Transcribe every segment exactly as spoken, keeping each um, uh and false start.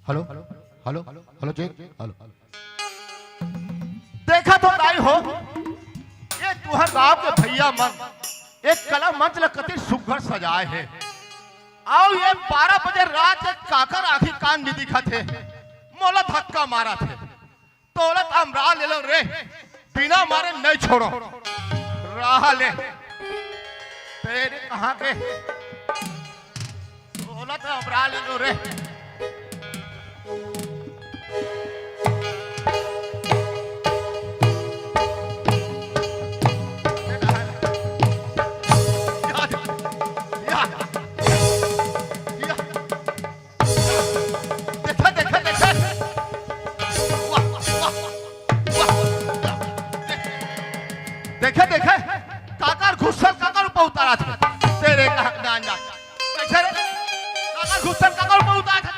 Hello, hello, hello, check, hello. देखा तो दाई हो, ये तुहर गांव के भैया मन एक कला मंच ल कति सुघर सजाए हे। अउ ये बारह बजे रात के काकर आंखी कान नइ दिखत हे, मोला धक्का मारत हे। तोला त अमरा ले लो रे, बिना मारे नइ छोड़ों। रहा ले, तेरे कहाँ के? तोला त अमरा ले लो रे। देखा, देखा, देखा। वाह, वाह, वाह। देखा, देखा। काकर घुसल, काकर ऊपर उतारत हे। तेरे का हक ना अंजान। कैसे रे? काकर घुसल, काकर ऊपर उतारत हे।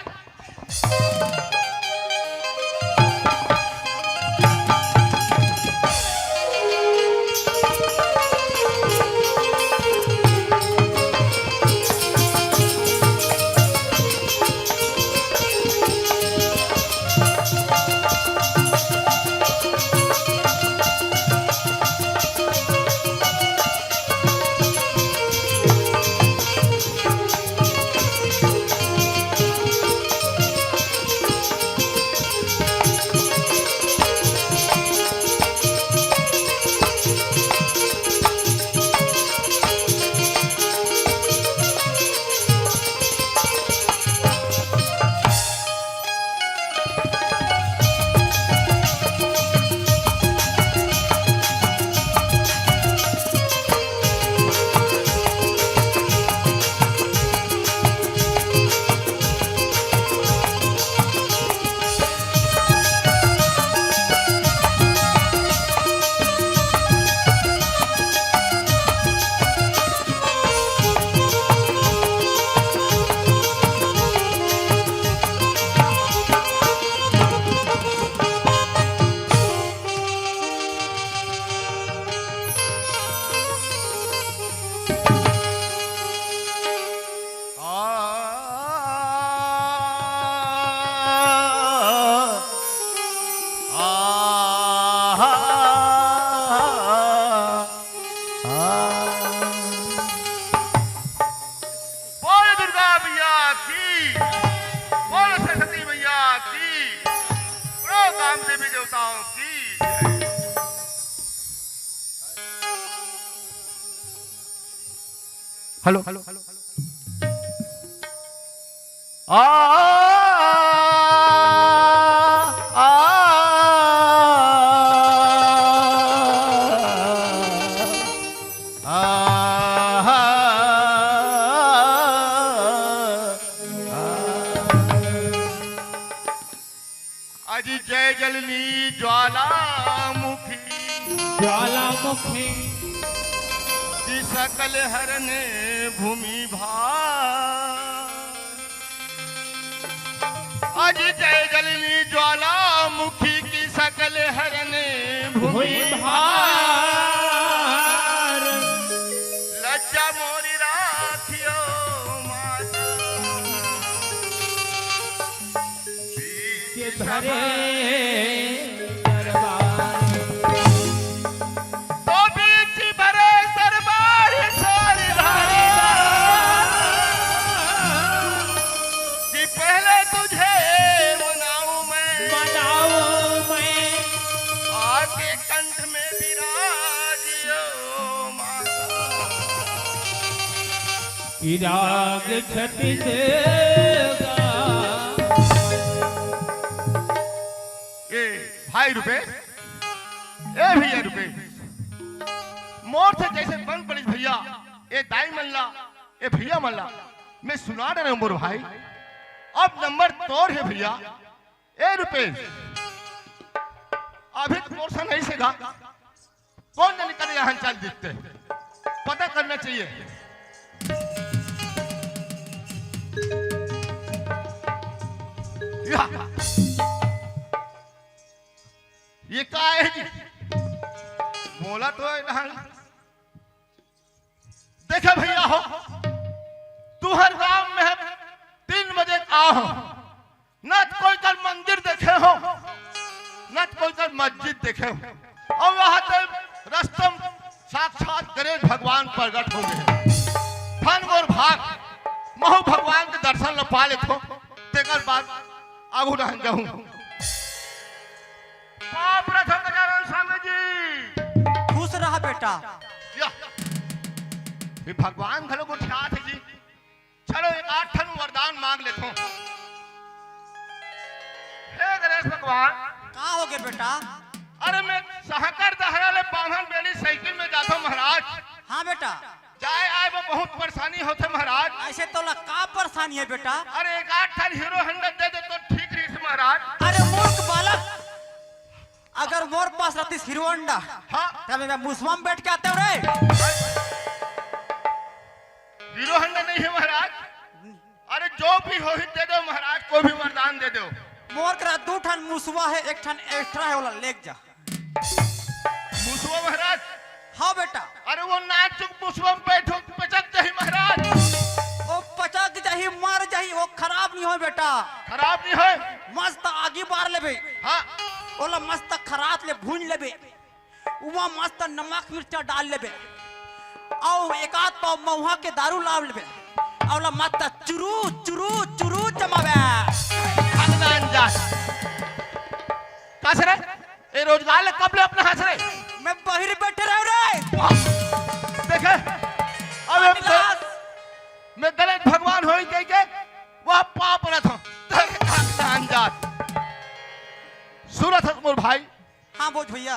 बोल दुर्गा मैया की, बोल सरस्वती मैया की, बोलो काम देवी देवताओं की। हेलो। आ, आ, आ, आ, अजी जय जलनी ज्वालामुखी, ज्वालामुखी। कि सकल हरन भूमि भार। अजी जय जलनी ज्वालामुखी, कि सकल हरन भूमि भूमि भार। भार। लज्जा मोरी राखियो माता। के भरे दरबार। तो बीच भरे दरबार सारी धारा, कि पहले तुझे मनाऊं मैं, मनाऊं मैं। आके कंठ में विराजियो माता। कि राग छत्तीसगढ़। ए भाई रुपेश, ए भैया रुपेश, मोर से जैसे बन पड़िस भैया, ए दाई मन ला, ए भैया मन ला, मैं सुना डरे हूँ मोर भाई। अब नंबर तोर हे भैया, ए रुपेश, अभी तो मोर से नहीं सेगा, कौन जाने कदे यहाँ चल दिखते, पता करना चाहिए। या, ये का है जी? बोला तो है ना। देखे भैया हो, तुहर गांव में हम तीन बजे आए हो, ना तो कोई कर मस्जिद देखे हो, अउ वहां ते रस्ता म साक्षात गणेश भगवान प्रगट हो गए। धन मोर भाग, महू भगवान के दर्शन ल पा लेथो, तेकर बाद आगू रहन जाहूं। पाँव परत हंव गजानन स्वामी जी। खुश रहा बेटा। या, ये भगवान घलो गोठियात हे जी। चलो, एक आध ठन वरदान मांग लेथों। हे गणेश भगवान। का होगे बेटा? अरे, मैं सहकर दहरा ले बाम्हन बेनी साइकिल में जाथों महाराज। हाँ बेटा। जाए आए में बहुत परेशानी होथे महाराज। अइसे तोला का परेशानी हे बेटा? अरे, एक आध ठन हीरो होंडा दे दे तो ठीक रहिस महाराज। अरे मूर्ख बालक, अगर मोर पास रहतिस हीरो होंडा, हाँ। तब मैं मुसवा में बैठ के आतेंव रे। हीरो होंडा नहीं हे महाराज। अरे जो भी होही दे दो महाराज, कोई भी वरदान दे दो। मोर करा दू ठन मुसवा हे, एक ठन एक्स्ट्रा हे, ओला लेग जा। मुसवा महाराज। हाँ बेटा। अरे वो नाचुक मुसवा में बैठो, पचक जाही महाराज। ओ पचक जाही, मर जाही, ओ खराब नहीं होय बेटा। खराब नहीं होय। मस्त आगी बार लेबे। हाँ। ओला मस्त खरात ले भूंज लेबे। उमा मस्त नमक मिर्चा डाल लेबे, अउ एक आध पाव महुआ के दारू लाव लेबे, अउ ओला मस्त चुरू चुरू चुरू जमाबे। भगवान जान। का से रे? ए रोजगार ले कब ले अपना हाथ रे? मैं बहिर बैठे रहूं रे। देखे, अब मैं, अभिलाष। मैं गलत भगवान होई कह के वह पाप न था। तेरे भगवान जान। सुरत मोर भाई। हाँ बोझ भैया।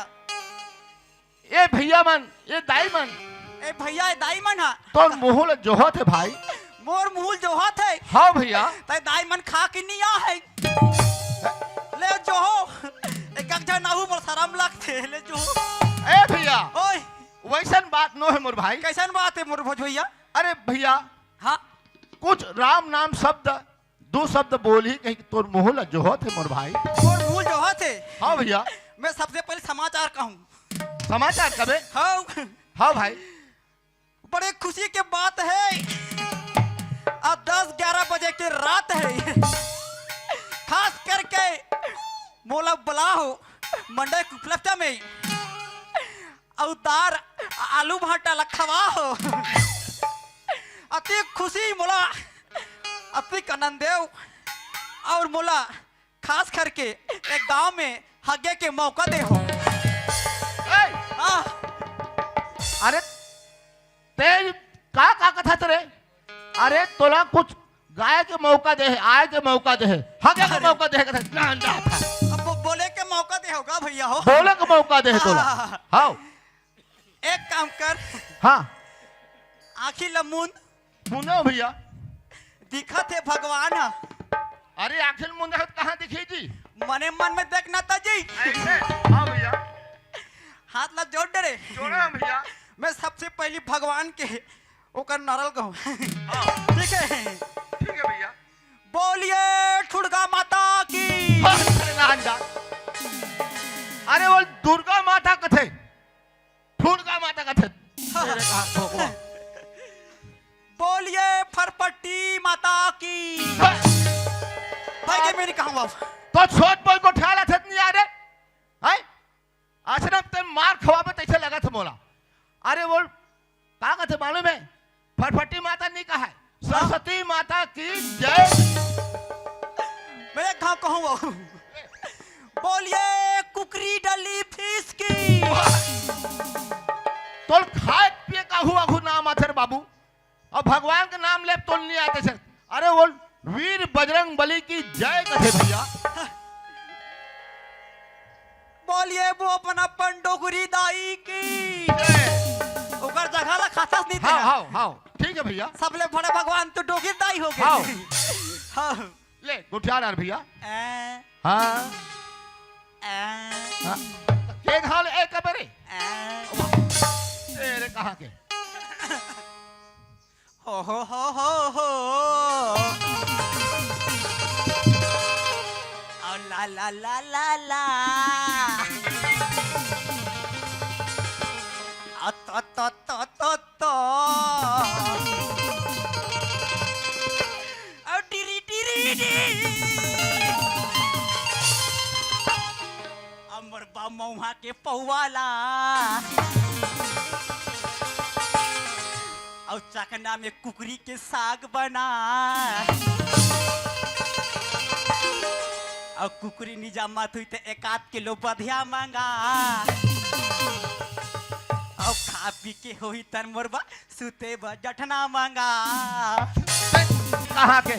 ए भैया मन, ए दाई मन। ए भैया, ए दाई मन हा। तोर मुँह ल जोहत हे भाई। मोर मुँह ल जोहत हे। हाँ भैया। तै दाई मन खा के नहीं आ हे। ले जोहो। एक एक झन आहू मोर शरम लगथे, ले जोहो। ए भैया। ओए। वैसन बात नो हे मोर भाई। कैसन बात हे मोर भोज भैया? अरे भैया। हाँ। कुछ राम नाम शब्द दू शब्द बोलही कहिके तोर मुँह ल जोहत हे मोर भाई। मोर मुँह ल जोहत हे। हाँ भैया। मैं सबसे पहले समाचार कहूँ। समाचार कबे? हाँ। हाँ भाई। बड़े खुशी के बात हे, आज दस ग्यारह बजे के रात हे, खास करके मोला बुलाहो मंडई कुपलफ्ता में। अउ दार आलू भांटा ला खवाहो। अति खुशी मोला, अति आनंद देव, अउ मोला खास करके एक गांव में हगे के मौका देहो। ए! हाँ। अरे, तें का, का कथस रे? अरे, तोला कुछ गाय के मौका दे हे, आय के मौका दे हे, हगे के अरे। मौका दे हे, कथे, ना, ना, था। अब वो बोले के मौका देहो गा भैया हो। बोले के मौका दे हे तोला। हाँ। हाँ। एक काम कर। हाँ। आँखी ल मूंद। मूंदो भैया। दिखत हे भगवान ह। अरे आँखी ल मूंदे हो त कहाँ दिखही जी? मने मन में देखना था जी। ऐसे? हाँ भैया। हाथ ला जोड़ डरे। जोड़ा भैया। मैं सबसे पहली भगवान के ओकर नारा ल कहूँ। हाँ। ठीक हे। ठीक हे भैया। बोलिए ठुड़गा माता की। अरे नान जा। अरे वो दुर्गा माता कथे। ठुड़गा माता कथे। तेरे का खोखवा। बोलिए फरफटी माता की। हाँ। भाई के मेरी कहाँ बाप? तो छोट बोल को ठेला थत नहीं आ रे। हैं? अइसने तें मार खवाबे तइसे लगत हे मोला। अरे वो का कथे मालूम हे? फटफटी माता नहीं कहा हे, सरस्वती माता की जय। मैं एक घाव कहूँ वो। बोलिए कुकरी डली फीस की। तोर खाए पिए का हु आघू नाम आथे रे बाबू। अब भगवान के नाम ले तोल नहीं आते सर। अरे वो वीर बजरंग बली की जय कथे भैया। बोलिए वो अपन अपन डोकरी दाई की। जय। ओकर जगह ला खातस नहीं हाँ, तेरा। हाँ, हाँ। ठीक हे भैया। सबले बड़े भगवान तो डोकरी दाई हो गए। हाँ। हाँ। ले, गोठियार यार भैया। ए। हाँ। ए। हाँ। के घाल ए कबे रे? ए। ए रे, कहाँ के? हो, हो, हो, हो, हो। ओ ला, ला, ला, ला, ला। आ, तो, तो, तो, तो, तो। आ, टिरी, टिरी, टिरी। अब मोर पौवा ला, अउ चकना में कुकरी के साग बना, अउ कुकरी नी जमत हुई त एक आध किलो बधिया मंगा, अउ खा पी के होही तन मोर बा सुते बर जठना मंगा। कहाँ के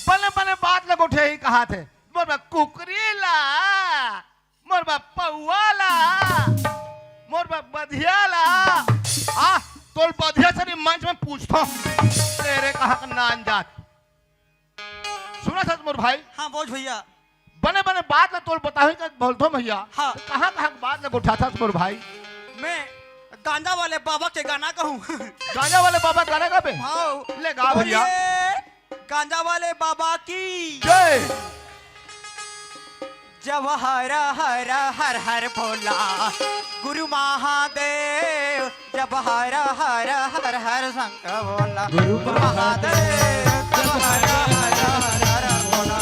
बने बने बात ल गोठियाही कहाथे। मोर बा कुकरी ला, मोर बा पौवा ला, मोर बा बधिया ला। आ, तोर बधिया से भी मंच में पूछथों। तेरे कहाँ का नान जात। सुनत हस मोर भाई? हाँ, बोल भैया। बने बने बात ल तोर बताही का बोलथों भैया। हाँ। कहाँ कहाँ के बात ल गोठियाथस मोर भाई? मैं गांजा वाले बाबा के गाना कहूँ। गांजा वाले बाबा गाना गाबे? हाँ। ले गा भैया। बोलिए, गांजा वाले बाबा की जय। जब हर हर हर हर भोला गुरु महादेव, जब हर हर हर हर शंकर भोला गुरु महादेव, जब हर हर हर हर भोला।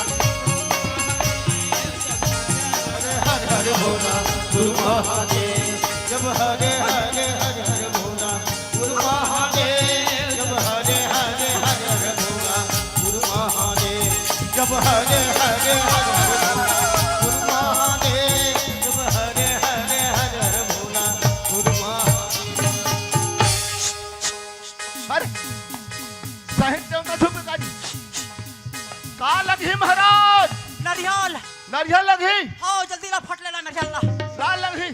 हर हर भोला गुरु महादेव, जब हरे हरे हर हर भोला गुरु महादेव, जब हरे हरे हर हर भोला गुरु महादेव, जब हरे हरे हर हर भोला गुरु महादेव, जब हरे हरे हर हर भोला गुरु महादेव। अरे, साहित्य में छुप का जी। का लगही महाराज? नरियल। नरियल लगही? आओ, जल्दी ला, फट ले ला नरियल ला। का लगही?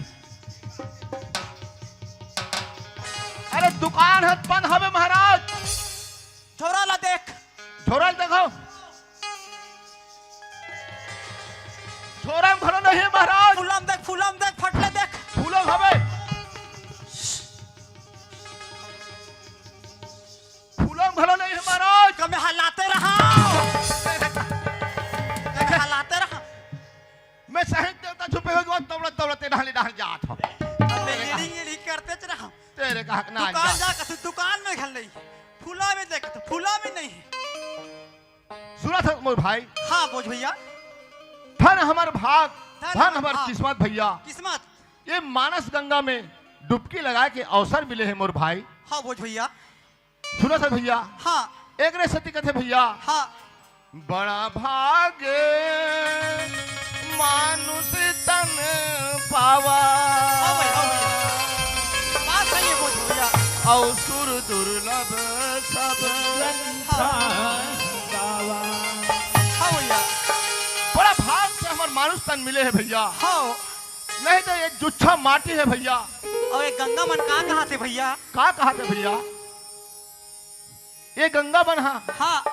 अरे, दुकान ह बंद हवे महाराज। झोरा ला देख। झोरा ल देखो। झोरा म घलो नहीं हे महाराज। फूला म देख, फूला म देख, फट ले देख। फूलो हवे। फूलो म घलो नहीं हे महाराज। कमे हलाते रहा। कमे हलाते रहा। मैं साहित्य देवता छुपे हो गया, दौड़त दौड़त ए डहर ले डहर जात हूँ। अबे इड़ी इड़ी करते च रहा। तेरे का हक ना दुकान जा। जा के तू दुकान में घल नहीं। फूला में देख, तो फूला में नहीं। सुनत हस मोर भाई। हाँ, बोझ भैया। धन हमर भाग, धन धन हमर हमर भाग। किस्मत भैया। किस्मत। ये मानस गंगा में डुबकी लगाए के अवसर मिले हे मोर भाई। हाँ, बोझ भैया। सुनत हस भैया। हाँ। एकरे सेती कथे भैया। हाँ। बड़ा भाग मानुष तन पावा। हाँ भाई, हाँ भैया। बात सही है, बोझ भैया। अउ सुर दुर्लभ सब संसार पावा। हाँ भैया। बड़ा भाग से हमर मानुष तन मिले हे भैया। हाँ। नहीं तो ये जुच्छा माटी हे भैया। अउ ये गंगा मन का कहाथे भैया? का कहाथे भैया? ये गंगा मन हा। हाँ,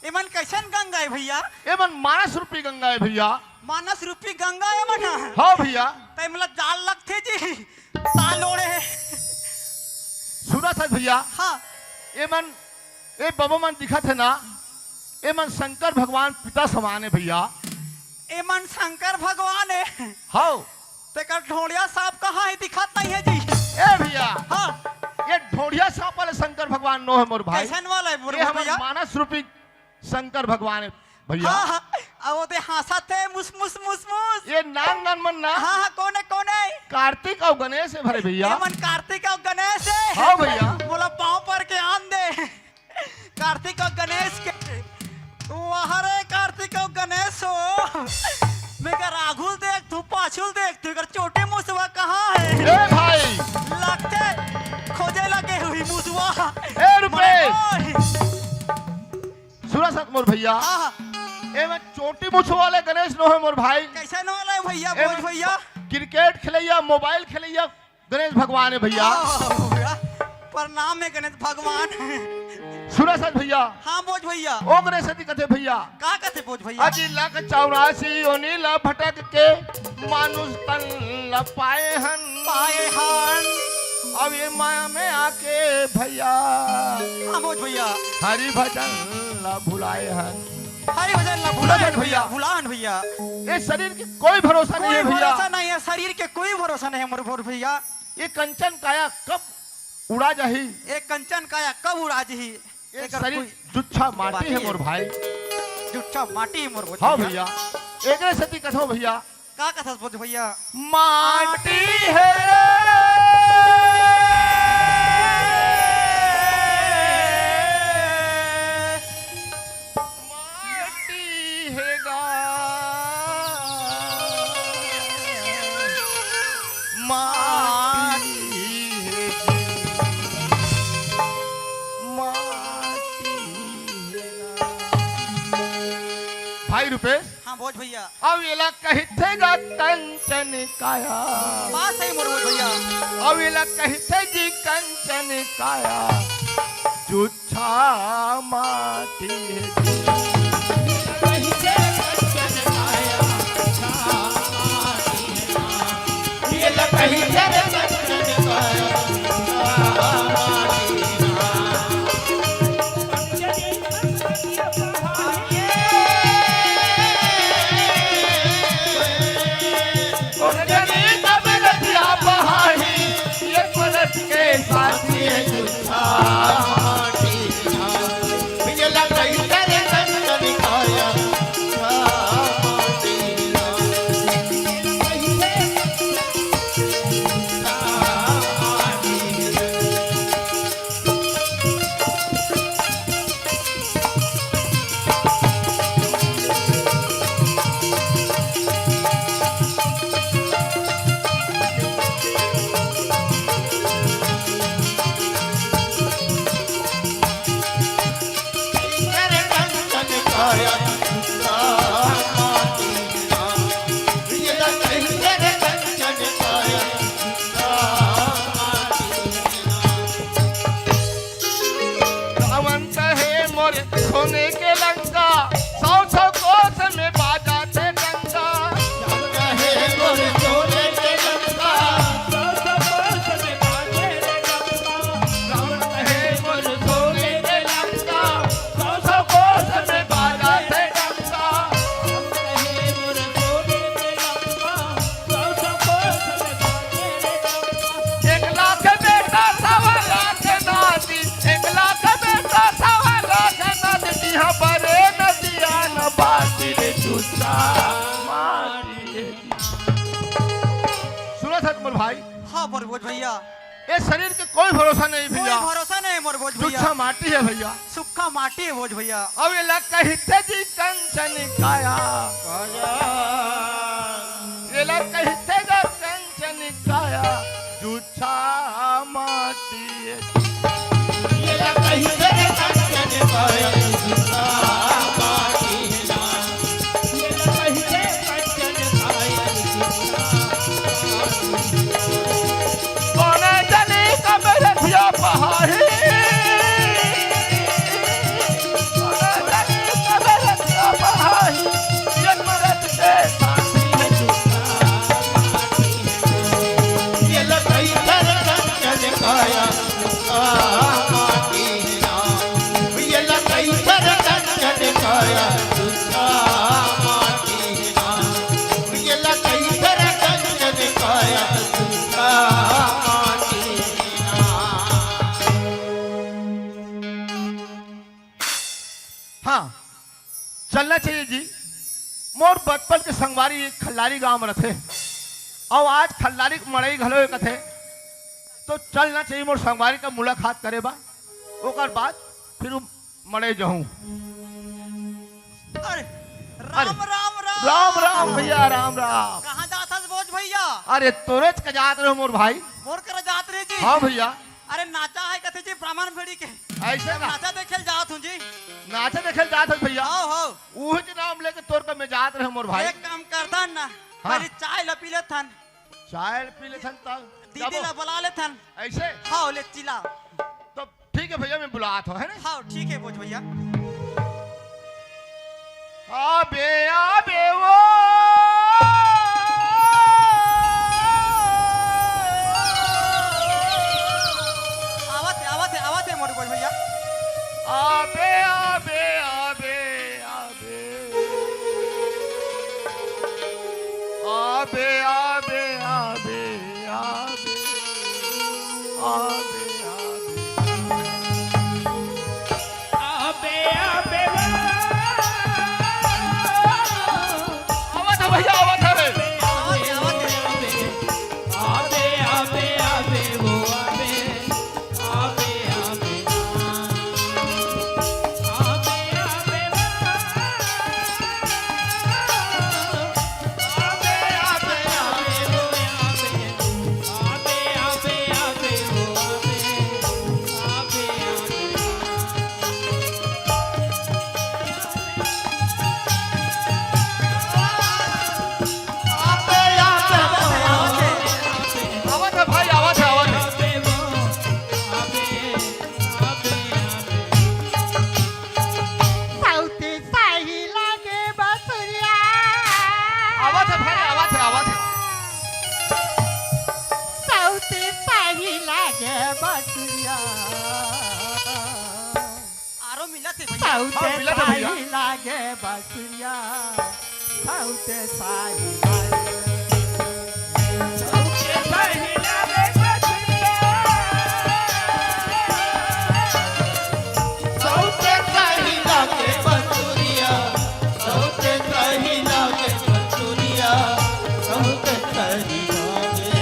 एमन कैसन गंगा हे भैया? एमन मानस रूपी गंगा हे भैया। मानस रूपी गंगा एमन हा? हाँ भैया। त एमन ला जाल लगथे जी, ताल ओढ़े हे। सुनत हस भैया। हाँ। एमन, ए बबा मन दिखत हे ना, एमन शंकर भगवान पिता समान हे भैया। एमन शंकर भगवान हे। हाँ। तेकर ढोंढ़िया सांप कहाँ हे, दिखत नहीं हे जी। ए भैया, हाँ। ये ढोंढ़िया सांप वाले शंकर भगवान नो हे मोर भाई। कैसन वाला हे मोर ये हमर भैया? मानस रूपी शंकर भगवान हे भैया। हाँ, हाँ। अउ वो दे हाँसत हे, मुस, मुस, मुस, मुस। ये नान नान मन ना। हाँ, हाँ, कोन हे, कोन हे? कार्तिक अउ गणेश हे भरे भैया। ये मन कार्तिक अउ गणेश हे। हाँ भैया। मोला पाँव पर के आन दे। कार्तिक अउ गणेश के। वाह रे कार्तिक अउ गणेश हो। मैं कर आगू ल देख, तू पाछू ल देख, तू कर चोटी मुसवा कहाँ हे? ए भाई। लगथे खोजे लगे हुई मुसवा। ए रुपेश। मरे होय। सुनत हस मोर भैया। हाँ, हाँ। एमन चोटी मुसवा वाले गणेश नो हे मोर भाई। कैसे नो वाले भैया, एमन बोझ भैया? क्रिकेट खेलैया, मोबाइल खेलैया, गणेश भगवान हे भैया। आओ भैया, प्रणाम हे गणेश भगवान। सुनत हस भैया। हाँ, बोझ भैया। ओकरे सेती कथे भैया। का कथे बोझ भैया? अजी लाख चौरासी योनि ला भटक के मानुष तन ला पाए हन। पाए हन। अब ये माया में आके भैया। हाँ, बोझ भैया। हरि भजन ला भुलाए हन। हरि भजन ला भुलाए हन भैया। भुलाए हन भैया। ये शरीर के कोई भरोसा नहीं हे भैया। कोई भरोसा नहीं हे, शरीर के कोई भरोसा नहीं हे मोर, मोर भैया। ये कंचन काया कब उड़ा जाही? ये कंचन काया कब उड़ा जाही? ये एकर शरीर कोई जुच्छा माटी हे मोर भाई। जुच्छा माटी हे मोर भैया। हाँ भैया, एकरे सेती कथों भैया, का कथस बोज भैया? माटी हे रे, माटी हे गा, माटी हे जी, माटी हे गा। भाई रुपेश, हाँ, बोज भैया। अब एला कहिथे गा कंचन काया। बात सही मोर बोज भैया। अब एला कहिथे जी कंचन काया। जुच्छा माटी हे जी। रावण कहे मोर सोने के लंका, सौ सौ कोस में बाजाथे डंका। रावण कहे मोर सोने के लंका, सौ सौ कोस में बाजे रे डंका। रावण कहे मोर सोने के लंका, सौ सौ कोस में बाजाथे डंका। रावण कहे मोर सोने के लंका, एक लाख बेटा सवा लाख नाती, एक लाख बेटा सवा लाख नाती, तिहा बरे नदिया न बाती रे जुच्छा माटी। सुनत हस मोर भाई? हाँ, मोर बोज भैया। ए शरीर के कोई भरोसा नहीं कोई भैया। भरोसा नहीं मोर बोज भैया। जुच्छा माटी हे भैया। सुक्खा माटी हे बोज भैया। अब एला कहिथे जी कंचन काया। एला कहिथे गा कंचन काया, जुच्छा माटी। एला कहिथे रे कंचन काया, जुच्छा माटी हे ना। एला कहिथे कंचन काया, जुच्छा माटी हे ना। कोने जनी कब रथिया पहाही। हाँ, चलना चाहिए जी। मोर बचपन के संगवारी एक खल्लारी गांव में रथे, अउ आज खल्लारी के मड़ई घलो एक थे, तो चलना चाहिए मोर संगवारी का मुलाकात करे बा, ओकर बाद फिर मड़ई जाहूं। अरे, राम, अरे, राम, राम। राम, राम भैया, राम, राम। कहाँ जात हस बोज भैया? अरे, तोरेच का जात रहे मोर भाई। मोर करा जात रहे जी? हाँ भैया। अरे नाचा हे कथे जी ब्राह्मण भेड़ी के। ऐसे ना? नाचा देखे ल जात हूँ जी। नाचा देखे ल जात हस भैया? हाँ, हाँ। उही के नाम लेके तोर का मैं जात रहे मोर भाई। एक काम करथन ना, हाँ। पहली चाय ल पी लेथन। चाय ल पी लेथन तब दीदी ला बुला लेथन। ऐसे? हाँ, ले चिल्ला। तो ठीक है भैया, मैं बुलात हूँ, है ना? हाँ, ठीक है बोज भैया। आबे, आबे, ओ। आवत हे, आवत हे, आवत हे, मोर बोज भैया। आबे, आबे, आबे, आबे। आबे, आबे, आबे, आबे। आबे, आबे। आबे, आबे, आबे। बहुते हाँ, मिला था भैया। साही लागे बसुरिया, बहुते साही लागे। बहुते साही लागे बसुरिया। बहुते साही लागे बसुरिया, बहुते साही लागे बसुरिया, बहुते साही लागे।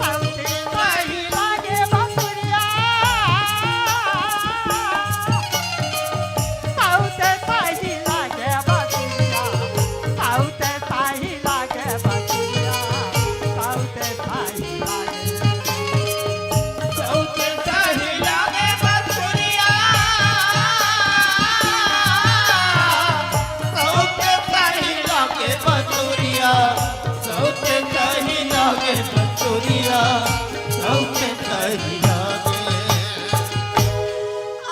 बहुते साही लागे बसुरिया। बहुते साही लागे बसुरिया। बहुते साही लागे बसुरिया। बहुते साही लागे। बहुते साही लागे बसुरिया। बहुते साही लागे बसुरिया। बहुते साही लागे बसुरिया। बहुते साही लागे।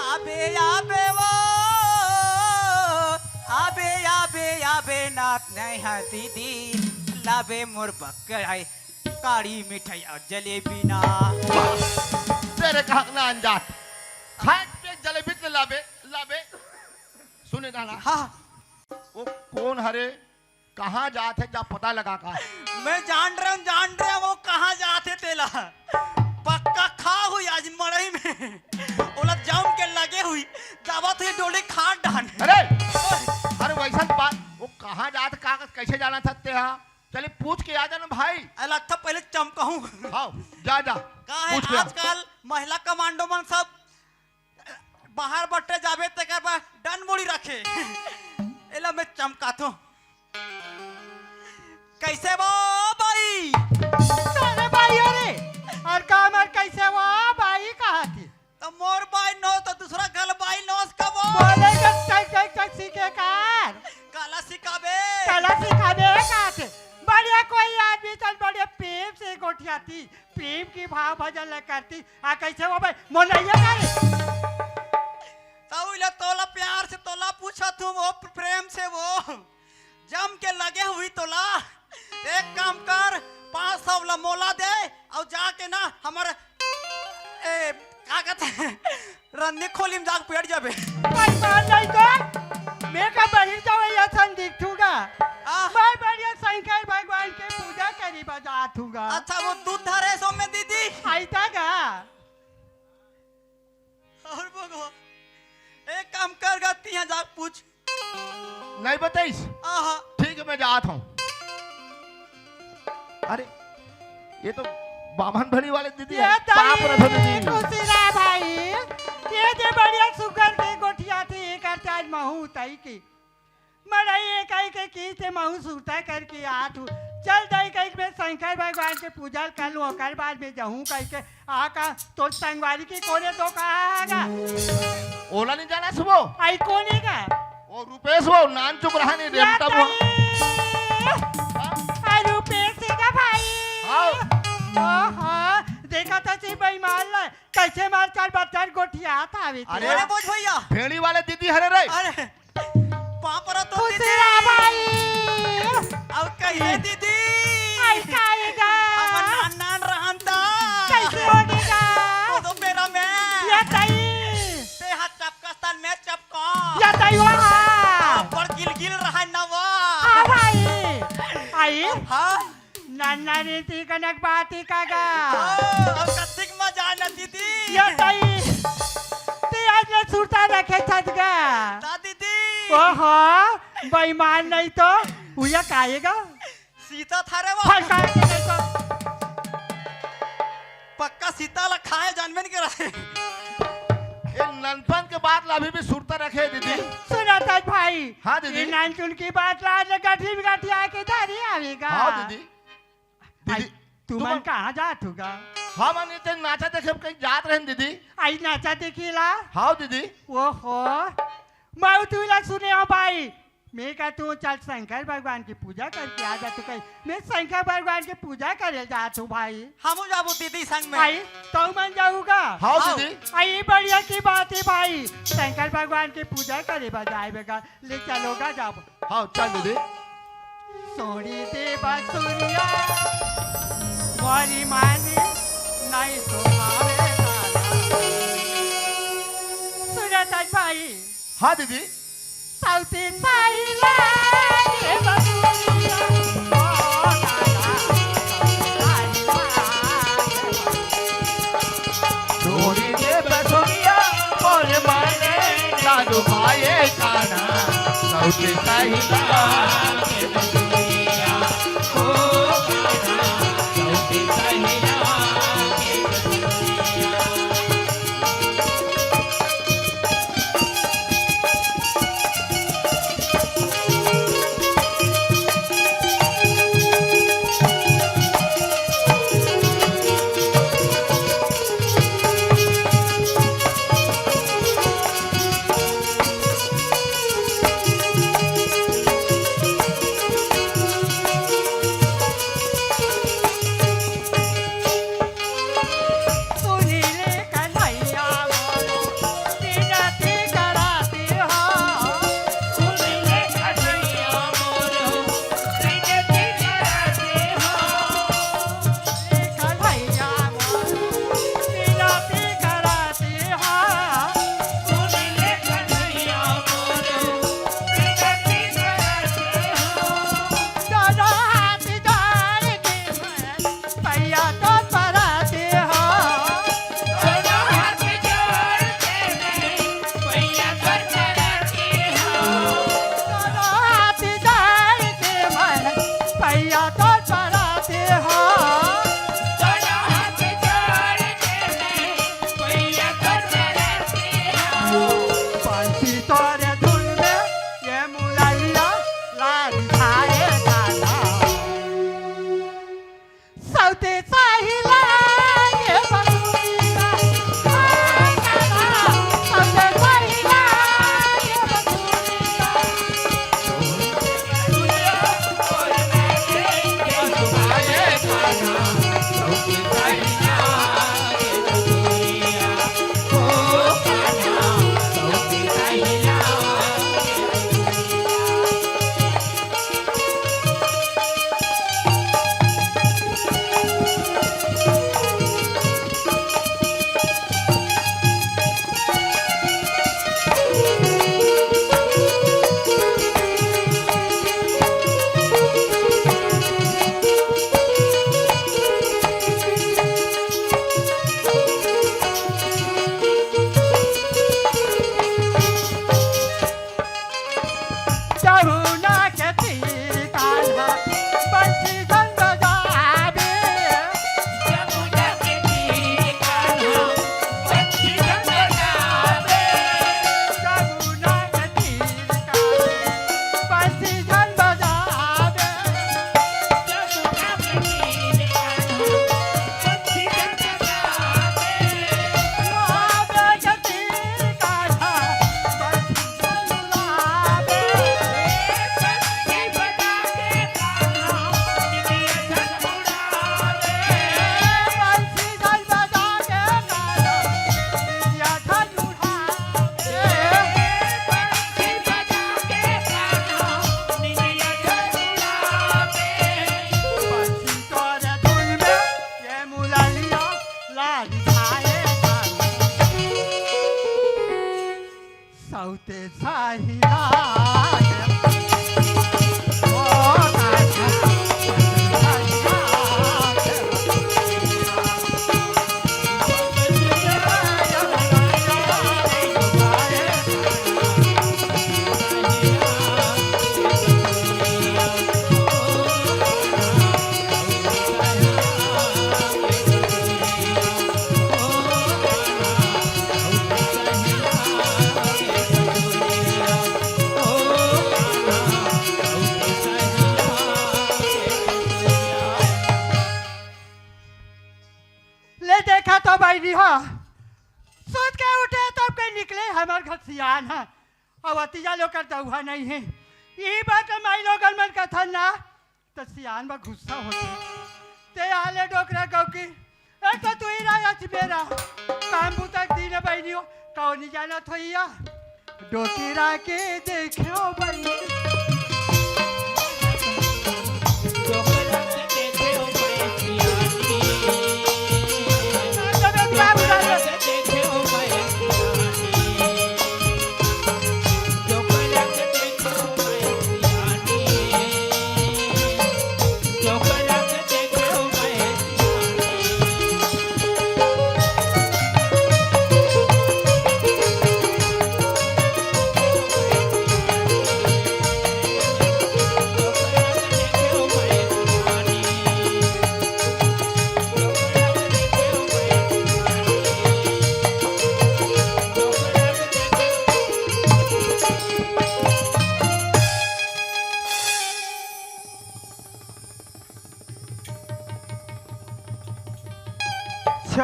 आबे, आबे वो, आबे, आबे, आबे ना, नहीं है दीदी, लाबे मोर बक्कड़ है, काड़ी मिठाई अउ जलेबी ना। तेरे का हक ना अनजात। खाए पिए जलेबी के लाबे, लाबे। सुने ना, ना। हाँ। वो कौन हरे? कहाँ जात हे, जा पता लगा का। मैं जान रहे हूँ, जान रहे हूँ वो कहाँ जात हे तेला। पक्का खा हुई आज मड़ई में। ओला जम के लगे हुई, जावत हुई डोली खा डान। अरे, अरे वैसन बात, वो कहाँ जात का, कैसे जाना था ते हा? चले पूछ के आ जाना भाई। अरे लगता पहले चमकाहूँ। हाँ, जा, जा। का है पूछ के आ। आजकल महिला कमांडो मन सब बाहर बट्टे जाबे तेकर बर डन मुड़ी रखे। एला मैं चमकाथों। कैसे वो बाई? अरे बाई, अरे, अरे का मर कैसे वो बाई कहा थी? तो मोर बाई नोस तो दूसरा घर बाई नोस का वो। बोले के टक, टक, टक सीखे कार। काला सिखाबे। काला सिखाबे कहा थे? बढ़िया कोई आदमी चल बढ़िया प्रेम से गोठियाती। प्रेम की भाव भजन ल करती। आ कैसे वो भाई मोर नइया करे? तऊ ले तोला प्यार से तोला पूछत हूँ वो प्रेम से वो जम के लगे हुई तोला। एक काम कर, पाँच सौ ला मोला दे अउ जाके ना हमर ए का कहते हैं, रन्नी खोली में जाके बैठ जाबे। भाई मान नहीं तो मैं का बहिर जावे या संदीप थूगा। आ। मैं बढ़िया शंकर भगवान के पूजा करी बजात हूँगा। अच्छा वो दूध धरे सो में दीदी। आई था गा। और भगवान, एक काम कर गा, तिहा जाके पूछ। नहीं बताइस? आहा। ठीक है, मैं जात हूँ। अरे, ये तो बामन भरी वाले दीदी ये है। ताई पाप रखो दीदी। खुशी रहा भाई, ये जे बढ़िया सुगर के गोठिया थी, एक चार महू तई की। मड़ई कही के की से महू सुरता करके आत हूँ। चल दई कही के मैं शंकर भगवान के पूजा कर लूँ, ओकर बाद में जाहूँ कही के। आ का तोर संगवारी के कोने तो कहा आगा? ओला नहीं जाना सुबो? आई कोने का? वो रूपेश वो नान चुक रहा नहीं या रेमटा वो। ताई। हाँ? आ रूपेश का भाई। हाँ। ओहो, देखा था सी बेईमान ला, कैसे मार चाल बत्तर गोठिया था अभी। अरे अरे बोझ भैया। भेड़ी वाले दीदी हरे रे। अरे पाँव परत हो खुशी दीदी। रहा भाई। अब कहिए दीदी। आई काएगा? हमर नान नान रहन ता। कैसे होगेगा? वो तो बेरा में। या ताई। ते हाथ चपकस तन में चपका। या ताई वाह। बड़ गिलगिल रहन ना वो। हाँ भाई। आई। हाँ। नन्ना रीति कनक बाती कागा। ओ, अब कतिक मजा आना दीदी। या ताई, ते आज ले सुरता रखे छत गा। ता दीदी। ओहो, बेईमान नहीं तो, उया काएगा। सीता था रे वो। फल काए के नहीं तो। पक्का सीता ला खाए जानबे नहीं करे। ए ननपन के बात ला अभी भी सुरता रखे दीदी। सुना था भाई। हाँ दीदी। ये नानचुन की बात ला आज गठी में गठी आके धारी आवेगा। हाँ दीदी। आई, दीदी, तुमन तुमन कहाँ जात होगा? हमन इते नाचा देखे कहीं जात रहन दीदी। आई नाचा देखी ला? हाँ दीदी। ओहो, मैं तू ला सुने हो भाई। मैं का तू चल शंकर भगवान की पूजा करके आ जा। तू कही मैं शंकर भगवान की पूजा करे जात हूँ भाई। हम जाबो दीदी संग में। आई, तो मन जाऊगा। हाँ हाँ। दीदी। आई बढ़िया की बात है भाई, शंकर भगवान की पूजा करे बजाए बेगा। ले चलो गा जाओ। हाँ, चल दीदी। सोड़ी दे बसुरिया, मोरी मानी नहीं सुहावे तारा। सुरत चल भाई। हाँ दीदी। सौती साहिला के बबुआ। छोड़ी दे बसोरिया मोर माने ना दुखाए काना। सौती साहिला के बबुआ। ओ काना, सौती साहिला के बबुआ। ले देखा तो बहिनी हो, सुत के उठे तब के निकले हमर घर सियान ह। अउ अतिजा लोकर दउहा नइ हे। इही बात ल माई लोगन मन कथन ना, त सियान म गुस्सा होथे। ते आले डोकरा गौकी, ए तो तू ही राजा छी मेरा। काम बुता के दिन बहिनी हो, कौन नहीं जाना थोइया। डोकरा के देखो बहिनी।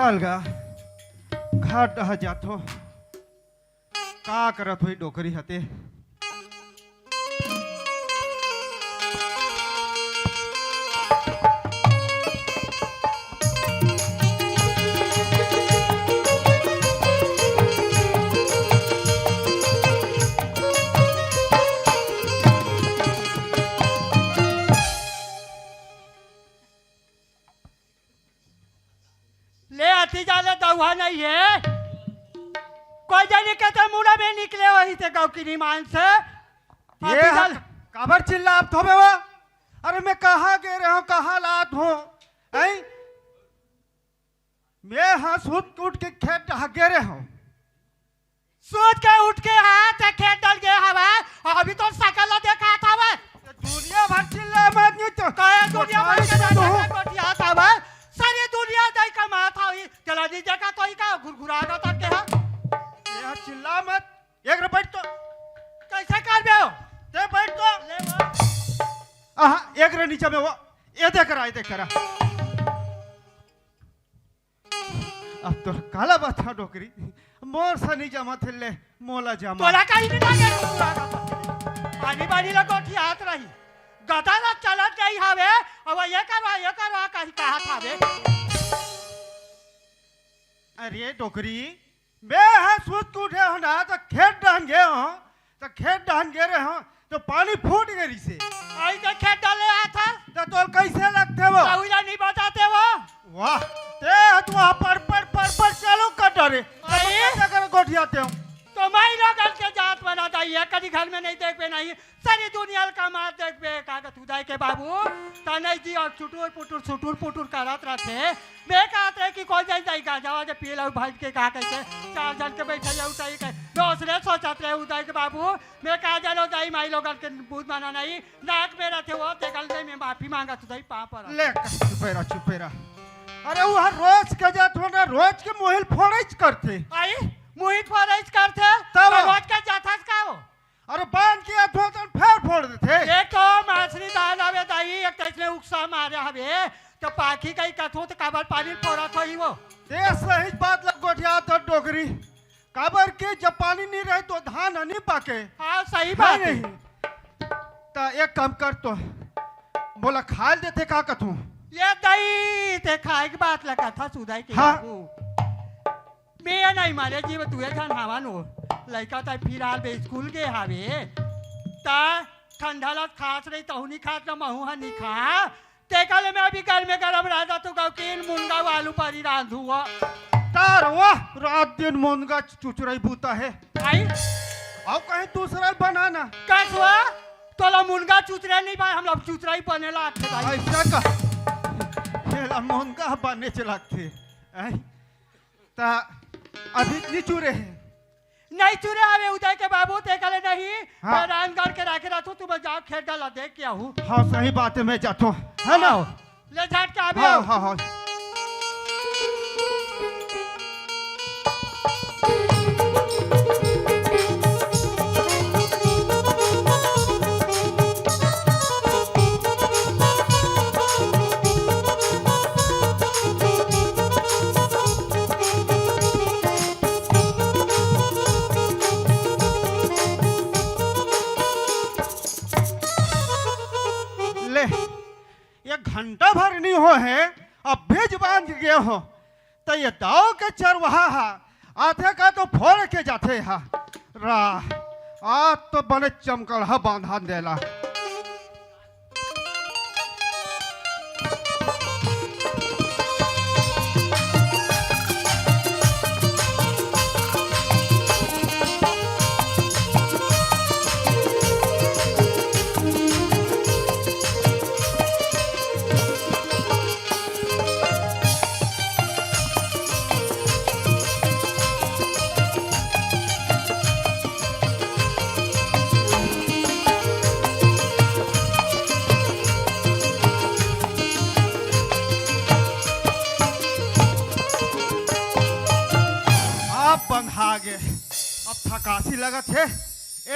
अलगा घर डहर जाथो। का करत होही डोकरी ह ते? ले अति जाले दउहा नहीं है। कोई जनी के ते मुड़ा में निकले होही ते गौकिनी मान से। ये अति जाले। काबर चिल्लात होबे वो? अरे मैं कहाँ गे रहे हँव, कहाँ लात हँव? हैं? मैं हाँ सुत उठ के खेत डहर गे रहे हँव। सोच के उठ के हाथ खेत डहर गे हवय, अभी तो सकल ला देखात हवय। दुनिया भर चिल्ला मत नहीं तो। कहे दुनिया भर के चिल्ला गोठियात हवय। सारी दुनिया दाई कमात हवय, तेला नहीं देखा तो ही का घुरघुरा रहा था के हा? ये चिल्ला मत। एक रे बैठ तो। कैसे कर दे हो? ते बैठ तो। ले वो। आहा, एक रे नीचे में वो। ये देख रहा, ये देख रहा। अब तोर काला बात हा डोकरी, मोर से नहीं जमा थे ले, मोला जमा। तोला कहीं नहीं लागे, तू पूरा का पानी बानी ला गोठियात रही। गधा ला चलत नहीं हवे, अब ये करवा, ये करवा, कहीं कहा था बे। अरे डोकरी, मैं हा सुत के उठे हँव ना, त खेत डहन गे हँव, त खेत डहन गे रहे हँव, त पानी फूट गे रिहिसे। आई त खेत डाले आत हा। त तोला कैसे लगथे वो? तहुला नहीं बताते वो। वाह, ते ह तू वहाँ पड़, पड़, पड़, पड़ चालू कर डारे। आई। कैसे कर गोठियाते हो? तो मैं लोगन के जात बना दाई है, कभी घर में नहीं देख पे नहीं। सारी दुनिया ल कमात देखबे, का कहत उदय के बाबू, त नहीं जी, अउ चुटुर पुटुर, चुटुर पुटुर करत रथे। मैं कहत रहे कि कोई जाई जाई गांजा वाजा पिए ला भाई के का कहिथे, चार झन के बैठे जाऊ सही कहे। मैं ओसने सोचत रहे उदय के बाबू, मैं का जानो दाई माई लोगन के बूझ माना नहीं, नाक में रथे वो, तेकर ले मैं माफी मांगत हँव दाई, पाँव परत। ले, चुपे रह, चुपे रह। अरे वो हर रोज के जात हो ना, रोज के मोहिल फोड़ैच करथे। आई, मोहिल फोड़ैच करथे, तब? त रोज के जाथस का वो? अरे बांध के अथवा तन फेर फोड़ देथे। ये तो मासरी दान हवे दाई, एक तइसने उकसा मारे हवे, त पाखी कहीं कथो त काबर पानी फोड़त होही वो। ते सही बात ल गोठियात हस डोकरी, काबर के जब पानी नहीं रहे तो धान ह नहीं पाके। हाँ, सही है बात है। नहीं? त एक काम कर तो, मोला खाए ल देथे का कथो? ये दाई, ते खाए के बात ल कथस उदय के हाँ। बाबू। मैं नहीं मारे जी, तुहे झन हवन हो। लइका त फिलहाल बे स्कूल गे हवे। त ठंडा ल खात रही, तहू नहीं खात, न महू ह नहीं खा। तेकर ले मैं अभी घर में गरम रह जात हँव, गौकिन मुनगा आलू परी रांधू हो। तार वाह, रात दिन मुनगा चुचुरई बूता हे। आई? अउ कहीं दूसरा बना ना। कस हुआ? तोला मुनगा चुचुरई नहीं बा, हम लोग चुचुरई बने लागथे भाई। ऐसा का? खेला मुनगा बने चलाथे। आई? त अभी नहीं चुरे हे। नहीं चुरे हवे उदय के बाबू, तेकर ले नहीं। हाँ। मैं रांधगढ़ के राखे रहथू, तुम जाओ खेत डाला देख के आहू। हाँ, सही बात है, मैं जाथो, है ना? हाँ, ले झाट के आबे हाँ, हो। हाँ, हाँ। ले, एक घंटा भर नहीं हो हे, अभी ज बांध गे हो, त ये दाऊ के चरवाहा हा, आथे का तो फोड़ के जाथे हा। रा, आज तो बने चमकल हा बांधा देला। आप बंधा गे, अब थकासी लगत हे,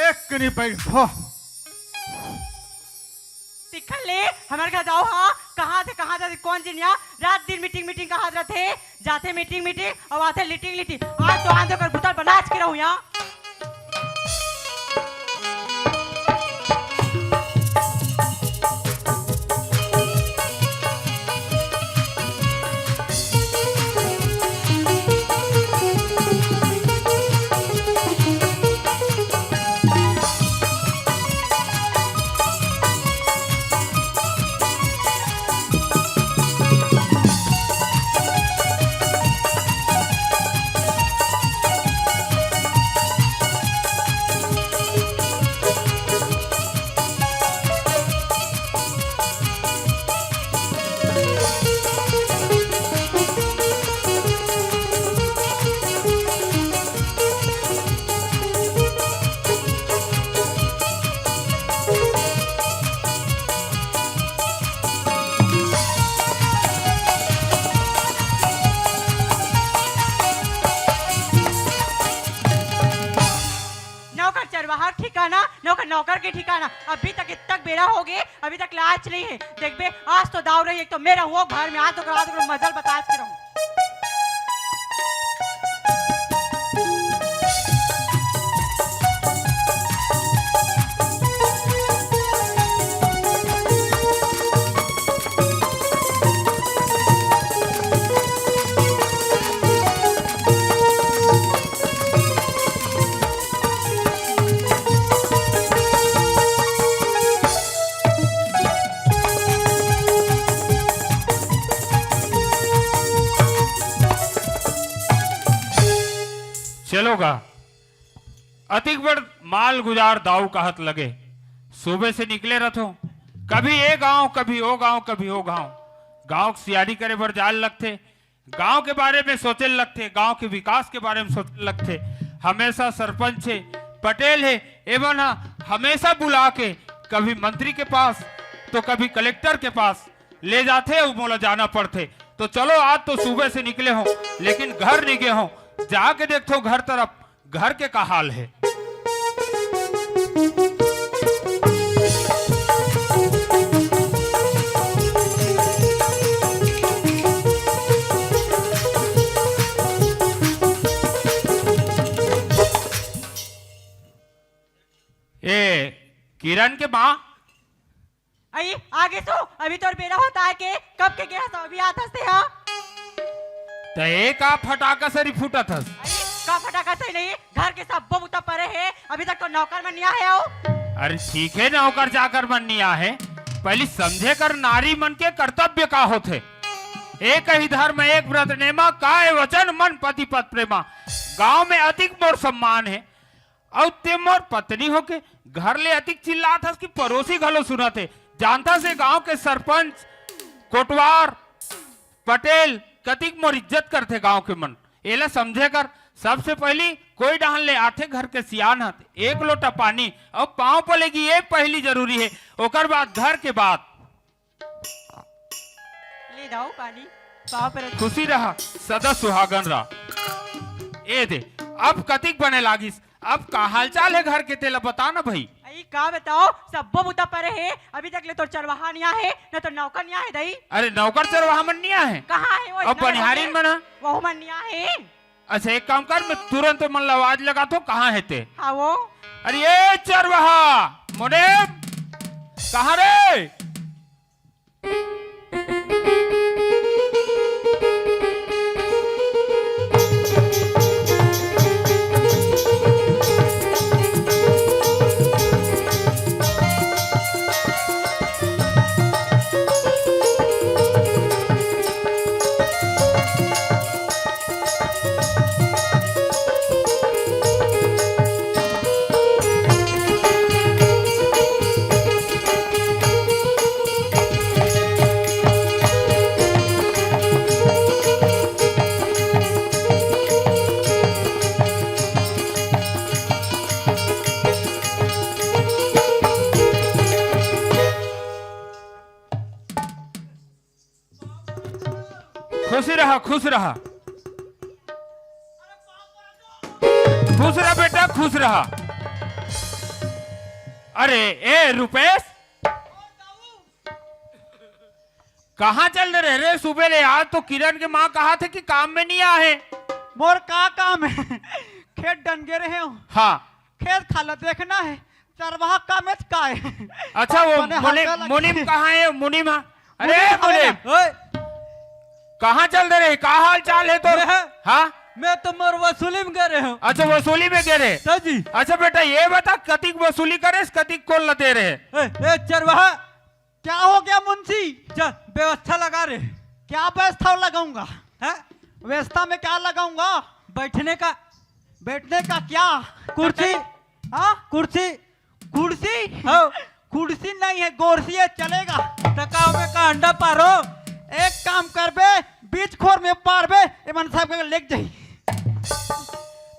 एक कनी बैठो। तिखन ले हमर घर जाओ हा। कहाँ से कहाँ जाथे, कौन जिनिया? रात दिन मीटिंग मीटिंग कहा रथे। जाथे मीटिंग मीटिंग, अउ आथे लीटिंग लीटिंग। आज तो आंधे कर बुतल बनाच के रहूं यहाँ। नौकर चरवाहा ठिकाना, नौकर, नौकर के ठिकाना। अभी तक इतक बेरा हो गे, अभी तक लाच नहीं है। देखबे, आज तो दाव रही, एक तो मेरा हुआ घर में, आज तो, आज तो मजल बताच के रहूं। चलो गा, अतिक बड़ माल गुजार दाऊ कहत लगे। सुबह से निकले रथो, कभी ए गांव, कभी ओ गांव, कभी ओ गांव। गांव के सियारी करे बर जाए लगथे, गांव के बारे में सोचे लगथे, गांव के विकास के बारे में सोचे लगथे। हमेशा सरपंच हे, पटेल हे, एमन ह हमेशा बुला के कभी मंत्री के पास तो कभी कलेक्टर के पास ले जाथे अउ मोला जाना पड़थे। तो चलो, आज तो सुबह से निकले हो, लेकिन घर नहीं गए हो। जाके देखथो घर तरफ, घर के का हाल है। ए, किरण के माँ, अई, आगे सो, अभी तोर बेरा होत हे के, कब के गे हस, अभी आत हस ते हा? त ए का फटाका सरी फूटत हस? अई, का फटाका सरी नहीं, घर के सब्बो बुता परे हे, अभी तक तो नौकर मन नइ आए हो। अरे ठीक है, नौकर चाकर मन नइ आए, पहली समझे कर नारी मन के कर्तव्य का होथे। एक ही धर्म एक व्रत नेमा, काय वचन मन पति पत प्रेमा। गांव में अतिक मोर सम्मान है, अउ ते मोर पत्नी होके घर ले अतिक चिल्लात हस कि पड़ोसी घलो सुनत हे। जानत हस ए गांव के सरपंच, कोटवार, पटेल कतिक मोर इज्जत करथे गांव के मन। एला समझे कर, सबसे पहली कोई डहन ले आथे घर के सियान ह, एक लोटा पानी अउ पांव पलेगी, ये पहली जरूरी है। ओकर बाद घर के बात। ले दाऊ पानी, पाँव पर। खुशी रहा, सदा सुहागन रहा। ए दे, अब कतिक बने लागिस, अब का हालचाल है घर के, तेला बता ना भई। अई का बताओ, सब्बो बुता परे हे, अभी तक ले तोर चरवाहा नइ आहे, न तो नौकर नइ आहे दई। अरे नौकर चरवाहा मन नइ आहे? कहाँ हे वो? अब इतना बनिहारिन मन ह? वहू मन नइ आहे। अच्छा एक काम कर, मैं तुरंत मन ला आवाज लगाथों, कहाँ हे ते? हाँ वो। अरे ए चरवाहा, मोने, कहाँ रे? खुश रहा, खुश रहा, खुश रहा बेटा, खुश रहा। अरे ए रूपेश, कहाँ चल दे रहे रे सुबह ले? आज तो किरण के माँ कहाथे कि काम में नहीं आए। मोर का काम हे? खेत डन गे रहे हों। हाँ। खेत खाला देखना हे, चरवाहा काम हे का हे? अच्छा, वो बने मुनीम, हल्का लगे। मुनीम कहाँ हे? मुनीम, हाँ। अरे मुनीम, मुनीम, ओए। कहाँ चल दे रहे? का हाल चाल हे तोर? मैं, हाँ? मैं तो मोर वसूली में गे रहे हों। अच्छा, वसूली में गे रहे। सर जी। अच्छा बेटा, ये बता, कतिक वसूली करेस, कतिक कोन ला दे रहे? ए, ए, चरवाहा। क्या हो गया मुंशी? चल, व्यवस्था लगा रे। क्या व्यवस्था लगाऊंगा? हैं? व्यवस्था में क्या लगाऊंगा? बैठने का। बैठने का क्या? कुर्सी। हाँ? कुर्सी। कुर्सी? हाँ। कुर्सी नहीं हे, गोरसी हे, चलेगा। त का ओमे का अंडा पारो? एक काम करबे, बीच खोर में पारबे, एमन सब के लेके जाही।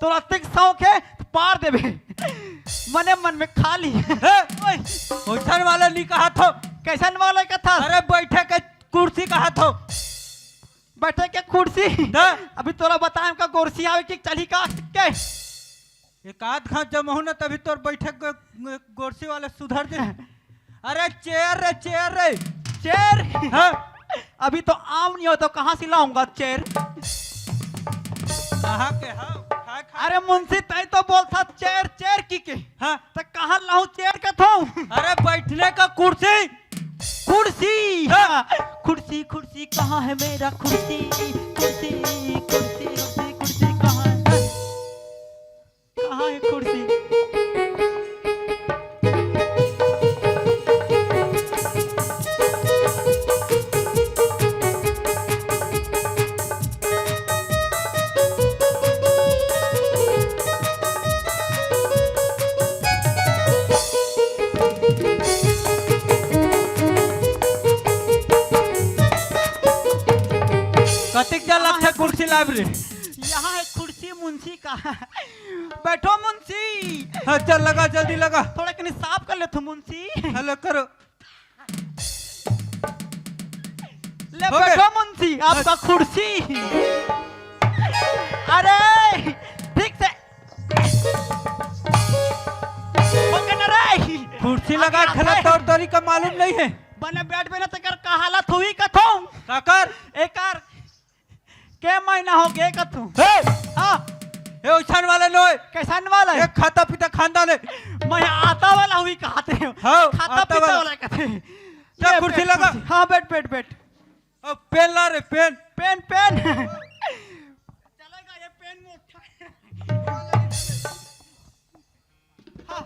तोला अतेक शौक हे, त पार देबे। मने मन में खा ली। हे, ओए। ओइसन वाला नहीं कहाथों। कैसन वाला कथा? अरे बैठे के कुर्सी कहाथों। बैठे के कुर्सी? त? अभी तोला बताएम का गोरसी आवे कि चलही का के? एक आध घांव जमहूं ना, तभी तोर बैठे के गोरसी वाले सुधर जाही। अरे चेयर रे, चेयर रे। चेयर? हाँ। अभी तो आम नहीं हो तो कहाँ से लाऊंगा चेयर? कहाँ के? हाँ, खाए, खाए। अरे मुंशी, तैं तो बोलथा चेयर, चेयर कहिके। हाँ। त कहाँ लाऊं चेयर कथों? अरे बैठने का कुर्सी। कुर्सी। हाँ। कुर्सी, कुर्सी, कहाँ है मेरा कुर्सी? कुर्सी, कुर्सी, कुर्सी, कुर्सी कहाँ है? कहाँ है कुर्सी? कतिक जा लगथे कुर्सी लाइब्रेरी? यहाँ है कुर्सी मुंशी का। बैठो मुंशी। हाँ, चल लगा, जल्दी लगा। थोड़ा कनी साफ कर लेथों मुंशी। हेलो करो। ले हो गए। बैठो मुंशी, आपका कुर्सी। अरे, ठीक से। हो गया ना रे? कुर्सी लगा अभी खेला आता है। तौर तरीका मालूम नहीं है। बने बैठ बे ना, तेकर का हालत होही कथों। काकर? एकर के महीना हो गे कथों। हे! हाँ। हे उछन वाला नोय। कैसन वाला हे? एक खाता पीता खानदान हे। मैं आता वाला हुई कहत हे। हाँ, खाता आता पीता वाला। वाला कहत हे। चल, ये कुर्सी बैठ, लगा। कुर्सी। हाँ, बैठ, बैठ, बैठ। अब पेन ला रे, पेन। PAN, PAN. चलेगा ये पेन मोटा। हाँ,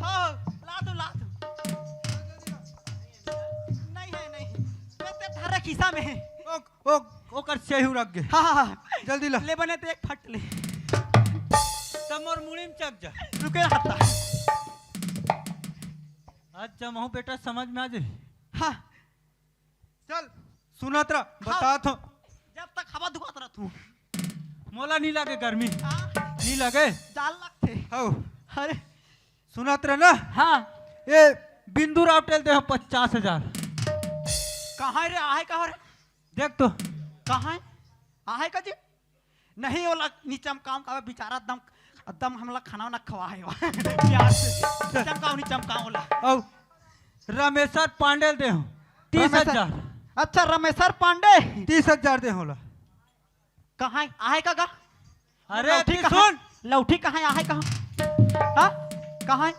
हाँ, ला दो, ला दो। नहीं है, नहीं। वो ते थारा खिस्सा में है। ओ, ओ, ओकर सेहू रख गे। हाँ, हाँ, हाँ। जल्दी ला। ले बने ते एक फट ले। त मोर मुड़ी में चक जा। रुके रहता। आज जमहू बेटा समझ में आ जाही। हाँ। चल, सुनत रह, हाँ। बतात हों। जब तक हवा धुआत रह तू। मोला नी लागे गर्मी। हाँ। नी लागे? जाल लगथे। हौ। अरे। सुनत रह ना? हाँ। ए, बिंदु राव टेल दे हों पचास हजार। कहाँ रे, आहे कहाँ रे? देख तो। कहाँ हे? आहे का जी? नहीं, ओला नी चमकाव का बेचारा, एकदम, एकदम हमला खाना वाना खवा हे वो। प्यार से। चमकाव, नी चमकाव ओला। अउ रमेसर पांडे ल दे हों तीस हजार। रमेसर। अच्छा, रमेसर पांडे। तीस हजार दे हों ओला। कहाँ हे? आहे का गा? अरे, लौठी ते कहाँ? सुन। लौठी कहाँ हे? आहे कहाँ? हाँ? कहाँ हे?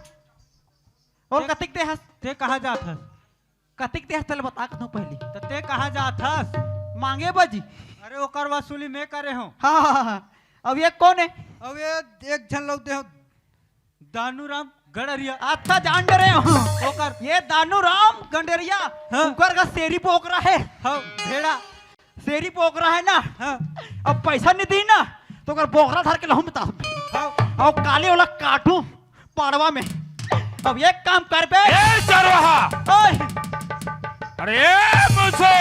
अउ ते, कतिक दे हस? ते कहाँ जात हस? कतिक दे हस तेला बता कथों पहली। त ते कहाँ जात हस? मांगे बजी। अरे ओकर वसूली मैं करे हों। हाँ, हाँ, हाँ, हाँ। अब ये कोन हे? अब ये एक झन लौट दे हों, दानू राम गंडरिया। अच्छा, जान डरे हों। ओकर ये दानू राम गंडरिया, हाँ। ओकर का सेरी बोकरा हे। हाँ, भेड़ा। सेरी बोकरा हे ना? हाँ। अब पैसा नी दी ना, त ओकर बोकरा धर के लहूं बता। हाँ। अउ काली ओला काटूं। पाड़वा में। अब एक काम करबे। ए चरवाहा! ओए! अरे मुझे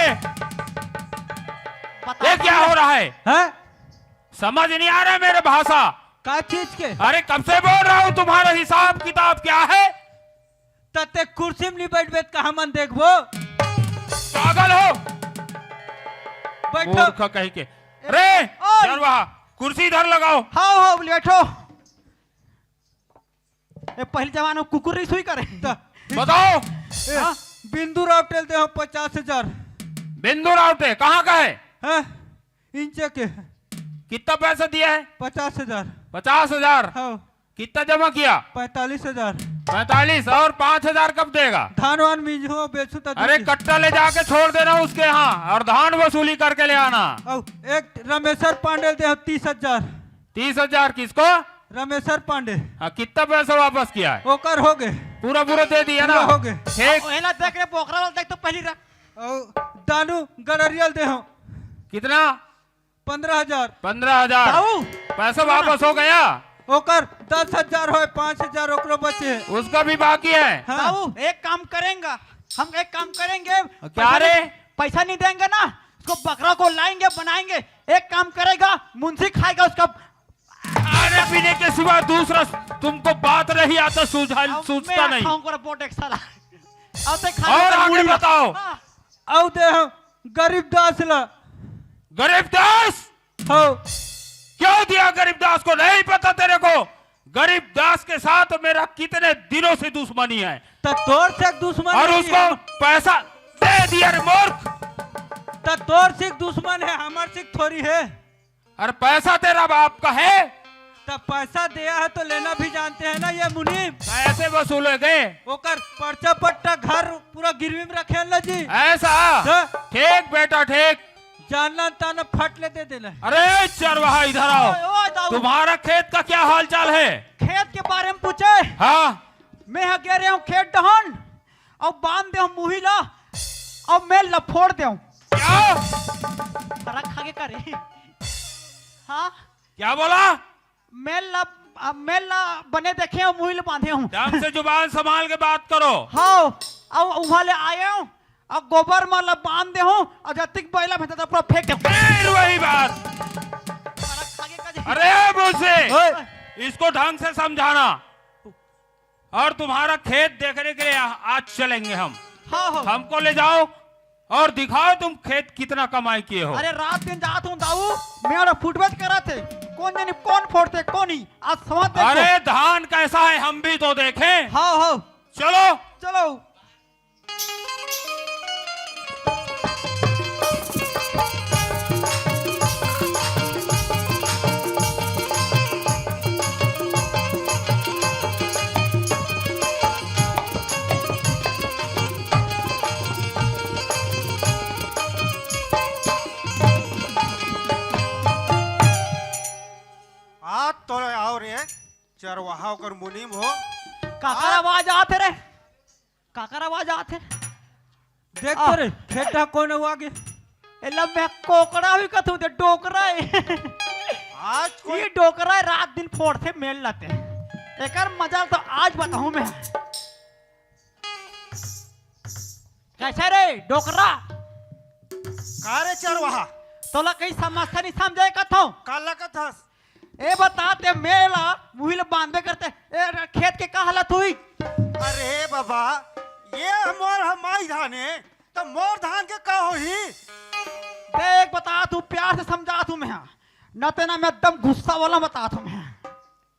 बता ये क्या दे। हो रहा है? हैं? समझ नहीं आ रहा है मेरे भाषा। का चीज के? अरे कब से बोल रहा हूँ, तुम्हारा हिसाब किताब क्या है? त ते कुर्सी में नहीं बैठबे त कहाँ मन देखबो? पागल हो? बैठो। मूर्ख कहीं के। रे, ओए! चरवाहा, कुर्सी इधर लगाओ। हाव, हाव, बैठो। ए, पहले जमाना में कुकुर नहीं सुई करे। त बताओ। ए, हाँ? बिंदु राव टेल दे हों पचास हजार। बिंदु रावटे कहाँ का है? हाँ, इंचे के। कितना पैसा दिया है? पचास हजार। पचास हजार। हाँ। कितना जमा किया? पैंतालीस हजार। पैंतालीस। और पाँच हजार कब देगा? धान वान मिंजहूं, बेचहूं त अरे, दूसरी। कट्टा ले जाके छोड़ देना उसके यहाँ और धान वसूली करके ले आना। और एक रमेश्वर पांडे दे हो तीस हजार। तीस हजार किसको? रमेश्वर पांडे। हाँ, कितना पैसा वापस किया है? ओकर हो गए। पूरा पूरा दे दिया ना? पूरा हो गए। ठीक। ओहेला देख रे, बोकरा वाला देख तो पहली रा- और दानू गड़रियल दे हो। कितना? पंद्रह हजार। पंद्रह हजार। ताऊ। पैसा वापस हो गया? ओकर दस हजार होय, पाँच हजार ओकरो बचे। उसका भी बाकी है? हाँ। ताऊ, एक काम करेंगे, हम एक काम करेंगे। क्या पैसा रे? नहीं, पैसा नहीं देंगे ना, उसको बकरा को लाएंगे, बनाएंगे। एक काम करेगा, मुंशी खाएगा उसका। अरे, पीने के सिवा दूसरा तुमको बात नहीं आता, सूझा, अब सूझता मैं नहीं। खाऊंगा बोट एक साला। अब तो खा और लेता आगे मुड़ी। बताओ। हाँ। अब दे हम गरीब दास ला। गरीब दास? हो। क्यों दिया गरीब दास को? नहीं पता तेरे को? गरीब दास के साथ मेरा कितने दिनों से दुश्मनी है। त तोर से दुश्मन और नहीं उसको है। पैसा दे दिया रे मूर्ख। त तोर से दुश्मन है, हमार से थोड़ी है। अरे पैसा तेरा बाप का है। त पैसा दिया है तो लेना भी जानते हैं ना ये मुनीम। पैसे वसूलेंगे। ओकर पर्चा पट्टा घर पूरा गिरवी में रखे हैं ना जी। ऐसा? तो? ठीक बेटा, ठीक। जानना ताना फट ले दे देना। अरे चरवाहा, इधर आओ। ओए, ओए, दाऊ। तुम्हारा खेत का क्या हाल चाल है? खेत के बारे में पूछे? हाँ। मैं ह गे रहे हूँ खेत डहन, और बांध दे हूँ मुही ला, और मेल ला फोड़ दे हूँ। क्या? फरक खा के करे। हाँ। क्या बोला? मेल ला, आ, मेल ला बने देखे हूँ, मुही ला बांधे हूँ। ढंग से जुबान संभाल के बात करो। हाँ, और वहाँ ले आए हूँ, अब गोबर म ला बांध दे हूँ, और जतिक बैला भेजा था पूरा फेंक दे हूँ। फिर वही बात। फरक खा के करे। अरे मुझसे ओए। इसको ढंग से समझाना। और तुम्हारा खेत देखने के लिए आ-, आज चलेंगे हम। हाँ, हाँ। हमको ले जाओ और दिखाओ तुम खेत कितना कमाई किए हो। अरे रात दिन जात हूँ दाऊ, मैं और फुटबॉल करा थे, कौन जानी कौन फोड़ते कौन ही, आज समझ देखो। अरे धान कैसा है हम भी तो देखें। हाँ, हाँ। चलो। चलो। आज तो आओ रे, चरवाहा ओकर मुनीम हो। काकर आवाज आत हे रे? काकर आवाज आत हे? देख तो रे, खेत डहा कोन अउ आगे? एला मैं कोकड़ा भी कथू दे, डोकरा हे। आज कोई ये डोकरा हे, रात दिन फोड़थे मेल लाते। एकर मजा तो आज बताहूं मैं। कैसे रे डोकरा? का रे चरवाहा? तोला कहीं समस्या नहीं समझे कथो? का लगत हस? ए बता ते मेला मुही ल बांधबे करते, ए खेत के का हालत हुई? अरे बाबा, ये मोर हमाई धान हे, त मोर धान के का होही? देख बता, तू प्यार से समझा तू मैं, न ते ना मैं एकदम गुस्सा वाला बता तू मैं।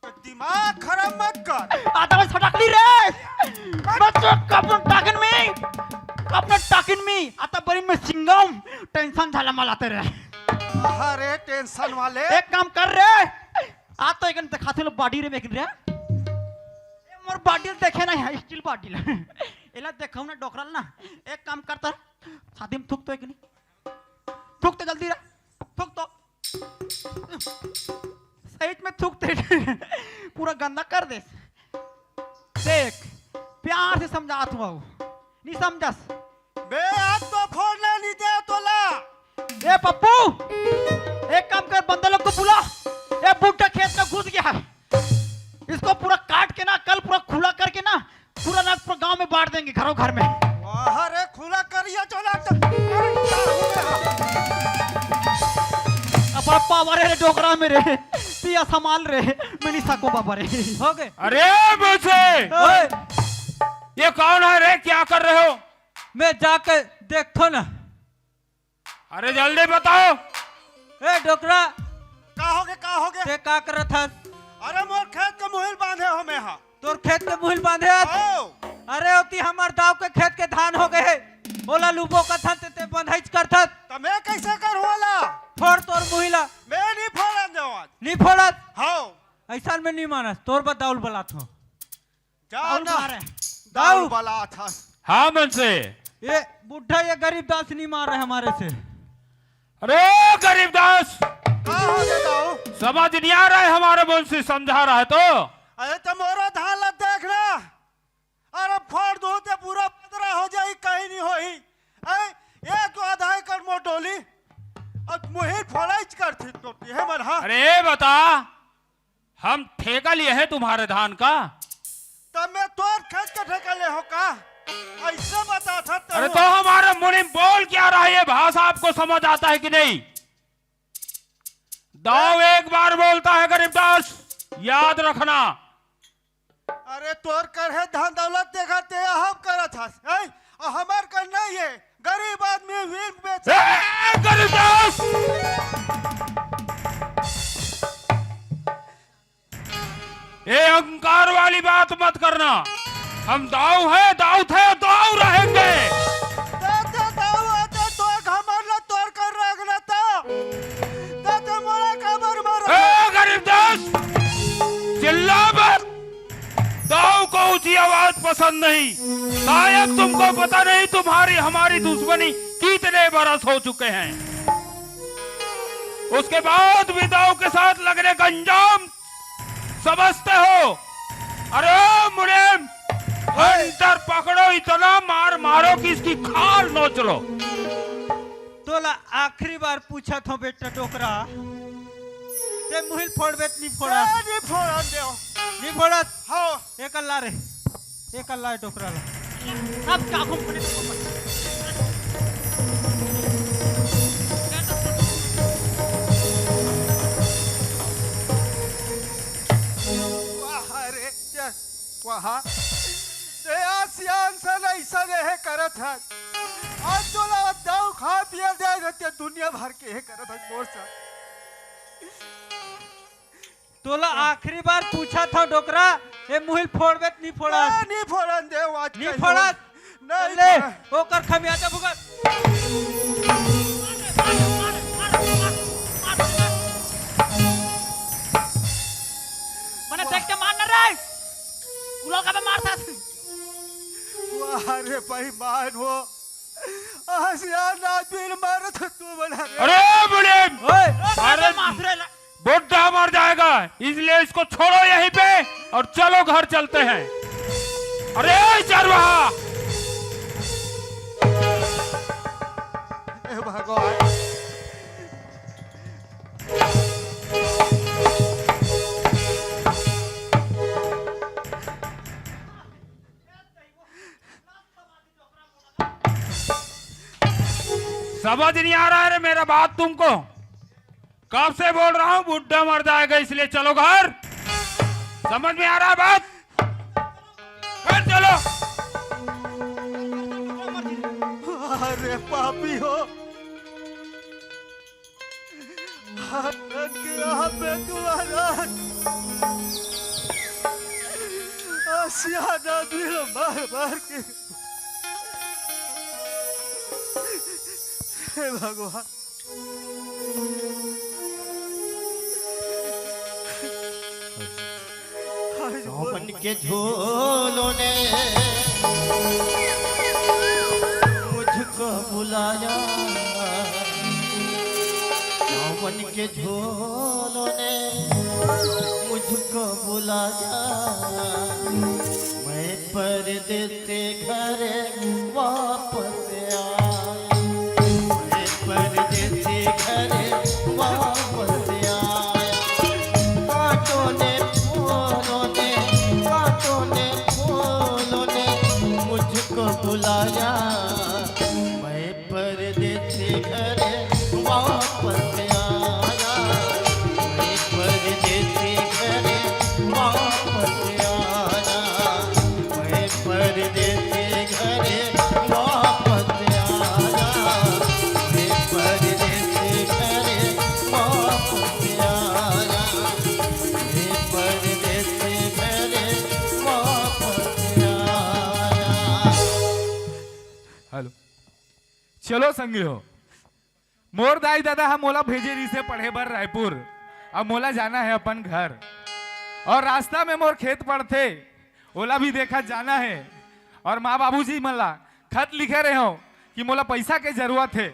दिमाग खराब मत कर। आता मैं सटकली रे। बच्चों, कपन टाकिन मी, कपन टाकिन मी, आता बरी में सिंगम, टेंशन झाला मलाते रे। अरे टेंशन वाले। एक काम कर रे, आ तो एकन दिखाते लो बॉडी रे, में एकन रे। ए, मोर बॉडी देखे ना है, स्टील बॉडी ला। एला देखाऊ ना डोकरल ना। एक काम करता, छाती में थूक तो एकनी। थूक तो जल्दी रे, थूक तो। सही में थूक ते पूरा गंदा कर दे। देख, प्यार से समझात हूँ, नहीं समझस। बे, आज तो फोड़ना नहीं दे तोला। ए पप्पू, एक काम कर, बंदे लोग को बुला। ए बुड्ढा खेत में घुस गया है, इसको पूरा काट के ना, कल पूरा खुला करके ना, पूरा ना, पूरा गांव में बांट देंगे, घरों घर में। वाह रे, खुला करिया चोला तो। अरे, क्या हो गया? अब पावर है रे डोकरा मेरे, पिया संभाल रे, मैं नहीं सको बाबा रे। हो गए। अरे मुझे ओए, ये कौन है रे, क्या कर रहे हो? मैं जाके देखो ना। अरे जल्दी बताओ। ए डोकरा, का हो गया, का हो गया? ते का करत हस? अरे मोर खेत के मुहिल बांधे हो मैं हा। तोर खेत के मुहिल बांधे हस? हो। अरे ओती हमर दाव के खेत के धान हो गए। ओला लूबो कथन ते, ते बंधइच करथस। त मैं कइसे करहूं ओला? फोड़ तोर मुही ला। मैं नइ फोड़न देवंव आज। नइ फोड़स? हव। अइसन में नइ मानस, तोर बर दाऊ ल बलात हंव। जा दाऊ ना। मारे। दाऊ दाऊ। बलात हस। हाँ मुंशी। ये बुढ़ा, ये गरीब दास नइ मार रहे हमारे से। अरे गरीब दास। का हो गे दाऊ? समझ नइ आ रहा है हमारे मुंशी, समझा रहा है तो। अरे त मोरो धान ला देख ना। अरे फोड़ दूं ते पूरा पतरा हो जाही, कहीं नइ होही। ए, एक तो आधा एकड़ मोर डोली, अब मुही फोड़इच करथे तो ये मन हा। अरे बता, हम ठेका लिए हैं तुम्हारे धान का? त मैं तोर खेत का ठेका ले हंव का? अइसे बताथस। अरे तो हमारा मुनीम बोल क्या रहा है, ये भाषा आपको समझ आता है कि नहीं? दाऊ एक बार बोलता है गरीब दास, याद रखना। अरे तोर कर हे धन दौलत देखा ते हम करत हस, हैं? अउ हमर कर नइ हे, गरीब आदमी वीर बेच ए, गरीब दास! ये अहंकार वाली बात मत करना। हम दाऊ हैं, दाऊ थे, दाऊ रहेंगे। दादा दाऊ आते तो हमर ला तोर कर रख लेता। दादा मोला काबर मारा? ए गरीब दास, चिल्ला मत। दाऊ को ऊंची आवाज पसंद नहीं। शायद तुमको पता नहीं, तुम्हारी हमारी दुश्मनी कितने बरस हो चुके हैं। उसके बाद भी दाऊ के साथ लगने का अंजाम समझते हो? अरे मुनीम, अंदर पकड़ो, इतना मार मारो कि इसकी खाल नोच लो। तोला आखिरी बार पूछत हंव बेटा डोकरा, ते मुही ल फोड़बे त नइ फोड़स? ए, नइ फोड़न देवंव। नइ फोड़स? हव। एकर ला रे, एकर ला डोकरा ला। अब का घूम पड़े? वाह रे, वाह। ते आज सियान सन अइसन एहे करत हस। आज तोला दाऊ खा पिए दे रहते दुनिया भर के एहे करत हस मोर साथ। तोला आखिरी बार पूछत हंव डोकरा, ए मुही ल फोड़बे त नइ फोड़स? ए, नइ फोड़न देवंव आज। नइ फोड़स? नइ ले, फोड़न। ओकर खमियाजा भुगत। मने देख के मार ना रे। कुलाल काबर मारथस? वाह रे बेईमान हो। आज यार ना दिल मारत तू बना रे। अरे मुनीम! ओए, अरे मार रे ला। बुड्ढा मर जाएगा, इसलिए इसको छोड़ो यहीं पे और चलो घर चलते हैं। अरे चरवाहा! हे भगवान। समझ नहीं आ रहा है रे मेरा बात तुमको? कब से बोल रहा हूँ, बुड्ढा मर जाएगा, इसलिए चलो घर। समझ में आ रहा है बात? घर चलो। अरे पापी हो, हाथ के यहाँ पे तुम्हारा आशियाना दिल मार मार के, हे भगवान। सावन के झोलों ने मुझको बुलाया, सावन के झोलों ने मुझको बुलाया, मैं परदेसी घर वापस आया, मैं परदेसी घर वापस आया। कांटों ने, फूलों ने, कांटों ने, फूलों ने मुझको बुलाया, मैं परदेसी घर वापस आया, मैं परदेसी घर वापस आया, मैं परदेसी घर वापस आया, मैं परदेसी घर वापस आया, मैं परदेसी घर वापस आया। चलो संगी हो, मोर दाई ददा ह मोला भेजे रिहिसे पढ़े बर रायपुर। अब मोला जाना हे अपन घर, और रास्ता में मोर खेत पड़थे, ओला भी देखत जाना हे। और माँ बाबूजी मन ला खत लिखे रहे हो कि मोला पैसा के जरूरत हे,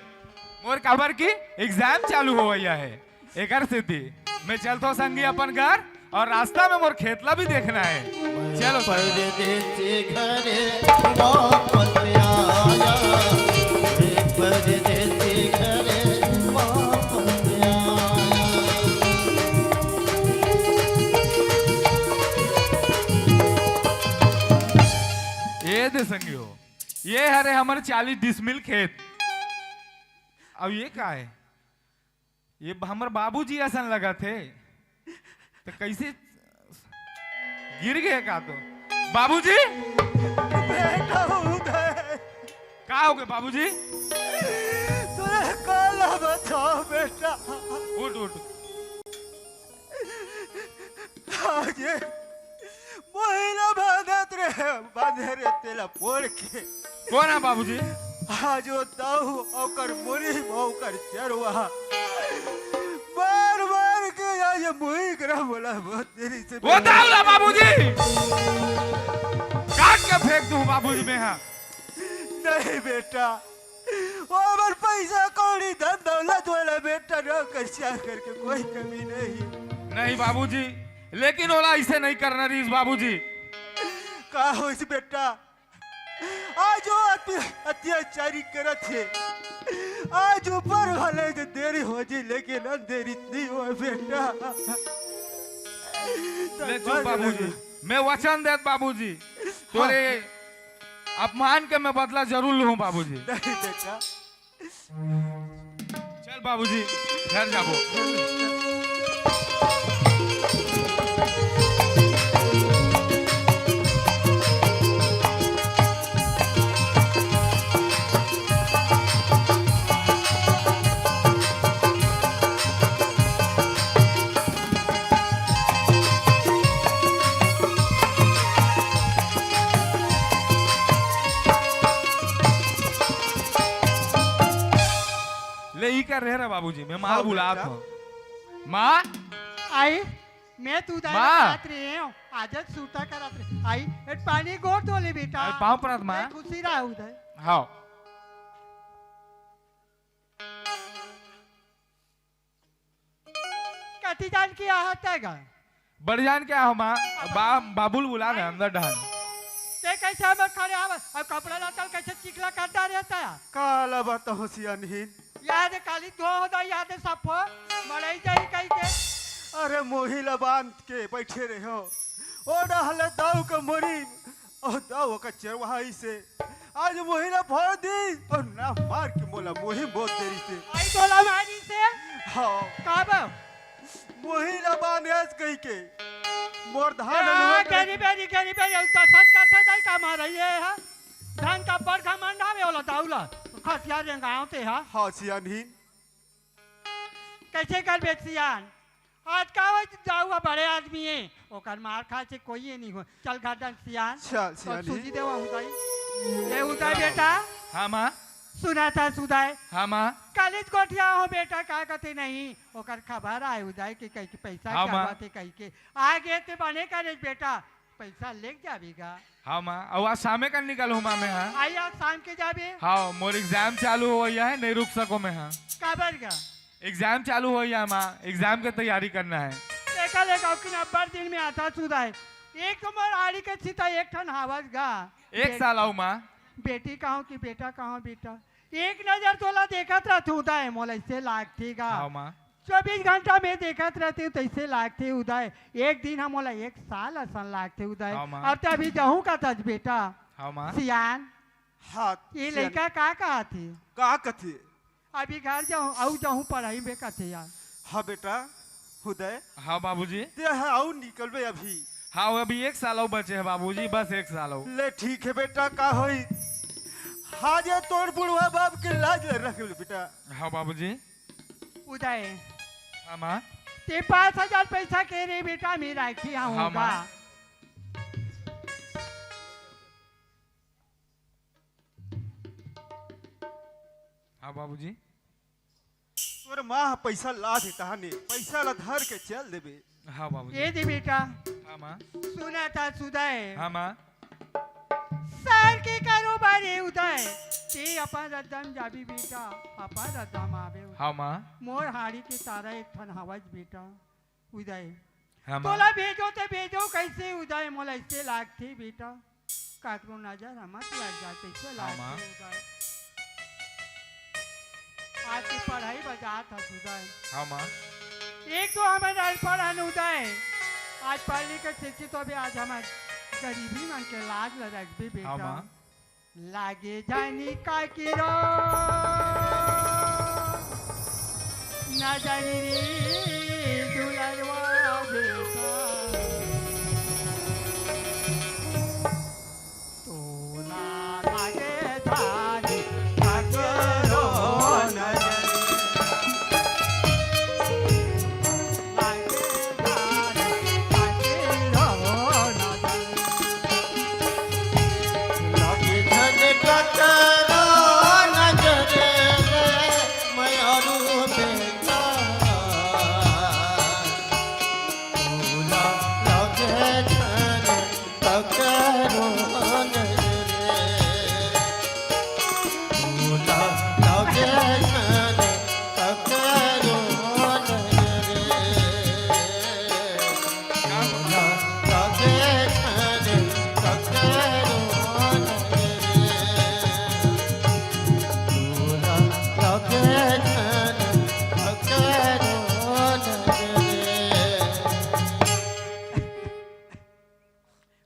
मोर काबर की एग्जाम चालू होवइया हे। एकर सेती मैं चलथों संगी अपन घर, और रास्ता में मोर खेत ला भी देखना हे। चलो संगी। परदेसी घरे वापस आया, हे परदेसी घरे वापस आया। ये दे संगी हो, ये हरे हमर चालीस डिसमिल खेत। अब ये का हे? ये हमर बाबूजी असन लगत हे, त कइसे गिर गे का तो? बाबूजी! बेटा उदय! का हो गे बाबूजी? तोरे काला बचाओ बेटा। उठ, उठ। आज ये मोहिला बांधत रे, बांधे रे तेला फोड़ के। कोन हे बाबूजी? आज वो दाऊ, ओकर मुरी, ओकर चरवा मार मार के आज ये मुही करा बोला बहुत देरी से वो दाऊ ला बाबूजी! काट के फेंक दूं बाबूजी मैं, हाँ। नहीं बेटा, वो हमर पैसा कौड़ी धन दौलत वाला बेटा, नौकर चाकर के कोई कमी नहीं। नहीं बाबूजी, लेकिन ओला ऐसे नहीं करना रहीस बाबूजी। का होइस बेटा? आज वो अति-, अत्याचारी करत हे, आज ऊपर वाले के देरी हो जी, लेकिन अंधेरी नहीं हो बेटा। ले चुप बाबूजी, मैं वचन देत बाबूजी, हाँ। तोरे अपमान के मैं बदला जरूर लूँ बाबूजी। नहीं बेटा। चल बाबूजी, घर जाबो। ले, ई कर रहे रे बाबूजी, मैं माँ हाँ, बुलात बेटा। हूँ। माँ। आई, मैं तू दाई माँ। बात रहे हूँ, आजत सूता करत रहे। आई, एक पानी गोर तो ले बेटा। आई, पाँव परत माँ। मैं खुशी रहा उदय। हाँ। कति जान के आहत हे गा? बड़ जान के आहो माँ, बा-, बाबू ल बुला ना अंदर डहन। ते कैसे हमर खड़े आवा? अब कपड़ा लत्ता ल कैसे चिखला करता रहता है? काला बात हो सियानहीन। याद काली धो हो दा याद सफो, मड़ई जाई कही के। अरे मोही ला बांध के बैठे रहे हो। ओ डहले दाऊ के मोरी, ओ दाऊ का चरवाही से। आज मोही ला फोड़ दी और ना मार के मोला मोही बहुत देरी से। आई तोला मारी से? हाँ। काबर? मोही ला बांध ऐस कही के। मोर धान ए, अलुआ हाँ, के गरी बेरी, गरी बेरी, उल्टा सच का सच आई का मार रही है, हाँ? धन का बड़ घमंड हवे ओला दाऊ ला। खसिया रेंगाव ते, हाँ? हाँ, सियानहीन। कैसे कर बेच सियान? आज का हो जाऊ, बड़े आदमी है, ओकर मार खाए से कोई ये नहीं हो। चल घर डन सियान। चल, तो सियान जी। सूजी देवा उदय। ए उदय हाँ। बेटा। हाँ माँ। सुना था सुदय। हाँ माँ। कालेज गोठिया हो बेटा, का कथे नहीं? ओकर खबर आए उदय के कही के पैसा हाँ क्या माँ। बात है कही के। आ गए ते बने करे बेटा। पैसा लेके जाबे गा। हाँ माँ, अउ आज शामे का निकल हूँ माँ मैं, हाँ। आई आज शाम के जाबे? हाँ, मोर एग्जाम चालू होवइया है, नहीं रुक सको मैं, हाँ। काबर गा? एग्जाम चालू होवइया है माँ, एग्जाम के तैयारी करना है। देखा, देखा, कि अब्बड़ दिन में आता सुधा है। एक तो मोर आड़ी के सीता एक ठन हावस गा। एक बे-, साल आऊ माँ। बेटी कहाँ कि बेटा कहाँ बेटा? एक नजर तोला देखत रहत होता है, मोला ऐसे लागथे गा। हाँ माँ। चौबीस घंटा में देखत रहते हो, तैसे लागथे उदय। एक दिन हम ओला एक साल असन लागथे उदय। हाँ, माँ। अब ते अभी जाहूँ का तज बेटा। हाँ, माँ। सियान, हाँ, ये सियान। लइका का कहत हे? का कथे? अभी घर जाहूँ, अउ जाहूँ पढ़ाई में कथे यार। हाँ बेटा, उदय। हाँ बाबूजी। ते ह अउ निकलबे अभी। हाँ, अभी एक साल अउ बचे है बाबूजी, बस एक साल अउ। ले ठीक है बेटा, का होई? हाँ, ये तोर बुढ़वा बाप के लाज ल रख ले बेटा। हाँ बाबूजी। उदय। हाँ माँ। ते पाँच हजार पैसा के रे बेटा, मैं राखी आऊंगा। हाँ माँ। हाँ बाबूजी। तोर माँ ह पइसा ला दे तहाने, पइसा ला धर के चल देबे। हाँ बाबूजी। ए दे बेटा। हाँ माँ। सुनत हस उदय। हाँ माँ। सर के कारोबार हे उदय। ते अपन रद्दा म जाबे बेटा, अपन रद्दा म आबे। हाँ माँ। मोर हाड़ी के तारा एक ठन हवस बेटा। उदय। हाँ माँ। तोला भेजों त भेजों कइसे उदय, मोला अइसे लागथे बेटा, काकरो नजर ह मत लग जाए, कइसे हाँ माँ। लागथे उदय। आज के पढ़ाई बजात हस उदय। हाँ माँ। एक तो हमन अनपढ़ हन उदय, आज पढ़ लिख के शिक्षित होबे, आज हमर गरीबी मन के लाज ल रखबे बेटा। हाँ माँ। लागे जानी काकी रो, ना जानी रे दुलरवा बेटा। तोला लागे जानी काकी रो, ना जानी रे। लागे जानी काकी रो, ना जानी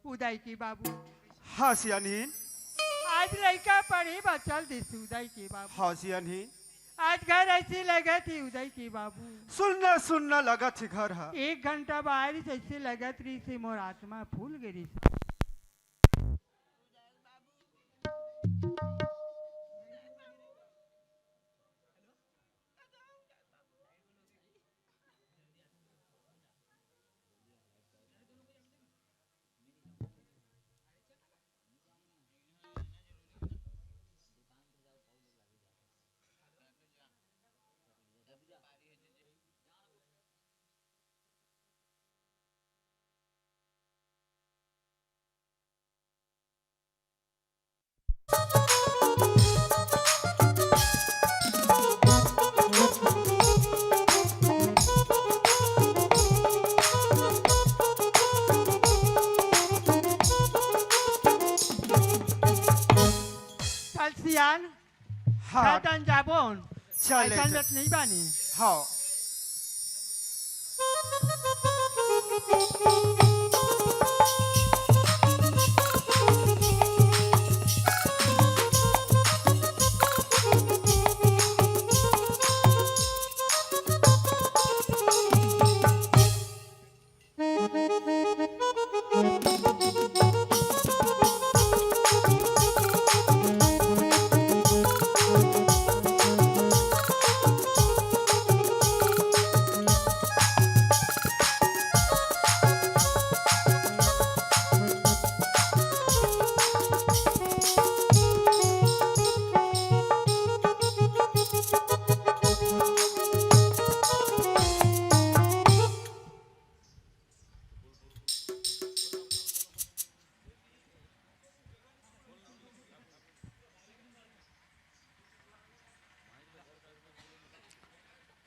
उदय के बाबू। हाँ सियानहीन। आज लइका पढ़े बर चल दिस उदय के बाबू। हाँ सियानहीन। आज घर अइसे लगत हे उदय के बाबू। सुन्ना सुन्ना लगत हे घर ह। एक घंटा बाहर से अइसे लगत रहिस हे, मोर आत्मा फूल गे रहिस। चल सियान, हाँ। खतन जाबोन। चल, अइसन चल। बात नहीं बानी। हाँ।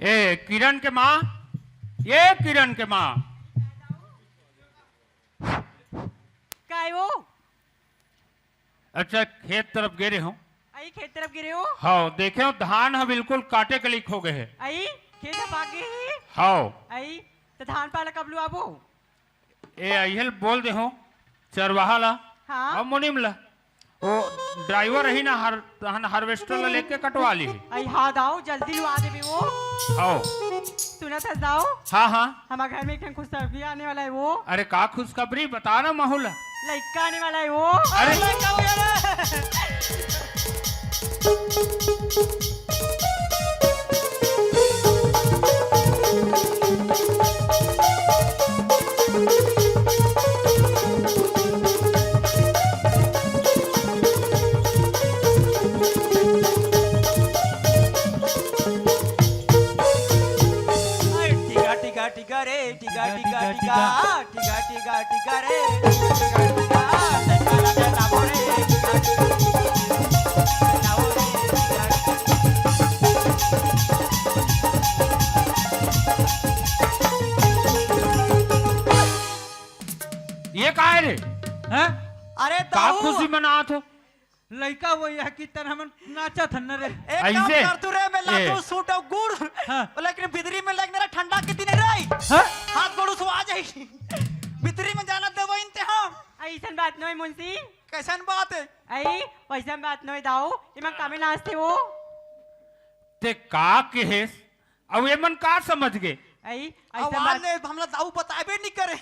ए, किरण के माँ, ये किरण के माँ। काय वो? अच्छा, खेत तरफ गे रहे हो? अई, खेत तरफ गे रहे हो? हाँ, देखे हो, धान ह बिल्कुल काटे के लायक हो गए हे। अई, खेत ह पाक गए हे? हाँ। अई, त धान पाला कब लुआबो? ए, अइहल बोल दे हो, चरवाहा ला, हाँ? अउ मुनिम ला। वो ड्राइवर रही ना, हर, तहन हार्वेस्टर ला लेके कटवा ली। अई, हाँ दाऊ, जल्दी लुआ देबे वो। आओ। सुनत हस दाऊ? हाँ, हाँ। हमारे घर में एक ठन खुशखबरी आने वाला है वो। अरे, का खुशखबरी? बता ना महू ला। लइका आने वाला है वो। अरे। लइका हो गया रे। अरे का दाऊ। खुशी मनात हो? लइका वो यह कीर्तन हमन नाचत हन न रे। एक काम ऐसे? कर तू रे, मैं ए। लातू सूट अउ गुड़। हाँ। लेकिन भीतरी में लग मेरा ठंडा के दिन रही। हाँ? हाथ गोड़ उसवा जाई। भीतरी में जाना देबो इनते हम। अइसन बात नोय मुंशी। कैसन बात है? अई, वैसन बात नोय दाऊ। एमन कामे नाचथे वो। ते का कहेस? अउ एमन का समझ गे? अई, अब अइसन आज बात ले हमला दाऊ बताबे नहीं करे।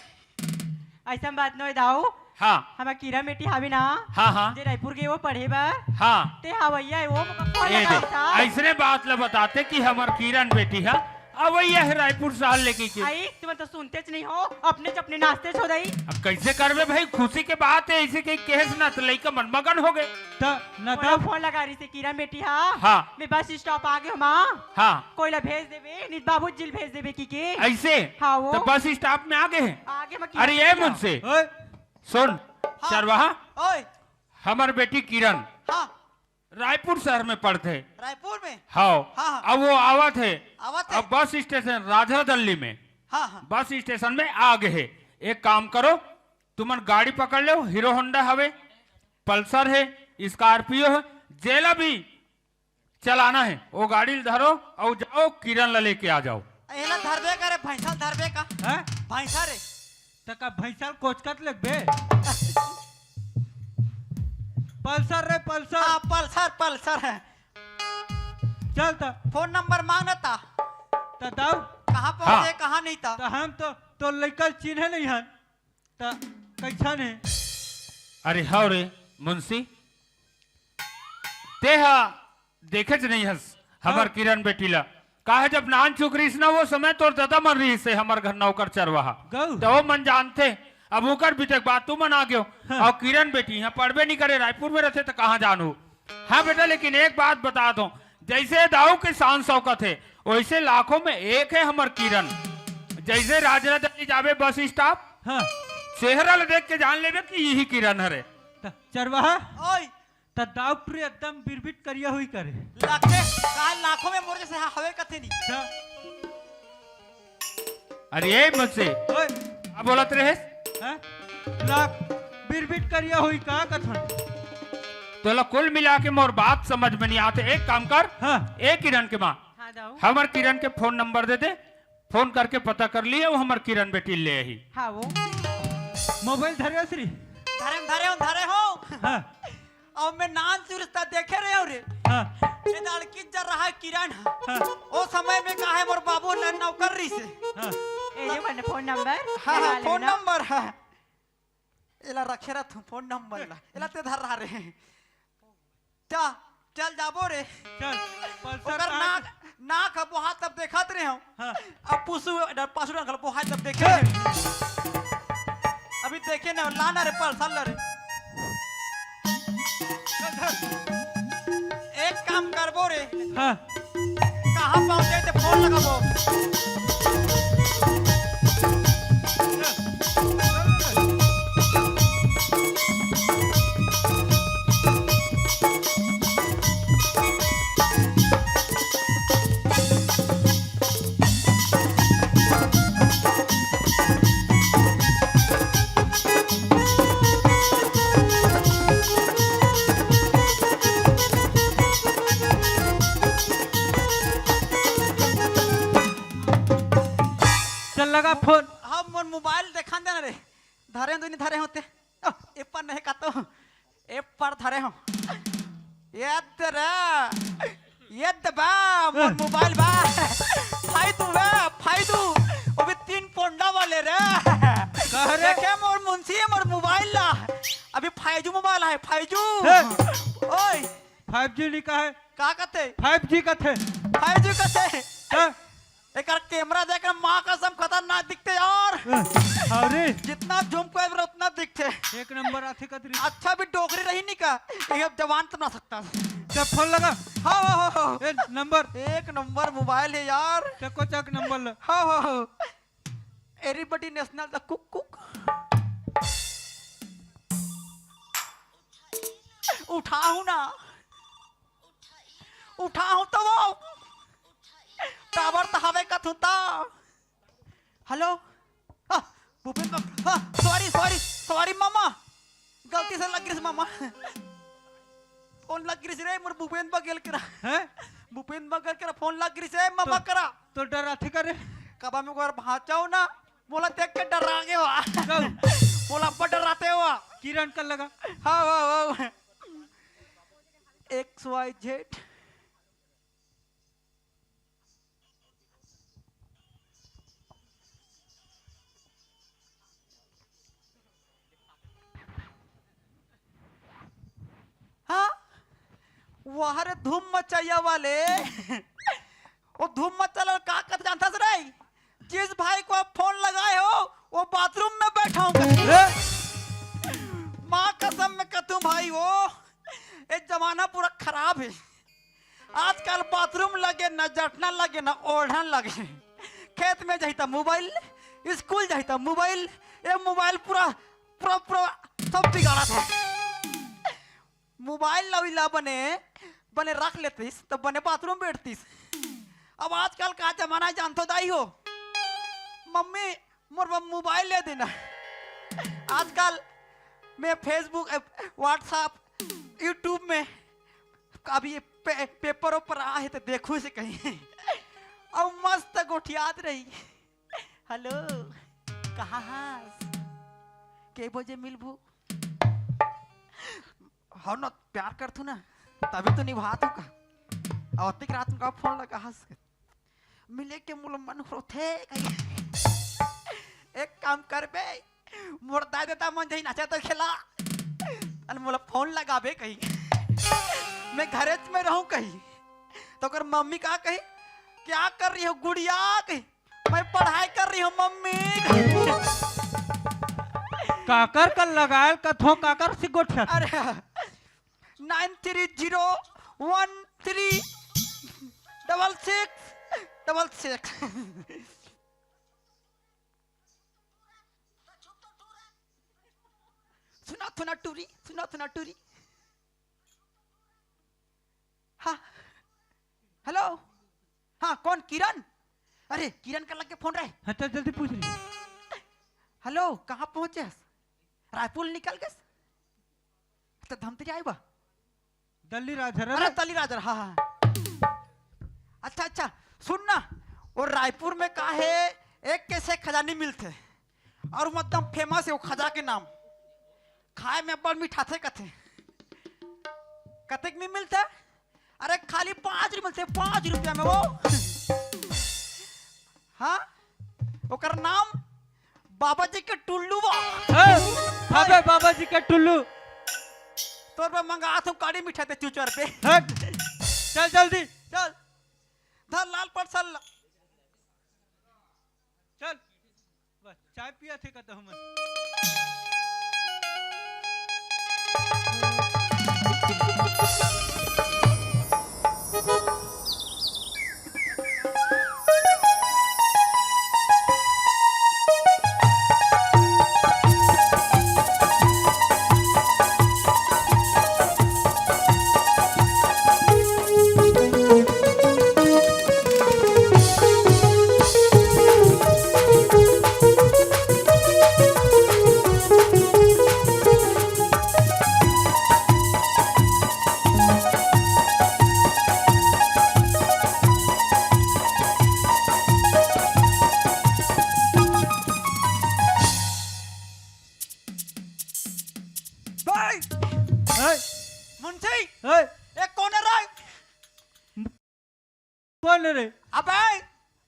अइसन बात नोय दाऊ। हाँ। हमर किरण बेटी हावे ना, हाँ, हाँ। जे रायपुर गे वो पढ़े बर। हाँ। ते हवैया है वो, मोका फोन ए दे, लगाइस हा। अइसने बात ल बताते कि हमर किरण बेटी हा अवैया है रायपुर सहर लेके के। अई, तुमन तो सुनतेच नहीं हो, अपनेच अपने नाचतेच हो दाई। अब कैसे करबे भाई, खुशी के बात है, अइसे के कहेस ना त लइका मन मगन हो गे। त न मोला दाऊ। फोन लगा रहिसे किरण बेटी हा। हाँ। मैं बस स्टॉप आ गे हूँ माँ। हाँ। कोई ला भेज देबे, नहीं बाबूजी ल भेज देबे कहिके। अइसे? हाँ वो। त बस स्टॉप में आ गे हे? आ गे मैं किरण अरे ये बेटी हा। मुंशी। ओए। सुन, हाँ। चरवाहा, ओए। हमर बेटी किरण हाँ। रायपुर सहर में पढ़थे। रायपुर में? हाँ। हाँ, हाँ। अब वो आवत हे। आवत हे? अब बस स्टेशन राजराजदल्ली में। हाँ, हाँ। बस स्टेशन में आ गे हे। एक काम करो, तुमन गाड़ी पकड़ लेव, हीरो होंडा हवे, पल्सर हे, स्कॉर्पियो हे, जेला भी चलाना हे, वो गाड़ी ल धरो अउ जाओ, किरण ला लेके आ जाओ। एला धरबे का रे, भैंसा ल धरबे का? हैं? भैंसा रे। त का भैंसा ल कोचकत लगबे? पल्सर रे, पल्सर। हाँ, पल्सर, पल्सर है। चल त। फोन नंबर मांग न ता। त दाऊ। कहाँ पहुंचे, हाँ। कहाँ नहीं ता? त हम तो, तो लइका ल चिन्हे नहीं हन। त कइसन हे? अरे हव रे मुंशी, तेहा देखेच नइ हस हमर हाँ। किरण बेटी ला। काहे जब नानचुक रहिस ना, वो समय तोर ददा मन रहिस हे हमर घर नौकर चरवाहा। गऊ। त वो मन जानथे, अब ओकर बीते के बाद तुमन आ गेव। हाँ। अउ किरण बेटी इहाँ पढ़बे नइ करे, रायपुर में रहिथे त कहाँ जानहू। हाँ बेटा, लेकिन एक बात बता दो, जइसे दाऊ के शान शौकत हे, वइसे लाखों में एक हे हमर किरण। जइसे राजराजदल्ली जाबे बस स्टॉप, हाँ। चेहरा ल देख के जान लेबे कि इही किरण हरे। त चरवाहा, ओए। त दाऊ टुरी एकदम बिरबिट करिया होही का रे। लगथे, काहे लाखों में मोर जइसे हा-, हवे कथे नहीं। त अरे ए मुंशी, ओए। का बोलत रहेस? हैं? लाख बिरबिट करिया होही का कथन? तोला कुल मिला के मोर बात समझ में नइ आत हे। एक काम कर, हाँ। ए किरण के माँ, हाँ, दाऊ। हमर किरण के फोन नंबर दे दे, फोन करके पता कर लिहे, वो हमर किरण बेटी ल ले आही। हाँ, वो। मोबाइल धरे हस रे? धरे हँव, धरे हँव, धरे हँव। हाँ। अउ मैं नानचुक रहिस त देखे रहेंव रे। हाँ। ए लड़की जर रहा हे किरण। हाँ। ओ समय में का हे मोर बाबू ल नौकर रहिस हे। हाँ। ए जे मन फोन नंबर हाँ, हाँ, लगा फोन लेना। नंबर हे। एला रखे रहिथँव फोन नंबर ला। एला ते धर रहा रे। चा, चल जाबो रे। चल, पल्सर ओकर कहाँ नाक, के? नाक ह बोहा तब देखत रहेंव। हाँ। अब पुसू, पासू डर बोहा तब देखे हे। अभी देखे न, ला ना रे पल्सर ला रे। एक काम करबो रे। हाँ। कहाँ पहुँचे ते फोन लगाबो। चल लगा फोन। हम मोर मोबाइल देखान देना रे। धरे हँव तो नहीं धरे हँव ते। अ, ए पर नहीं का तो। ए पर धरे हँव। ये दे रे। ये दे बा, मोर हाँ। मोबाइल बा। फाइदू बा, फाइदू। वो भी तीन पोंडा वाले रे। का रे? देखे मोर मुंशी, मोर मोबाइल ला। अभी फाइव जी मोबाइल हे, फाइव जी। हाँ। ओए। फाइव जी नहीं का हे? का कथे? फाइव जी कथे। फाइव जी कथे। हाँ। एकर कैमरा देख ना, माँ कसम खतरनाक दिखथे यार। अरे। जितना जूम करबे उतना दिखथे। एक नंबर आथे कतरी। अच्छा भी डोकरी रही नहीं का, ये अब जवान तो बना सकता। जब फोन लगा। हाँ, हाँ, हाँ, हाँ। ए, नंबर। एक नंबर मोबाइल हे यार। चको चक नंबर ल। हाँ, हाँ, हाँ। Everybody National the cook cook. उठाहूँ ना। उठाहूँ त वो। टावर त हवे कथू त। हेलो। हाँ, भूपेश बाबू। हाँ, सॉरी, सॉरी, सॉरी मामा। गलती से लग गिस मामा। फोन लग गिस रे, मोर भूपेंद्र बघेल करा। हैं? भूपेंद्र बघेल करा फोन लग गिस रे मामा तो, करा। तो डराथे का रे? कबा में ओकर भांचा हो ना, मोला देख के डरा गे हो। कब? मोला अब्बड़ डराथे हो। किरण कर लगा। हाँ, हाँ, हाँ। X Y Z। हाँ? वाह रे धूम मचैया वाले। वो धूम मचैया वाले का कथे जानथस रे? जिस भाई को आप फोन लगाए हो, वो बाथरूम में बैठा हूँ। ए? माँ कसम में कथूँ भाई, वो ये जमाना पूरा खराब है। आजकल बाथरूम लगे ना, जटना लगे ना, ओढ़न लगे। खेत में जाही त मोबाइल, स्कूल जाही त मोबाइल, ये मोबाइल पूरा, पूरा, पूरा सब बिगाड़थे। मोबाइल ला ओइला बने, बने रख लेतिस, त बने बाथरूम बैठतिस। अब आजकल का जमाना है जानथो दाई हो। मम्मी, मोर बर मोबाइल ले देना। आजकल मैं Facebook, अ, WhatsApp, YouTube में अभी ये पे-, पेपर ओपर आहे त देखहूँ से कहीं। अउ मस्त गोठियात रही। हेलो, कहाँ हस? के बजे मिलबू? हव न, प्यार करथू ना, तभी तो निभाथू का। अउ अतिक रात में का फोन लगा हस? मिले के मोला मन होथे कहीं। एक काम करबे, मोर दाई ददा मन जाही नाचा तो खेला, अरे मोला फोन लगाबे कहीं। मैं घरेच में रहूं कहीं। तो ओकर मम्मी का कही, "क्या कर रही हो गुड़िया?" कही, "मैं पढ़ाई कर रही हूँ मम्मी।" काकर कर लगायल कथो, काकर से गोठिया? अरे, nine three zero one three double six double six। सुना थोना टूरी, सुना थोना टूरी। हाँ, हेलो, हाँ, कौन, किरण? अरे, किरण का लग के फोन रहे। हाँ, चल जल्दी पूछ रही। हेलो, कहाँ पहुँचे हस? रायपुर निकल गेस? त धमतरी आए बा? दल्ली राजहर, अरे, अरे। दल्ली राजहर, हाँ, हाँ। अच्छा, अच्छा, सुन ना, वो रायपुर में का है, एक कैसे खजानी मिलथे, और वो एकदम famous है वो खजा के नाम, खाए में अब्बड़ मिठाथे कथे। कतेक में मिलथे? अरे, खाली पाँच रुपये मिलथे, पाँच रुपया में वो। हाँ, ओकर नाम बाबा जी के टुल्लू बा। ए, अबे बाबा जी के टुल्लू। तोर पे मंगाथों काड़ी मिठाथे चुचर पे। हट। चल जल्दी। चल। धर लाल पट सल। चल। बस, चाय पियाथे का तो हमन। भाई! ए! मुंशी! ए! ए, कौन है रे? कौन रे? अबे,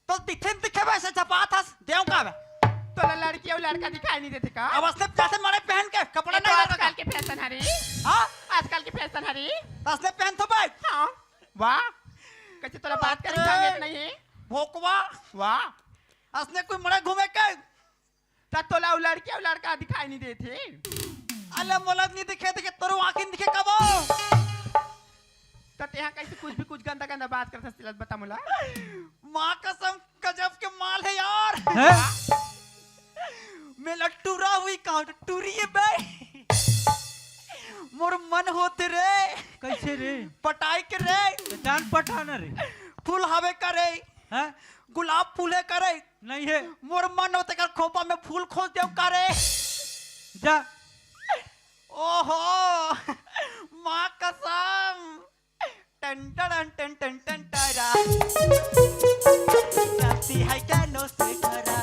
तो दिखे न दिखे वैसे चपात हस, देव का बे? तोला लड़की अउ लड़का दिखाई नहीं देथे का? अब असले जैसे मड़े पहन के, कपड़ा ए, तो नहीं लगा आजकल का? के फैशन हरी। हाँ? आजकल के फैशन हरी। तो असले पहन तो भाई। हाँ। वाह। कैसे तोला बात करे अरे। ढंग नहीं है? भोकवा। वाह। असले कोई मड़े घूमे के? त तोला अउ लड़की अउ लड़का दिखाई नहीं देथे? अले मोला नहीं दिखे, दिखे तोरो आँखी नहीं दिखे कबो। त तेहा कैसे कुछ भी कुछ गंदा गंदा बात करत हस, तेला बता मोला। माँ कसम, गजब के माल है यार। हैं? मेला टूरा हुई कहाँ, टूरी है बे। मोर मन होथे रे। कैसे रे? पटाई के रे। त जान पटाना रे। फूल हवे का रे। हैं? गुलाब फूल है का रे। नहीं है। मोर मन होथे का खोपा में फूल खोस देव का रे। जा। ओहो, माँ कसम। टन टन टन टन टन टरा। चलती है क्या नो से डरा।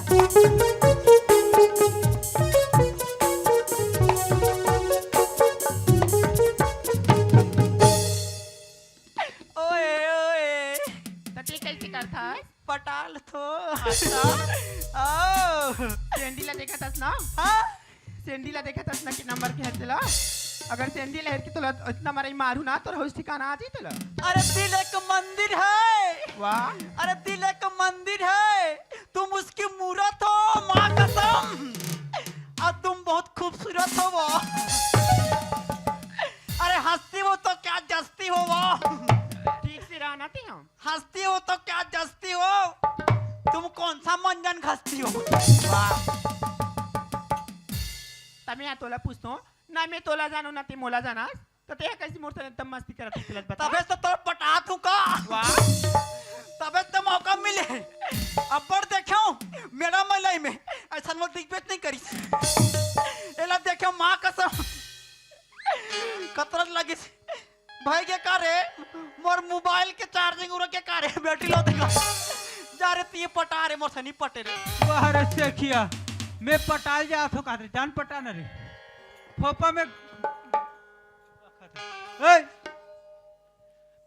ओए, ओए। त ते कैसे करथस? पटाल थो। अच्छा। ओ। सेंडी ला देखत हस ना? हाँ। सेंडी ला देखत हस ना, के नंबर के है तेला? अगर सेंडी ला हेर के तोला इतना मरई मारू ना, तोर होश ठिकाना आ जाई तोला। अरे दिल एक मंदिर है। वाह। अरे दिल एक मंदिर है, तुम उसकी मूरत हो, माँ कसम। और तुम बहुत खूबसूरत हो वो। अरे हंसती हो तो क्या जचती हो वो। ठीक से रहना थी हम। हंसती हो तो क्या जचती हो, तुम कौन सा मंजन घसती हो? वाह। तब मैं तोला पूछतो, ना मैं तोला जानों, ना ते मोला जानस, त ते कैसे मोर से एकदम मस्ती करत हस, बता। तबे तो तोर पटात हूँ का? वाह। तबे तो मौका मिले। अब्बड़ देखेंव, मेरा मलाई में ऐसा मोर दिग्बेच नहीं करिस। एला देखेंव, माँ कसम। कतरत लगिस। भाई के का रे, मोर मोबाइल के चार्जिंग उरक के का रे, बैटरी लो देखा। जा रे, ती पटा रे, मोर से नहीं पटे रे। वाह रे सेखिया, मैं पटाल जात हो का रे, जान पटा न रे। फोपा में ए,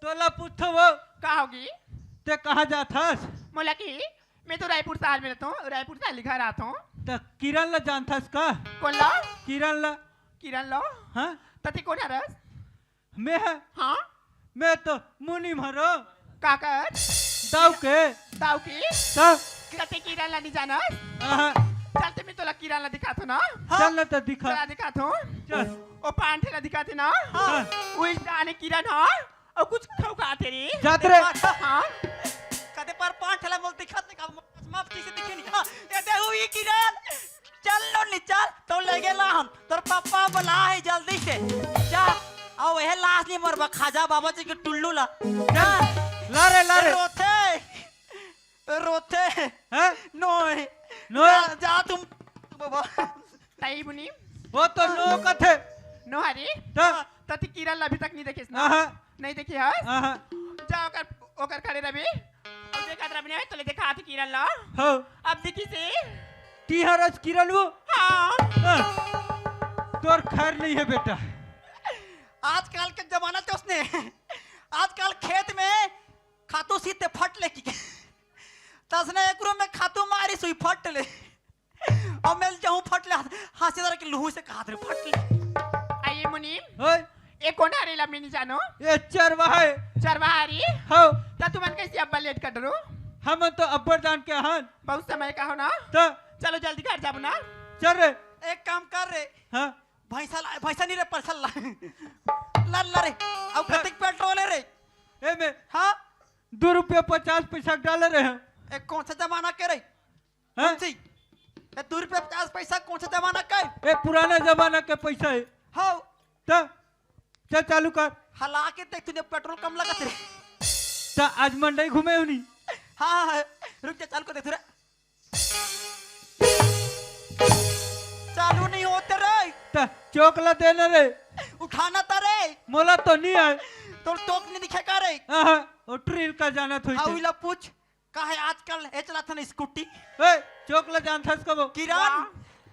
तोला पूछो वो। का होगी? ते कहाँ जात हस? मोला की, मैं तो रायपुर शहर में रहता हूँ, रायपुर से घर आता हूँ। त किरण ला जानथस का? कौन ला? किरण ला। किरण ला? हाँ? त ते कौन हरस? मैं है। हाँ? मैं तो मुनीम हरो। का कर? दाऊ के। दाऊ के? त? त ते किरण ला नहीं जानस? हाँ। चल ते मैं तोला किरण ला दिखात हूँ ना। हाँ। चल ना त दिखा। चला दिखात हूँ। चल। ओ पान ठेला दिखाते ना। हाँ। वो इस दाने किरण हाँ। अउ कुछ खाऊ खाते रे। जात रे। हाँ। कदे पर पान ठेला मोल दिखाते का, माफ ठीक से दिखे नहीं। हाँ, ये दे हुई किरण। चल लो नी चल, तो ले गेला हम। तोर पापा बुला है जल्दी से। जा, आओ ये लाश नहीं मरबा, खाजा बाबा जी के टुल्लू ला। जा। ला रे, ला रे। रोथे, रोथे। हैं? नोय। नोय। जा, जा तुम, बाबा। ताई बुनी। वो तो नो कथे। नो हरी। त? त ते किरण ला अभी तक नहीं देखेस ना? आहा। नहीं देखे हस? आहा। जा ओकर, ओकर खड़े रबे। अब देखत रबे नहीं, तोले देखा थे किरण ला। हो। अब देखिसे। ती हरस किरण वो? हाँ। हाँ। तोर खैर नहीं है बेटा। आजकल के जमाना तो उसने, आजकल खेत में खातू सीते फट ले की। तसने एकरो में खातू मारी सुई फट ले। अउ मैं जाहूँ फट ले, हाँसीदार के लुहू से कहा दे फट ले। आइए मुनीम। होय। ए कोन हरे ला मैं नहीं जानो? ए चरवाहा हे। चरवाहा हरी? हो। त तुमन कैसे अब्बड़ लेट कर डरो? हमन तो अब्बड़ जान के हन। बहुत समय का हो ना? त? चलो जल्दी घर जाबो ना। चल रे। एक काम कर रे। हाँ। भैंसा ला, भैंसा नहीं रे, परसल ला। ला, ला रे। अब हाँ। कतिक पेट्रोल है रे? ए में। हाँ? दो रुपया पचास पैसा डाले रहे हैं। ए, कौन सा जमाना के रे? हैं? कौन सी? ए, दो रुपया पचास पैसा कौन सा जमाना का है? ए, पुराना जमाना के पैसा है। हाँ। त, चल चालू कर। हला के देख, तूने पेट्रोल कम लगत रे। त आज मंडई घूमे होनी। हाँ, हाँ, हाँ, रुक जा, चालू कर दे तू रे। चालू नहीं होते रे। त चोक ला देना रे। उठाना था रे। मोला तो नहीं आए। तोर चोक नहीं दिखे का रे? हाँ, हाँ, वो ट्रेन का जाना थोड़ी हाँ, थे। उइला पूछ। का है आजकल ए चलाथन स्कूटी? ए, चोक ला जानथस कबो? किरण। वाह,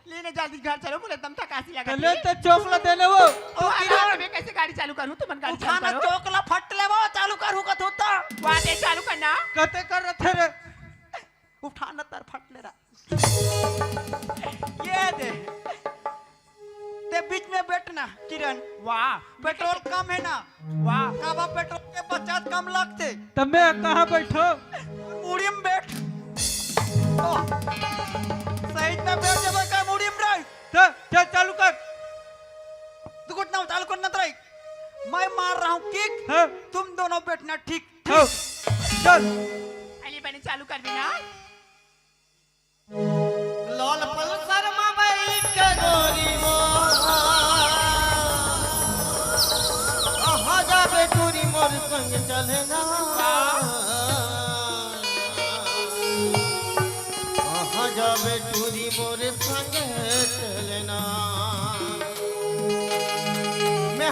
लेने जल्दी घर चलो, मुझे एकदम थकासी लगा तो ले दी। तो चोक ला देने वो। ओ, ओ, अरे, किरण। अरे, मैं कैसे गाड़ी चालू करूँ? तुमन गाड़ी चालू उठाना करो। चोक ला फट ले वो, चालू करूँ का तू तो। वाह, दे चालू करना। कते कर रहे थे रे? उठाना तर फट ले रहा। ये दे। ते बीच में बैठना, किरण। वाह। पेट्रोल कम है ना? वाह। काबा पेट्रोल के पचास कम लगते। तब मैं कहाँ बैठो? मुड़ी में बैठ। ओ। सही में बैठ जाबे का मुड़ी में रे? चल, चल, चालू कर। तू कुछ ना चालू करना तो रे। मैं मार रहा हूँ किक। हाँ। तुम दोनों बैठना ठीक, ठीक। हाँ। चल। अली बने चालू कर देना। लाल पल्सर मा बैठ के गोरी मोर, कहाँ जाबे टूरी मोर संग चले ना। कहाँ जाबे टूरी मोर संग चले ना।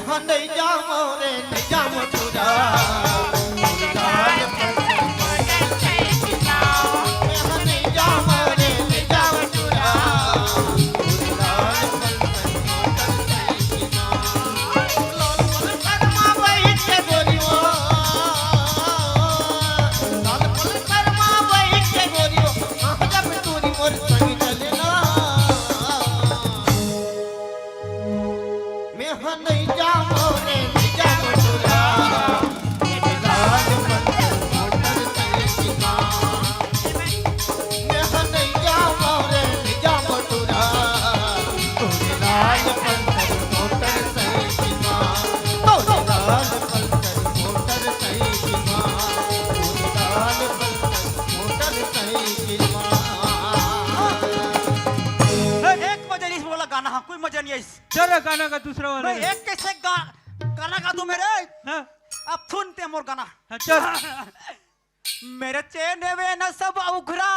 हाँ, नहीं जावं रे, नहीं जावं टूरा। लाल पलंग मोटर सैकिल। हाँ, नहीं जावं रे, नहीं जावं टूरा। लाल पलंग मोटर सैकिल। लाल पलंग मा बैठ के गोरी वो। लाल पलंग मा बैठ के गोरी वो। हाँ, जब टूरी मोर संग चले ना। मैं हा नहीं जावं रे, नहीं जावं टूरा। लाल पलंग मोटर सैकिल। मैं हा नहीं जावं रे, नहीं जावं टूरा। तोरे लाल पलंग मोटर सैकिल। तोरे लाल पलंग मोटर सैकिल। तोरे लाल पलंग मोटर सैकिल। एक मजा नहीं, बोला गाना, हाँ, कोई मजा नहीं है इस। चल रे, गाना का दूसरा वाला भाई, रे। एक कैसे गा-, गाना गा तू मेरे? हाँ। अब सुनते हैं मोर गाना। हाँ, चल। मेरे चेन वे न सब उघरा।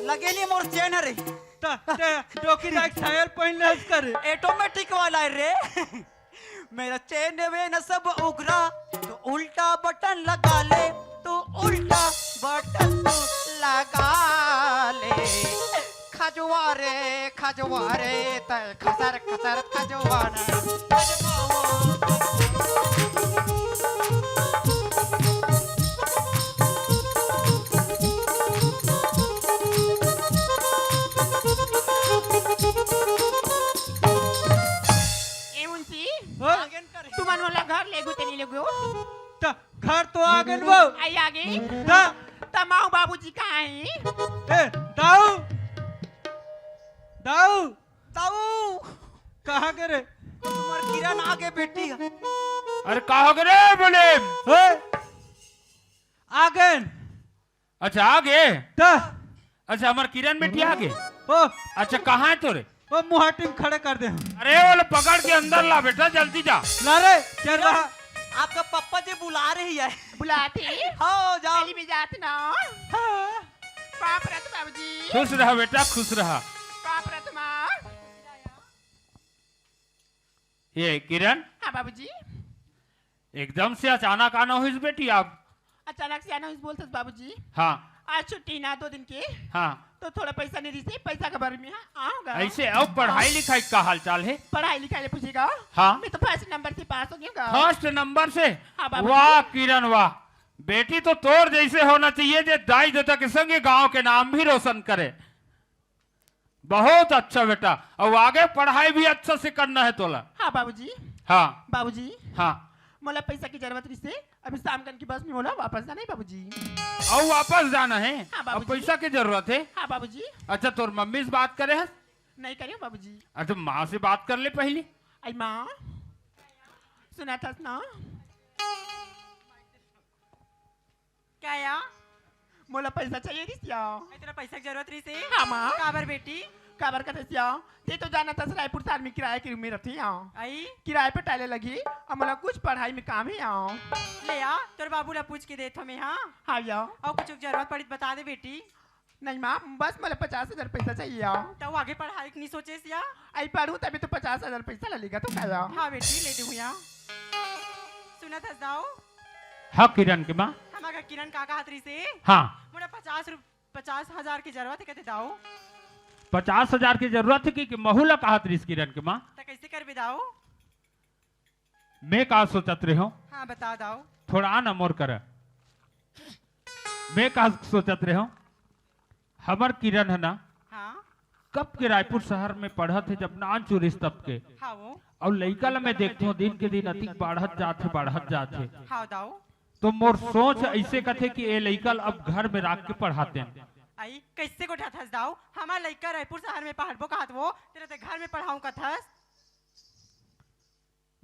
लगे नहीं मोर चेन रे। त, ते, डोकी लाइक सायल पहिन ले उसका रे। ऑटोमेटिक वाला है रे। मेरा चेन वे न सब उघरा, तो उल्टा बटन लगा ले, तो उल्टा बटन तू लगा ले। खजवा रे, खजवा रे, तय खसर खसर खजवा रे। ए मुंशी, हाँ? तुमन मोला घर लेगो ते नहीं लेगो? त घर तो आ गेन वो। आई आ गेन। त? त माऊ बाबूजी कहाँ है? ए, दाऊ। दाऊ। दाऊ। कहाँ गे रे? तुम्हार किरण आ गे बेटी। अरे कहाँ गे रे बोले? ओए। आ गेन। अच्छा, आ गे? त? अच्छा, हमर किरण बेटी आ गे? ओ। अच्छा, कहाँ है तोरे? ओ, मुहाटी में खड़े कर दे हम। अरे, वो लो, पकड़ के अंदर ला बेटा, जल्दी जा। ला रे, चल रहा। आपका पप्पा जी बुला रही है। बुलाती? हो, जाओ। अली भी जात ना। हाँ। पाँव परत बाबूजी। खुश रहा बेटा, खुश रहा। पाँव परत माँ। ये किरण। हाँ बाबूजी। एकदम से अचानक आना होइस बेटी आप। अचानक से आना होइस बोलथस बाबूजी। हाँ। आज छुट्टी ना दो दिन के। हाँ। तो थोड़ा पैसा नहीं रिहिसे, पैसा के बारे में, हाँ, आऊंगा। ऐसे अब पढ़ाई लिखाई का हाल चाल है? पढ़ाई लिखाई ले पूछेगा। हाँ। मैं तो फर्स्ट नंबर से पास हो गया। फर्स्ट नंबर से? हाँ बाबूजी। वाह किरण वाह, बेटी तो तोर जैसे होना चाहिए जे दाई ददा के संगे गांव के नाम भी रोशन करे। बहुत अच्छा बेटा, अउ आगे पढ़ाई भी अच्छा से करना है तोला। हाँ बाबूजी। हाँ। बाबूजी। हाँ। मोला पैसा की जरूरत रिहिसे, अभी शाम कन की बस में मोला वापस जाना है बाबूजी। अउ वापस जाना है? हाँ अब बाबूजी। पैसा की जरूरत है? हाँ बाबूजी। अच्छा, तोर मम्मी से बात करे हस? नहीं करे हूँ बाबूजी। अच्छा, माँ से बात कर ले पहली। आई माँ, सुनत हस ना? का या? मोला पैसा चाहिए रिहिस या। ए, तोला पैसा के जरूरत रिहिसे? हाँ, माँ। काबर बेटी? काबर कथे या? ते तो जानत हस रायपुर शहर में किराया के रूम में रथे या। आई? किराया पटाय ले लगही, अउ मोला कुछ पढ़ाई में काम हे या। ले आ, तोर बाबू ला पूछ के देथों मैं, हाँ? हाँ या। अउ कुछ जरूरत पड़ी त बता दे बेटी। नहीं माँ, बस मोला पचास हजार पैसा चाहिए या। त आगे पढ़ाई के नहीं सोचेस या? आई पढ़ूँ तभी तो पचास हजार पैसा ला लेगा तो का या? हाँ बेटी, ले देहूँ या। सुनत हस दाऊ? हाँ किरण के माँ। हमर घर किरण का कहत रिहिसे? हाँ। मोला पचास रुप-, पचास हजार की जरूरत है कथे दाऊ। पचास हजार की जरूरत है कि, कि महू ला कहत रिहिस किरण के माँ? त कैसे करबे दाऊ? मैं का सोचत रेहेंव? हाँ, बता दाऊ। थोड़ा आ ना मोर करा। मैं का सोचत रेहेंव, हमर किरण है ना, हाँ। कब के रायपुर शहर में पढ़त हे, जब नानचुन रिहिस तब के। हाँ वो। अउ लइका ला मैं देखथों, दिन के दिन अतिक बाढ़त जात हे, बाढ़त जात हे। हाँ दाऊ। तो मोर सोच ऐसे कथे कि ए लइका ला अब घर में राख के पढ़ातेन। आई, कैसे गोठियाथस दाऊ? हमर लइका रायपुर शहर में पढ़बो कहत वो, तेला ते घर में पढ़ाऊं कथस।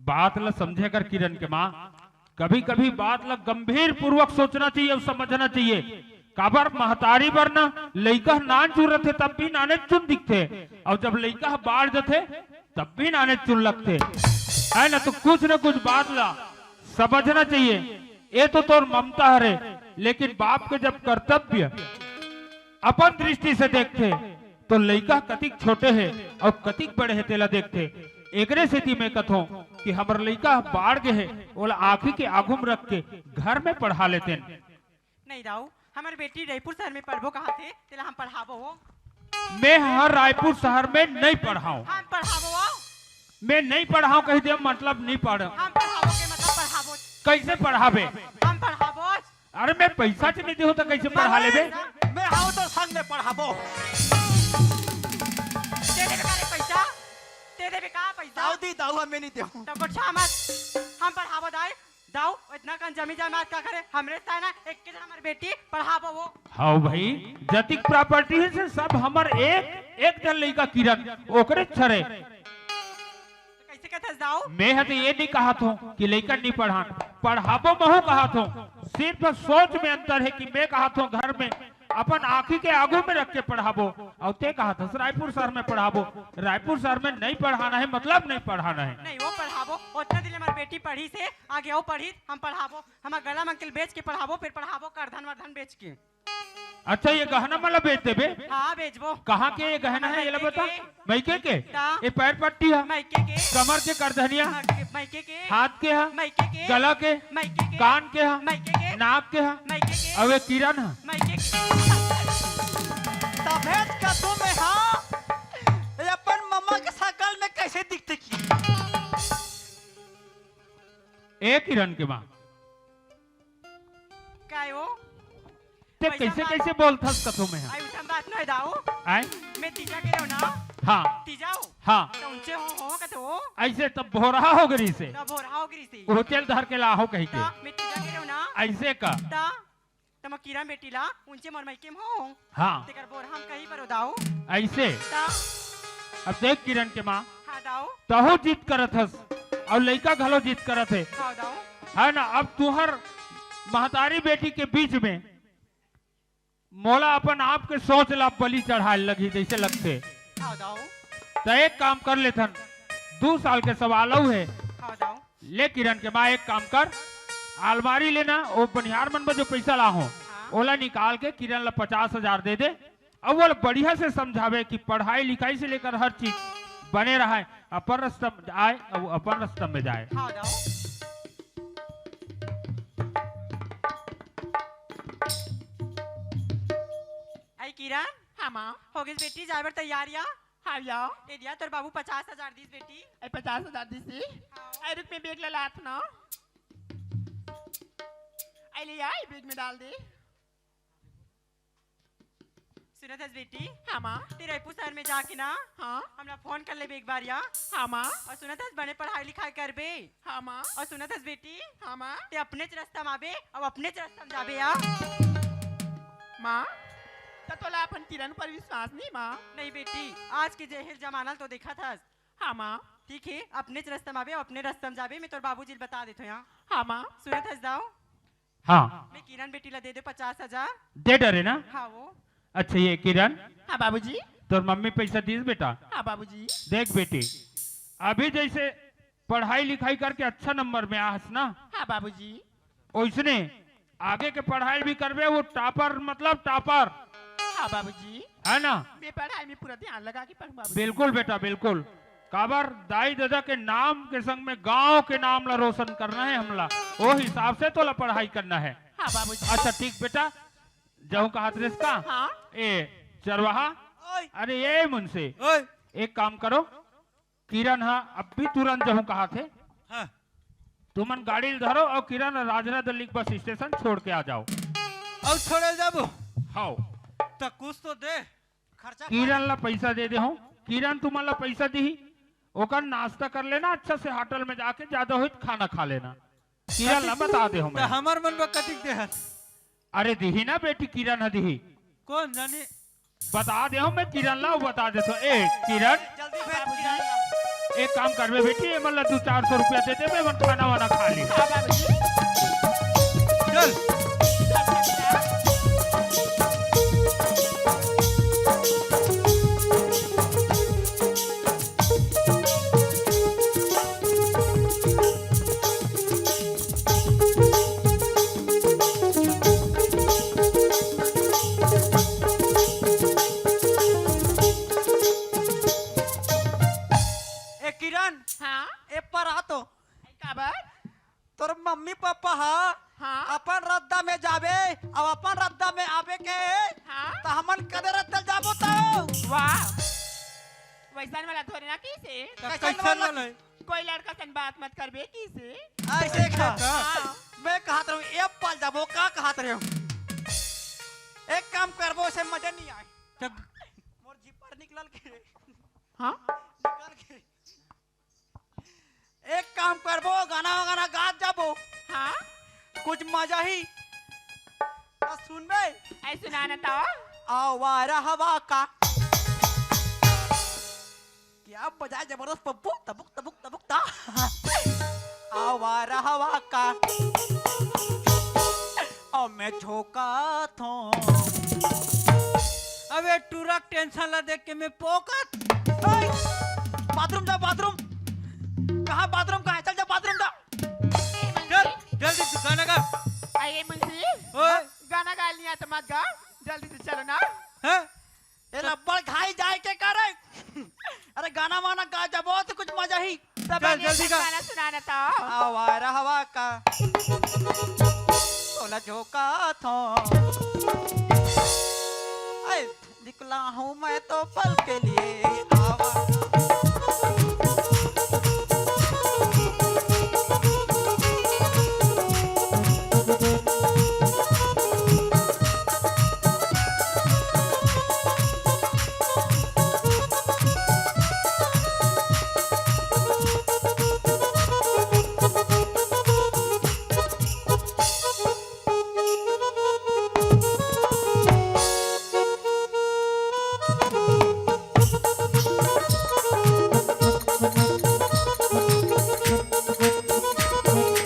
बात ला समझे कर किरण के माँ, कभी-कभी बात ला गंभीर पूर्वक सोचना चाहिए अउ समझना चाहिए। काबर महतारी बर ना लइका नानचुन रथे तब भी नानेचुन दिखथे, अउ जब लइका ह बाढ़ जथे तब भी नानेचुन लगथे, है ना? तो कुछ न कुछ बात ला समझना चाहिए। ए तो तोर ममता हरे, लेकिन बाप के जब कर्तव्य अपन दृष्टि से देखथे, तो लइका कतिक छोटे हे अउ कतिक बड़े हे, तेला देखथे। एकरे सेती मैं कथों कि हमर लइका ह बाढ़ गे हे, ओला आँखी के आगू म रख के घर में पढ़ा लेतेन। नहीं दाऊ, हमर बेटी रायपुर शहर में पढ़बो कहाथे, तेला हम पढ़ाबो वो। मैं ह रायपुर शहर में नहीं पढ़ाऊं। हम पढ़ाबो वो। मैं नहीं पढ़ाऊं कहि दे, मतलब नहीं पढ़। हम पढ़ाबो के मतलब पढ़ाबो। कैसे पढ़ाबे? हम पढ़ाबो। अरे मैं पैसा च नहीं देहूं त कैसे पढ़ा लेबे? मैं हाव तो संग में पढ़ाबो। दे देबे का रे पैसा? दे देबे का पैसा? दाऊ दी, दाऊ, मैं नहीं देहूं। तो गोठिया मत, हम पढ़ाबो दाई। दाऊ, इतना कन जमीन जायदाद का करे? हमरे साय ना एक के जन हमर बेटी पढ़ाबो वो। हाव भाई, जतिक प्रॉपर्टी हे से सब हमर एक, एक जन लइका किरण, ओकरे छरे। तो कैसे कहत हस दाऊ? मैं ह तो ये नहीं कहत हों कि लइका नहीं पढ़ान, पढ़ाबो महू कहत हों। सिर्फ सोच में अंतर हे कि मैं कहत हों घर में अपन आँखी के आगू में रख के पढ़ाबो, अउ ते कहत हस रायपुर शहर में पढ़ाबो। रायपुर शहर में नहीं पढ़ाना हे, मतलब नहीं पढ़ाना हे। नहीं, वो पढ़ाबो, ओतना दिन हमर बेटी पढ़िस हे, आगे वो पढ़िस, हम पढ़ाबो, हमर गला मंगल बेच के पढ़ाबो, फिर पढ़ाबो करधन वरधन बेच के। अच्छा, ये गहना मन ला बेच देबे? हाँ, बेचबो। कहाँ के ये गहना हे, ये ला बता। मइके के? ता। ये पैर पट्टी ह? मइके के। कमर के करधनिया? मइके के। हाथ के ह? मइके के। गला के? मइके के। कान के ह? मइके के। नाक के ह? मइके के। अउ ये किरण ह? मइके के। तभेच कथों मैं हा, ये अपन ममा के शकल में कैसे दिखथे कि? ए किरण के माँ, काय वो? ते वैसा कैसे, बात कैसे बोलथस कथों मैं हा? आई उठम बात नहीं दाऊ। आय? मैं तीजा के रहो ना। हाँ। तीजा हो? हाँ। तो उनसे हो, हो कथों। ऐसे तब भोरहा हो गरी से। तब भोरहा हो गरी से। वो तेल धर के लाहो कहि के। ता, मैं तीजा के रहो ना। ऐसे का? ता, तम किरण बेटी ला उनसे मोर मइके में हो। हाँ। तेकर बोर हम कहीं पर उदाऊ। ऐसे? ता। अब देख किरण के माँ। हाँ दाऊ। तहू जिद करत हस अउ लइका घलो जिद करत हे। हाँ दाऊ। है ना, अब तुहर महतारी बेटी के बीच में मोला अपन आप के सोच ला बलि चढ़ाए लगही जैसे लगथे। हाँ दाऊ। त एक काम कर लेथन, दू साल के सवाल अउ हे। हाँ दाऊ। ले किरण के माँ, एक काम कर, अलमारी लेना, वो बनिहार मन बर जो पैसा लाहो, हाँ। ओला निकाल के किरण ला पचास हजार दे दे, अउ ओला बढ़िया से समझावे कि पढ़ाई लिखाई से लेकर हर चीज बने रहे, अपन रास्ता में आए अउ अपन रास्ता में जाए। हाँ, जाओ। आई किरण। हाँ, माँ। हो गइस बेटी, जाए बर तैयार या? हाँ, या। ए दिया, तोर बाबू पचास हजार दिस बेटी। ए, पचास हजार दिस ही? हाँ। ए, रुक, मैं बैग ला लात ना। ए, ले आ, ए बैग में डाल दे। सुनत हस बेटी? हाँ, माँ। ते रायपुर शहर में जाके ना, हाँ। हमला फोन कर लेबे एक बार या। हाँ, माँ। अउ सुनत हस, बने पढ़ाई लिखाई करबे। हाँ, माँ। अउ सुनत हस बेटी? हाँ, माँ। ते अपनेच रास्ता में आबे, अउ अपनेच रास्ता में जाबे या। माँ, त तोला अपन किरण पर विश्वास नहीं, माँ? नहीं बेटी, आज के जेहिल जमाना ल तो देखत हस। हाँ, माँ। ठीक हे, अपनेच रास्ता में आबे, अपने रास्ता में जाबे, मैं तोर बाबूजी ल बता देथों या। हाँ, माँ। सुनत हस दाऊ? हाँ। मैं किरण बेटी ला दे दे पचास हजार। दे डरे ना? हाँ, वो। अच्छा, ये किरण। हाँ, बाबूजी। तोर मम्मी पैसा दिस बेटा? हाँ, बाबूजी। देख बेटी, अभी जैसे पढ़ाई लिखाई करके अच्छा नंबर में आहस ना? हाँ, बाबूजी। ओइसने आगे के पढ़ाई भी करबे, वो टॉपर, मतलब टॉपर। हाँ, बाबूजी। है ना? मैं पढ़ाई में पूरा ध्यान लगा के पढ़ूँ, बाबूजी। बिल्कुल बेटा, बिल्कुल। काबर दाई ददा के नाम के संग में गांव के नाम ला रोशन करना हे हमला, वो हिसाब से तोला पढ़ाई करना हे। हाँ, बाबूजी। अच्छा, ठीक बेटा, जाऊं कहात रेस का? हाँ। ए, चरवाहा। ओए। अरे, ए मुंशी। ओए। एक काम करो, किरण हा अभी तुरंत जाऊं कहात हे। हाँ। तुमन गाड़ी ल धरो अउ किरण राजरा दिल्ली बस स्टेशन छोड़ के आ जाओ। अउ छोड़े जाबो? हाव। त कुछ तो दे। खर्चा किरण ला पैसा दे दे हूँ। किरण तुमन ला पैसा दिही, ओकर नाश्ता कर लेना अच्छा से होटल में जाके, ज्यादा होई त खाना खा लेना। किरण ला बता दे हूँ त मैं। हमर मन बर कतिक दे हस? अरे दिही ना बेटी, किरण ह दिही। कौन जाने? बता दे हूँ मैं किरण ला, वो बता देथों। ए किरण, जल्दी भेज किरण ला। एक काम करबे बेटी, ये मन ला दू चार सौ रुपया दे देबे, मन खाना वाना खा ली। हाँ, बाबूजी। चल। ए किरण, काबर? तोर मम्मी पापा ह हाँ? अपन रद्दा में जाबे, अब अपन रद्दा में आबे के, हाँ? त हमन कदे रद्दा जाबो त? वाह, वैसन वाला थोड़े ना किसे। त कैसन कैसन वाला? वाला? कोई लड़का सन बात मत करबे किसे। ऐसे का? हाँ। मैं कहत रहूं, ए पाल जाबो, का कहत रहूं? एक काम करबो, से मजा नहीं आए। त मोर जीपर निकलल के। हाँ? निकल के। एक काम करबो, गाना वाना गात जाबो। हाँ? कुछ मजा ही। आ, सुनबे? ऐ सुना न तो। आवारा हवा का। क्या बजाए जबरदस्त पप्पू, तबुक, तबुक, तबुक, ता। आवारा हवा का। अब मैं झोंका थो। अबे टूरा के tension ला देख के मैं पोकत। ओए, बाथरूम जा, बाथरूम। कहाँ बाथरूम कहाँ है? चल जा बाथरूम जा। ए, चल, मुंशी। जल्दी से गाना गा। आ, ए, मुंशी। ओए। गाना गा लिया तो मत गा। जल्दी से चलो ना। हैं? ए, लब्बड़ खाई जाए के करे। अरे गाना वाना गा जा, बहुत कुछ मजा ही। तब चल, जल्दी गा। गाना सुना ना तो। आवारा हवा का। तोला झोंका थो। ऐ, निकला हूँ मैं तो पल के लिए आवारा।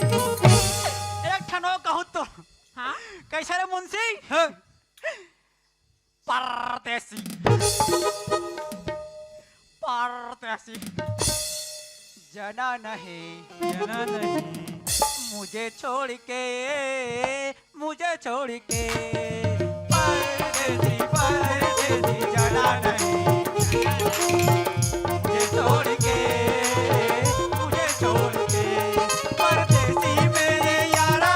एक ठन अउ कहूँ तो। हाँ? कैसे रे मुंशी? हाँ। परदेसी। परदेसी। जाना नहीं। जाना नहीं। मुझे छोड़ के, मुझे छोड़ के। परदेसी, परदेसी, जाना नहीं। मुझे छोड़ के, मुझे छोड़ के। परदेसी मेरे यारा।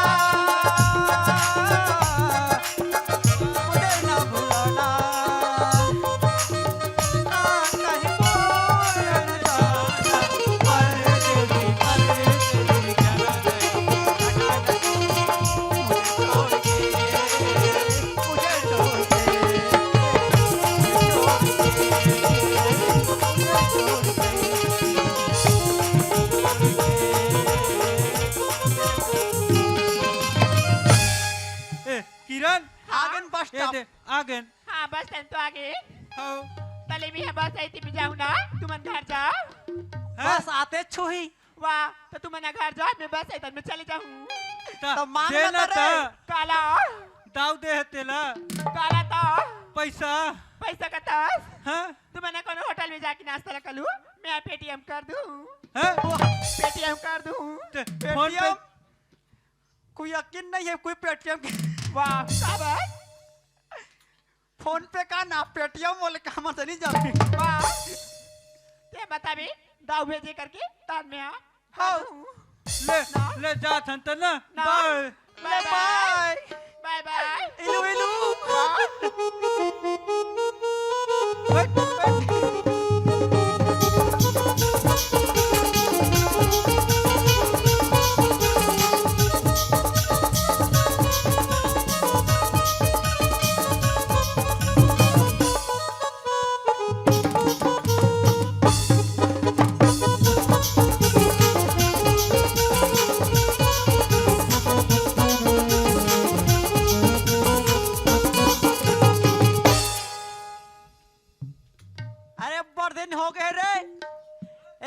ए, किरण। हाँ? आगेन बस ए, स्टॉप। दे, आगेन। हाँ, बस स्टैंड तो आगे। हाँ। तले भी है बस, ऐती भी जाऊँ ना, तुमन घर जाओ। हाँ? बस आते छुही। वाह, तो तुमन घर जाओ, मैं बस ऐतन में चले जाऊँ। त तो मांग दे ना ना त। रे। काला? दाऊ दे है तेला। काला तो? पैसा। पैसा का तस? हाँ? तुमन कोनो होटल में जाके नाश्ता रख लू, मैं पेटीएम कर दूँ। हाँ? पेटीएम कर दूँ। ते फोन पे पेटीएम? कोई यकीन नहीं है, कोई पेटीएम के। वाह, शाबाश। फोन पे का ना, पेटीएम बोले का, हमर से नहीं जाओ। वाह। ते बताबी, दाऊ भेजे करके, तान में आ। हाँ। ले, ना। ले जात हन त ना। ना। बाय। बाय ले बाय। बाय। बाय बाय। इलू, इलू। वाह। बैठ, बैठ। अरे, बड़ दिन हो गए रे।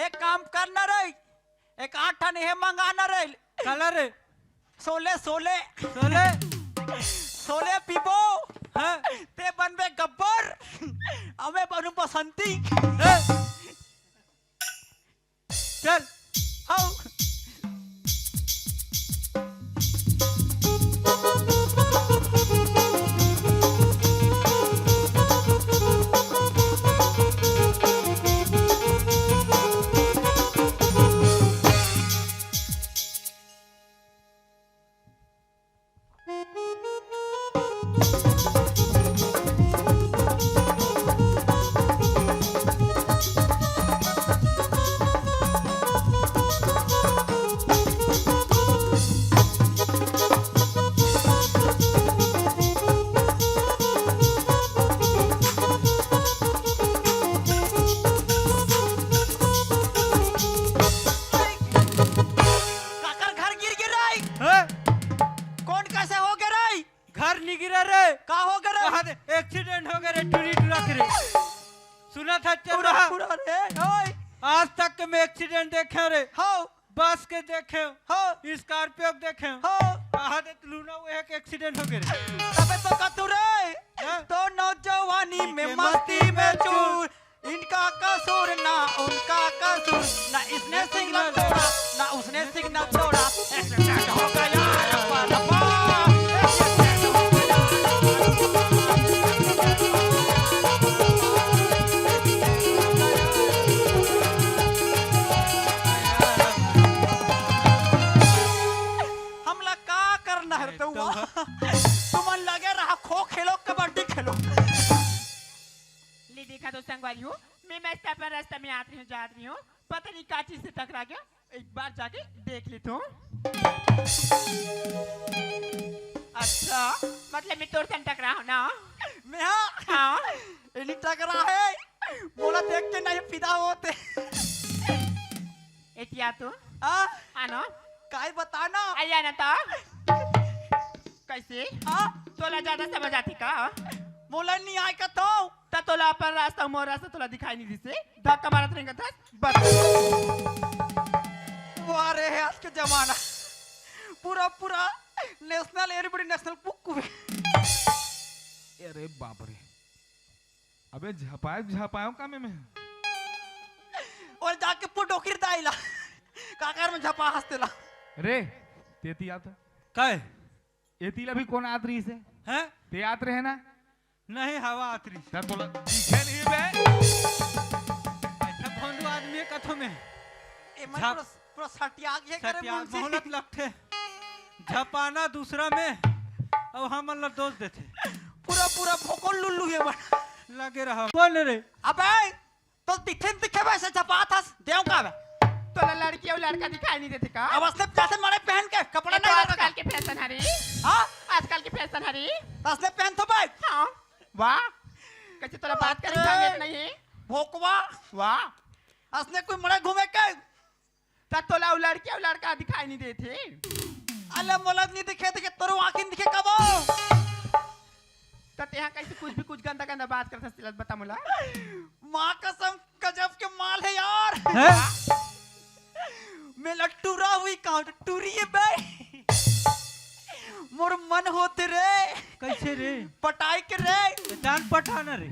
एक काम करना रे, एक आठ ठन हे मंगाना रे। काला रे? सोले, सोले। सोले? सोले पीबो। हाँ। ते बनबे गब्बर। अबे बनू बसंती। ए! चल। हाउ। देखे हो? हाँ। Scorpio के देखे हो? हाँ। कहा दे लूना, वो एक accident हो गए रे। तबे तो कतू रे, हाँ? तो नौजवानी में मस्ती में चूर। इनका कसूर ना उनका कसूर, ना इसने सिग्नल तोड़ा, ना उसने सिग्नल तोड़ा। एक्सीडेंट हो गया, रप्पा, रप्पा। एक्सीडेंट हो गया। हमला का करना है तो एकदम। तुमन लगे रहा, खो खेलो, कबड्डी खेलो। ले देखा तो संगवारी हो, मैं मस्त अपन रास्ता में आत रही हूँ, जात रही हूँ, पता नहीं का चीज से टकरा गया, एक बार जाके देख लेता हूँ। अच्छा, मतलब मैं तोर संग टकरा हूँ ना? मैं हाँ। हाँ। इन्हीं टकरा है, मोला देख के नहीं फिदा होते। एतिया तो। हाँ? हाँ ना? काई बता ना? आया ना तो? कैसे? हाँ? तोला ज्यादा समझ आती का? मोला नहीं आय का तो? त तोला अपन रास्ता, मोर रास्ता तोला दिखाई नहीं दिसे। धक्का मारत रहेंगे, धस, बस। वाह रे, आज के जमाना। पूरा, पूरा national, everybody national कुक। अरे बाप रे। अबे झपाए, झपायो का में, में? और जाके पूछ डोकरी दाई ला। काकर में झपा हंसते ला। रे, तेती आता। काय? एती ला भी कोन आत रही से? हैं? ते आत रहे ना? नहीं, हवा आत रही। त तोला दिखे नहीं बे। अच्छा, भोंदू आदमी है कथो में। ए, मन झप-, पूरा, पूरा सटिया गया करे सटिया मुंह से। मोहलत लगथे। झपाना दूसरा में, अउ हमन ला दोष देथे। पूरा, पूरा भोकल लुल्लू है बड़ा। लगे रहा। कौन रे? अबे, तो दिखे न दिखे वैसे झपात हस, देव का बे? तोला लड़की अउ लड़का दिखाई नहीं देते का? अब असले जैसे मड़े पहन के, कपड़ा ये तो नहीं आजकल के फैशन हरे। हाँ? आजकल के फैशन हरे। तो असले पहन तो बे। हाँ। वाह। कैसे तोला बात करे बाप रे। ढंग नहीं है? भोकवा। वाह। असने कोई मड़े घूमे के? त तोला अउ लड़की अउ लड़का दिखाई नहीं देते? अले मोला नहीं दिखे, दिखे तोर आँखी दिखे कबो। त तेहा कैसे कुछ भी कुछ गंदा गंदा बात करत हस, बता मोला। माँ कसम, गजब के माल है यार। हैं? मेला टूरा हुई का, टूरी है बे। मोर मन होते रे। कैसे रे? पटाई के रे। जान पटाना रे।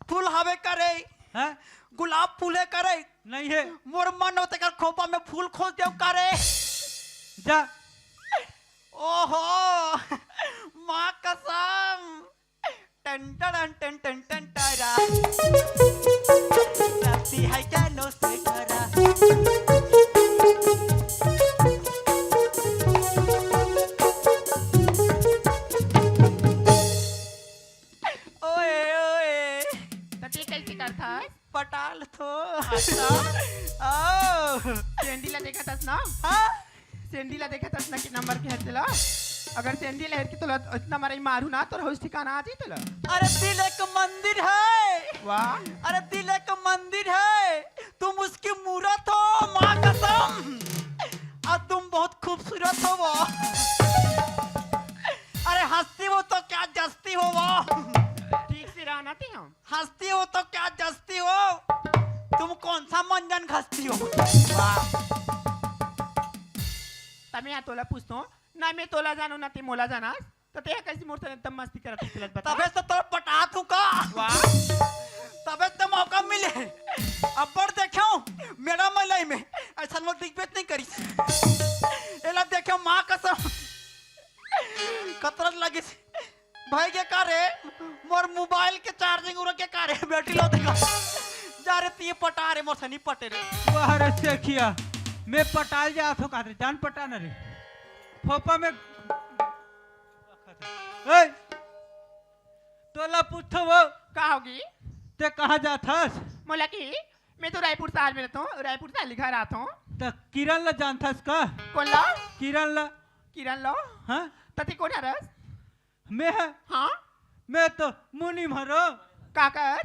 फूल हवे का रे। हैं? गुलाब फूल है का रे। नहीं है। मोर मन होते कर खोपा में फूल खोज देव का रे। जा। ओहो, माँ कसम। टन टन टन टन टन टरा। राती है क्या नो से करा। ओए, ओए। त ते कैसे करथस? पटाल थो। अच्छा। आओ। सेंडी ला देखत हस ना? हाँ? सेंडी ला देखत हस ना कि नंबर के हर तेला? अगर सेंडी ला हेर के तोला इतना मारे मारू ना, तोर होश ठिकाना आ जाई तोला। अरे दिल एक मंदिर है। वाह। अरे दिल एक मंदिर है, तुम उसकी मूरत हो, माँ कसम। और तुम बहुत खूबसूरत हो वो। अरे हंसती हो तो क्या जचती हो वो। ठीक से रहना थी हम। हंसती हो तो क्या जचती हो, तुम कौन सा मंजन घसती हो? वाह। तमे हा तोला पूछतो, ना मैं तोला जानो, ना ते मोला जाना, तो ते कैसे मोर से एकदम मस्ती करत हस, बता। तबे तो तोर पटा तू का? वाह। तबे तो मौका मिले। अब्बड़ देखो, मेरा मलाई में ऐसा लोग दिग्बेत नहीं करी। एला देखो, माँ कसम। कतरत लगिस। भाई के का रे, मोर मोबाइल के चार्जिंग उड़ के का रे, बैटरी लो देखा। जा रे, ती पटा रे, मोर से नहीं पटे रे। वाह रे सेखिया, मैं पटाल जात हो का रे, जान पटा न रे। फोपा में ए, तोला पूछो वो। का होगी? ते कहाँ जात हस? मोला की, मैं तो रायपुर शहर में रहता हूँ, रायपुर शहर घर आता हूँ। त किरण ला जानथस का? कौन ला? किरण ला। किरण ला? हाँ? तती कौन हरस? मैं है? हाँ? मैं तो मुनि मरो। का कर?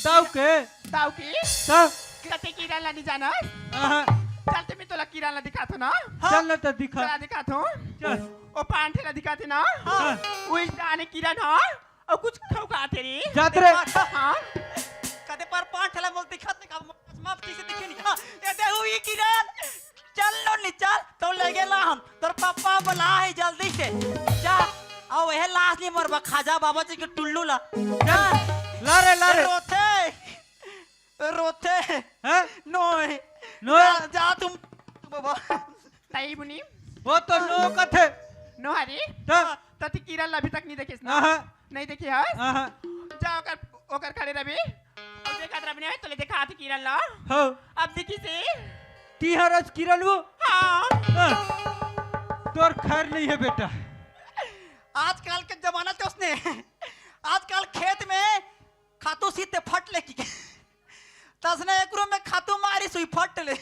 दाऊ के। दाऊ के? त? तती किरण ला नहीं जानस? हाँ। चल ते मैं तोला किरण ला दिखात हूँ ना। हाँ। चल ना त दिखा। चला दिखात हूँ। चल। ओ पांठे ला दिखाते ना। हाँ। उही जाने किरण, हाँ? अउ कुछ खाऊ खाते रे। जात रे। हाँ। कदे पर पांठे ला मोल दिखाते का, माफ ठीक से दिखे नहीं। हाँ, ये दे हुई किरण। चल लो नी चल, तो लेगे ला हम। तोर पापा बला हे जल्दी से। जा, अउ एहे लास नी मरबा, खाजा बाबा जी के टुल्लू ला। जा। ला रे, ला रे। रोथे। रोथे। हैं? नोय। नोय? जा, जा तुम। बाबा। तई मुनीम। वो तो नो कथे। नो हरी। त? त ती किरण ला अभी तक नी देखेस ना? आहा। नी देखे हस? आहा। जा ओकर, ओकर खड़े रबे। अउ देखत रबे नी, तोले देखात हे किरण ला। हो। अब देखिसे। ती हर अस किरण वो? हाँ। हाँ। तोर खैर नी हे बेटा। आजकल के जमाना तो उसने, आजकल खेत में खातू सीते फट ले की। तसने एकरो में खातू मारिस उही फट ले।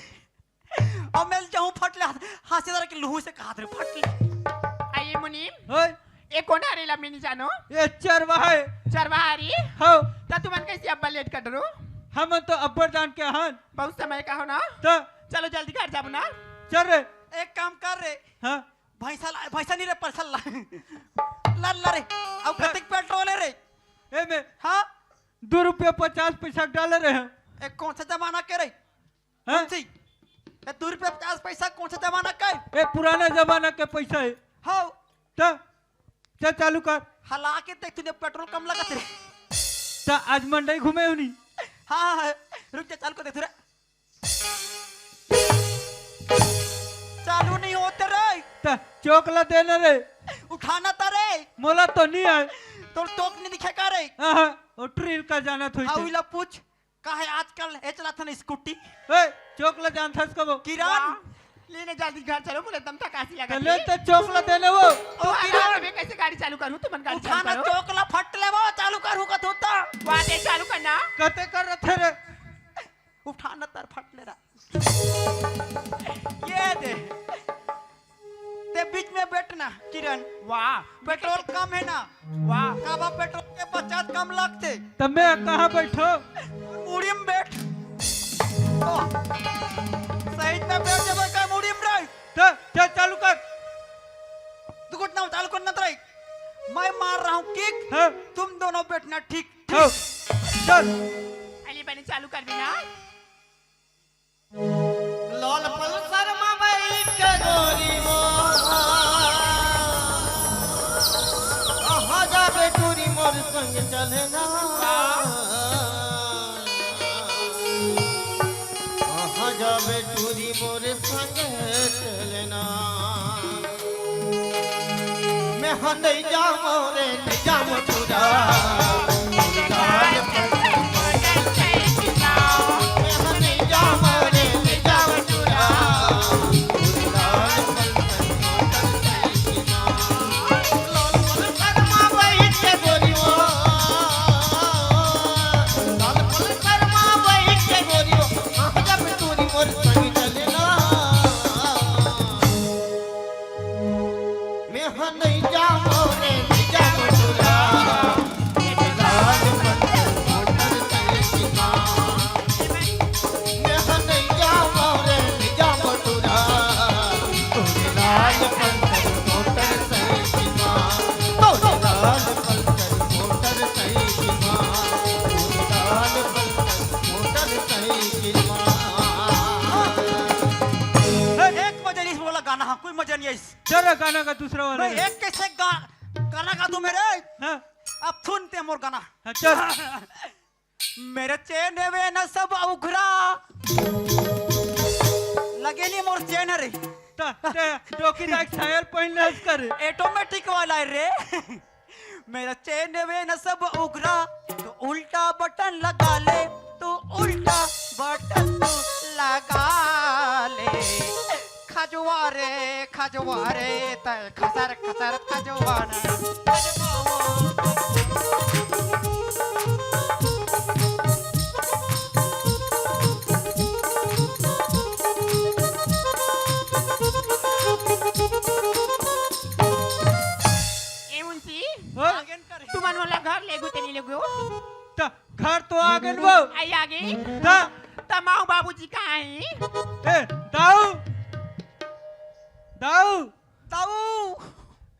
अउ मेल जाहूं फट ले, हाथ से जरा के लुहू से कहात रे फट ले। अई मुनीम। होय। ए कोन हरे ला मैं नी जानों। ए चरवाहा हे। चरवाहा हरे? हव। त तुमन कइसे अब्बड़ लेट कर डरो? हमन तो अब्बड़ जान के हन। बहुत समय का हो ना? त? चलो जल्दी घर जाबो ना। चल रे। एक काम कर रे। हाँ। भैंसा ला, भैंसा नी रे, परसल ला। ला, ला रे। अउ कतेक पेट्रोल हे रे? ए में। हाँ? दू रुपया पचास पैसा डाले रहे। ए, कौन सा जमाना के रे? हैं? कौन सी? ए, दू रुपया पचास पैसा कौन सा जमाना के? ए, पुराना जमाना के पैसा हे। हाँ। त, चल चालू कर। हला के देख, तूने पेट्रोल कम लगत रे। त आज मंडई घूमे होनी। हाँ, हाँ, हाँ। रुक जा, चालू कर दे तू रे। चालू नहीं होते रे। त चोक ला देना रे। उठाना त रे। मोला तो नहीं आए। तोर चोक नहीं दिखे का रे? हाँ, हाँ, वो ट्रिल का जाना थोड़ी हाँ, थी। उइला पूछ, का हे आजकल ए चलाथन स्कूटी? ए, चोक ला जानथस कबो? किरण। वाह। लेने जल्दी घर चलो, मोला एकदम थकासी लगा चले दी। त चोक ला देने वो। ओ, ओ, किरण। अरे, कैसे गाड़ी चालू करूँ? तुमन गाड़ी चालू उठाना करो। चोक ला फट ले वो, चालू करूँ का तू तो। वाह, दे चालू करना। कते कर रहे थे रे? उठाना तर फट ले रहा। ये दे। ते बीच में बैठना, किरण। वाह। पेट्रोल कम हे ना? वाह। काबर पेट्रोल के बचत कम लगथे। त मैं कहाँ बैठों? मुड़ी में बैठ। ओ, सही में बैठ जाबे का मुड़ी में रे? त, चल चालू कर। दुर्घटना चालू करना त रे। मैं मार रहा हूँ किक, हाँ। तुम दोनों बैठना ठीक, ठीक। हाँ। चल। अली बने चालू कर देना। लाल पल्सर मा बैठ के गोरी मोर, कहाँ जाबे टूरी मोर संग चलना। कहाँ जाबे टूरी मोर संग चलना। मैं हा नहीं जामो रे, नहीं जामो टूरा। मैं हा नहीं जामो रे, नहीं जामो टूरा। मैं हा नहीं जामो रे, नहीं जामो टूरा। लाल पल्सर मोटर साइकिल मा। मैं हा नहीं जामो रे, नहीं जामो टूरा। तोरे लाल पल्सर मोटर साइकिल मा। तोरे लाल पल्सर मोटर साइकिल मा। तोरे लाल पल्सर मोटर साइकिल मा। एक मजा नहीं, इस वाला गाना, हाँ, कोई मजा नहीं है इस। चल रे, गाना का दूसरा वाला नहीं, रे। एक कैसे गा-, गाना गा तू मेरे? हाँ। अब सुनते हैं मोर गाना। हाँ, चल। मेरे चेन वे न सब उघरा। लगे नहीं मोर चेन रे। त, ते, डोकी दाई सायल पहिन ले कर। ऑटोमेटिक वाला है रे। मेरा चेन वे न सब उघरा, तो उल्टा बटन लगा ले, तो उल्टा बटन तू लगा ले। खजवा रे, खजवा रे, तै खसर खसर खजवा रे। ए मुंशी, हाँ? तुमन मोला घर लेगो ते नहीं लेगो? त घर तो आ गेन वो। आई आ गे। त? त माऊ बाबूजी कहाँ हे? ए, दाऊ! दाऊ! दाऊ!